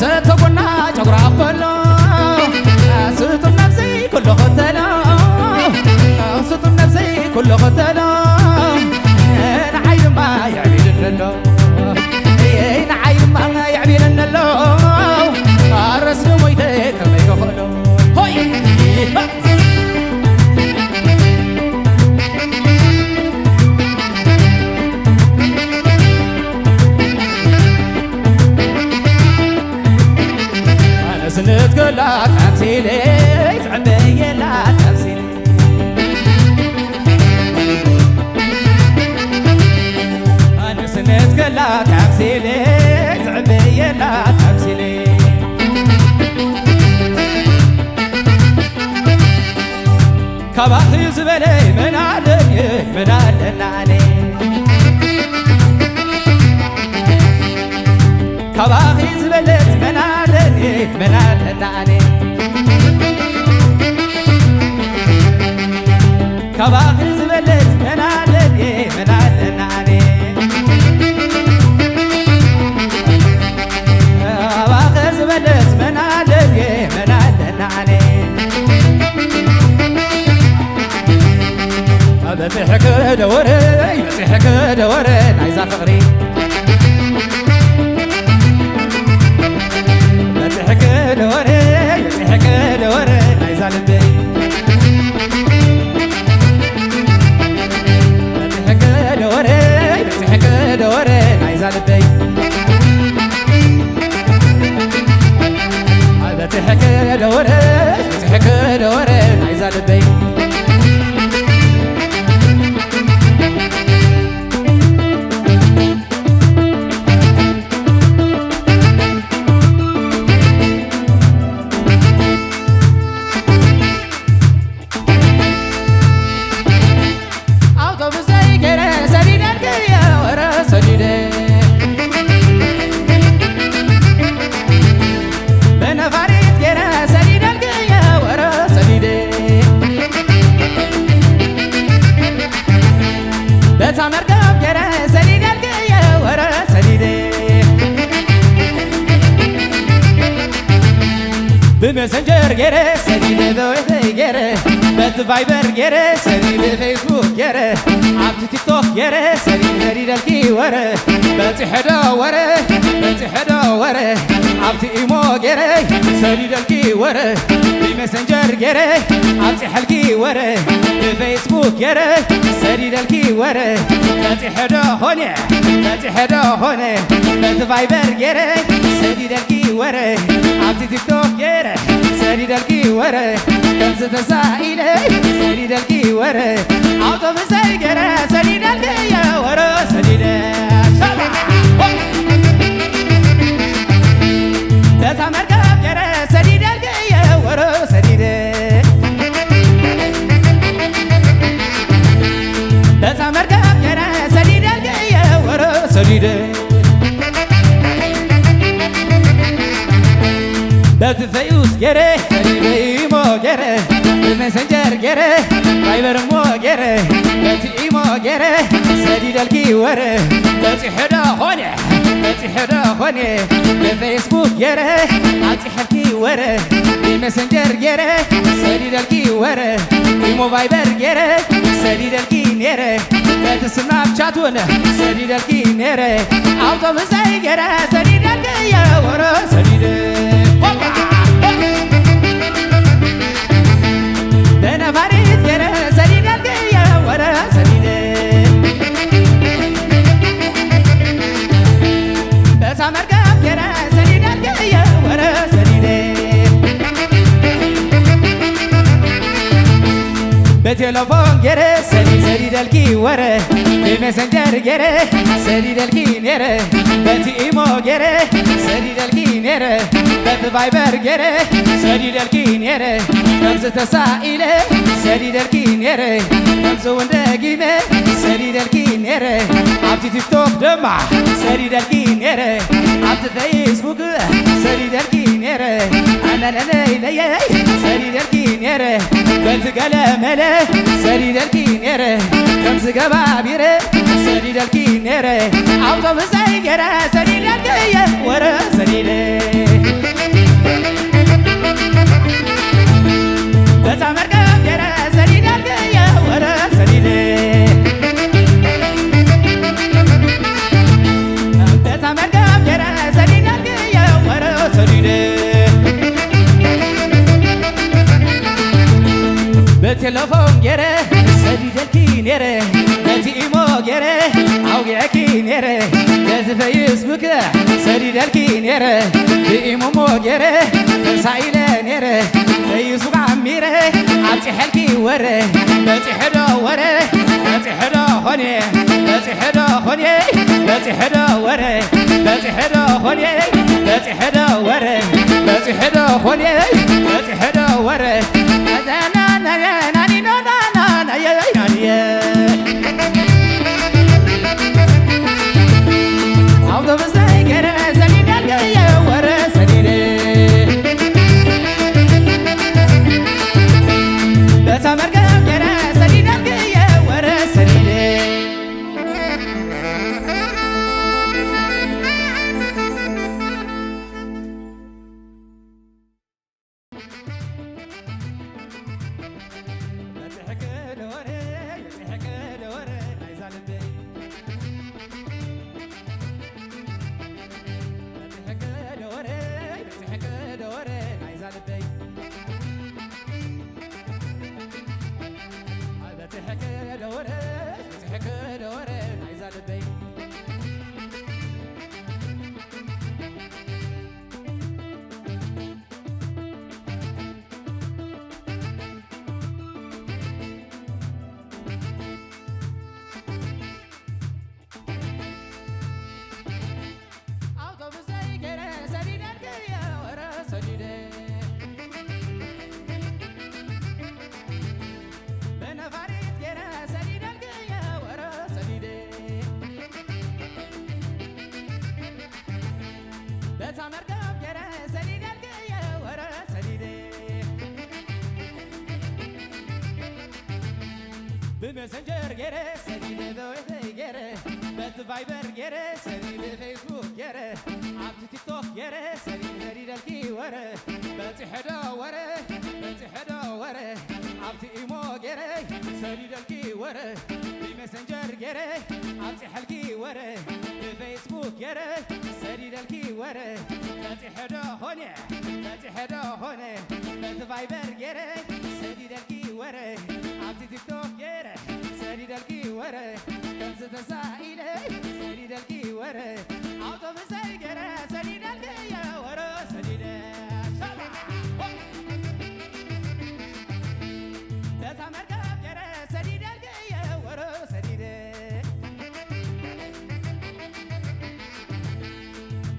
ሰተጎና ጨጉራ ከሎ ስጡም ነብሰይ ኩሉ ከተሎ ስጡም ነብሰይ ኩሉ ከተሎ ንዓይ ድማ የዕቢድኒ ኣሎ ንዓይ ድማ የዕቢደኒ ኣሎ ኣረስ ሞይተ ከመይ ክኽእሎ ሆይ ኣነስ ንትገላ ተምሲለ ዝዕበየላ ተምሲለ ኣነስ ንትገላ ተምሲለ ዝዕበየላ ተምሲለ ካባኺ ዝበለ መን ኣለኒ መን ኣለና ኣነ ካባኺ ዝበለት መን ኣለኒ መን ኣለና ኣነ ካባኺ ዝበለት መን ኣለኒ መን ኣለና ኣነ ካባኺ ዝበለት መን ኣለኒ መን ኣለና ኣነ በፂሕኪ ደወረ በፂሕኪ ደወረ ናይዛ ፍቕሪ በፂሕኪ ደወረ በፂሕኪ ደወረ ናይዛ ልበይ በፂሕኪ ደወረ በፂሕኪ ደወረ ናይዛ ልበይ በፂሕኪ ደወረ በፂሕኪ ደወረ ናይዛ ልበይ ኣውቶቡሰይ ገይረ ሰዲደልክየ ወረ ሰዲደ በነፋሪት ገይረ ሰዲደልክየ ወረ ሰዲደ በታ መርከብ ገይረ ሰዲደልክየ ወረ ሰዲደ ብመሰንጀር ገይረ ሰዲደ በወይተይ ገይረ በቲ ቫይበር ገይረ ሰዲደ ፌስቡክ ገይረ ኣብቲ ቲክቶክ ገይረ ሰዲደ ሰዲደልኪ ወረ በፂሐ ዶ ወረ በፂሐ ዶ ወረ ኣብቲ ኢሞ ገይረ ሰዲደልኪ ወረ ብመሰንጀር ገይረ ኣብፂሐልኪ ወረ ብፌስቡክ ገይረ ሰዲደልኪ ወረ በፂሐ ዶ ኾነ በፂሐ ዶ ኾነ በቲ ቫይበር ገይረ ሰዲደልኪ ወረ ኣብቲ ቲክቶክ ገይረ ሰዲደልኪ ወረ ከምዚ ተሳኢለ ሰዲደልኪ ወረ ኣውቶቡሰይ ገይረ ሰዲደልክየ ወረ ሰዲደ ሸባ በታ መርከብ ገይረ ሰዲደልክየ ወረ ሰዲደ በታ መርከብ ገይረ ሰዲደልክየ ወረ ሰዲደ በቲ ፈዩስ ገይረ በኢሞ ገይረ ብመሰንጀር ገይረ ቫይበር እሞ ገይረ በቲ ኢሞ ገይረ ሰዲደልኪ ወረ በፂሐ ዶ ኾነ በፂሐ ዶ ኾነ ብፌስቡክ ገይረ ኣብፂሐልኪ ወረ ብመሰንጀር ገይረ ሰዲደልኪ ወረ ኢሞ ቫይበር ገይረ ሰዲደልኪ ነይረ በቲ ስናፕቻት እውን ሰዲደልኪ ነይረ ኣውቶቡሰይ ገይረ ሰዲደልክየ ወረ ሰዲደ ሆባ በነፋሪት ገይረ ሰዲደልክየ ወረ ሰዲደ በታ መርከብ ገይረ ሰዲደልክየ ወረ ሰዲደ በቴሌፎን ገይረ ሰዲ ሰዲደልኪ ወረ ብመሰንጀር ገይረ ሰዲደልኪ ነይረ በቲ ኢሞ ገይረ ሰዲደልኪ ነይረ በቲ ቫይበር ገይረ ሰዲደልኪ ነይረ ከምዚ ተሳኢለ ሰዲደልኪ ነይረ ከምዚ እውን ደጊመ ሰዲደልኪ ነይረ ኣብቲ ቲክቶክ ድማ ሰዲደልኪ ነይረ ኣብቲ ፌስቡክ ሰዲደልኪ ነይረ ኣነነነይነየይ ሰዲደልኪ ነይረ በቲ ገለመለ ሰዲደልኪ ነይረ ከምዚ ገባቢረ ሰዲደልኪ ነይረ ኣውቶቡሰይ ገይረ ሰዲደልክየ ወረ ሰዲደ ነረ በዚ ፈይስቡክ ሰዲደልኪ ነረ ብኢሞሞ ገረ ተሳኢለ ነረ ፈይስቡክ ኣሚረ ኣብፅሐልኪ ወረ በፂሐ ዶ ወረ በፂሐ ዶ ኾነ በፂሐ ዶ ኾነ በፂሐ ዶ ወረ በፂሐ ዶ ኾነ በፂሐ ዶ ወረ በፂሐ ዶ ኾነ በፂሐ ዶ ወረ ናኒኖ ናናናየናንየ ኣውቶቡሰይ ገረ ሰዲደልየ ወረ ሰዲደ በታ መርከብ ገረ ሰዲደልየ ወረ ሰዲደ በጽሕክ ደወረ በጽሕክ ደወረ ናይዛ ልበይ በጽሕክ ደወረ በጽሕክ ደወረ ናይዛ ልበይ በጽሕክ ደወረ በጽሕክ ደወረ ናይዛ ልበይ ኣውቶቡሰይ ገረ ሰዲደልክየ ወረ ሰዲደ በነፋሪት ገረ ሰዲደልክየ ወረ ሰዲደ በታ መርከብ ገረ ሰዲደልክየ ወረ ሰዲደ ብመሰንጀር ገረ ሰዲደ በወይተይ ገረ በቲ ቫይበር ገረ ሰዲደ ፌስቡክ ገረ ኣብቲ ቲክቶክ ገረ ሰዲደ ሰዲደልኪ ወረ በፂሐ ዶ ወረ በፂሐ ዶ ወረ ኣብቲ ኢሞ ገረ ሰዲደልኪ ወረ ብመሰንጀር ገረ ኣብፂሐልኪ ወረ ብፌስቡክ ገረ ሰዲደልኪ ወረ በፂሐ ዶ ኾነ በፂሐ ዶ ኾነ በቲ ቫይበር ገረ ሰዲደልኪ ወረ ኣብቲ ቲክቶክ ገረ ሰዲደልኪ ወረ ከምዚ ተሳኢለ ሰዲደልኪ ወረ ኣውቶቡሰይ ገረ ሰዲደልክየ ወረ ሰዲደ ሸባ በታ መርከብ ገረ ሰዲደልክየ ወረ ሰዲደ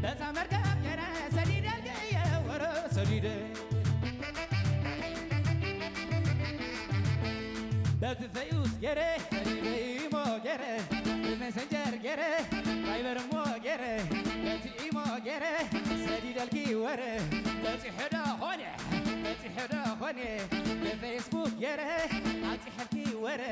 በታ መርከብ ገረ ሰዲደልክየ ወረ ሰዲደ በቲ ፈዩስ ገረ ሰዲደ ኢሞ ገረ ብመሰንጀር ገረ ቫይበር እሞ ገረ በቲ ኢሞ ገረ ሰዲደልኪ ወረ በፂሐ ዶ ኾነ በፂሐ ዶ ኾነ ብፌስቡክ ገረ ኣብፂሐልኪ ወረ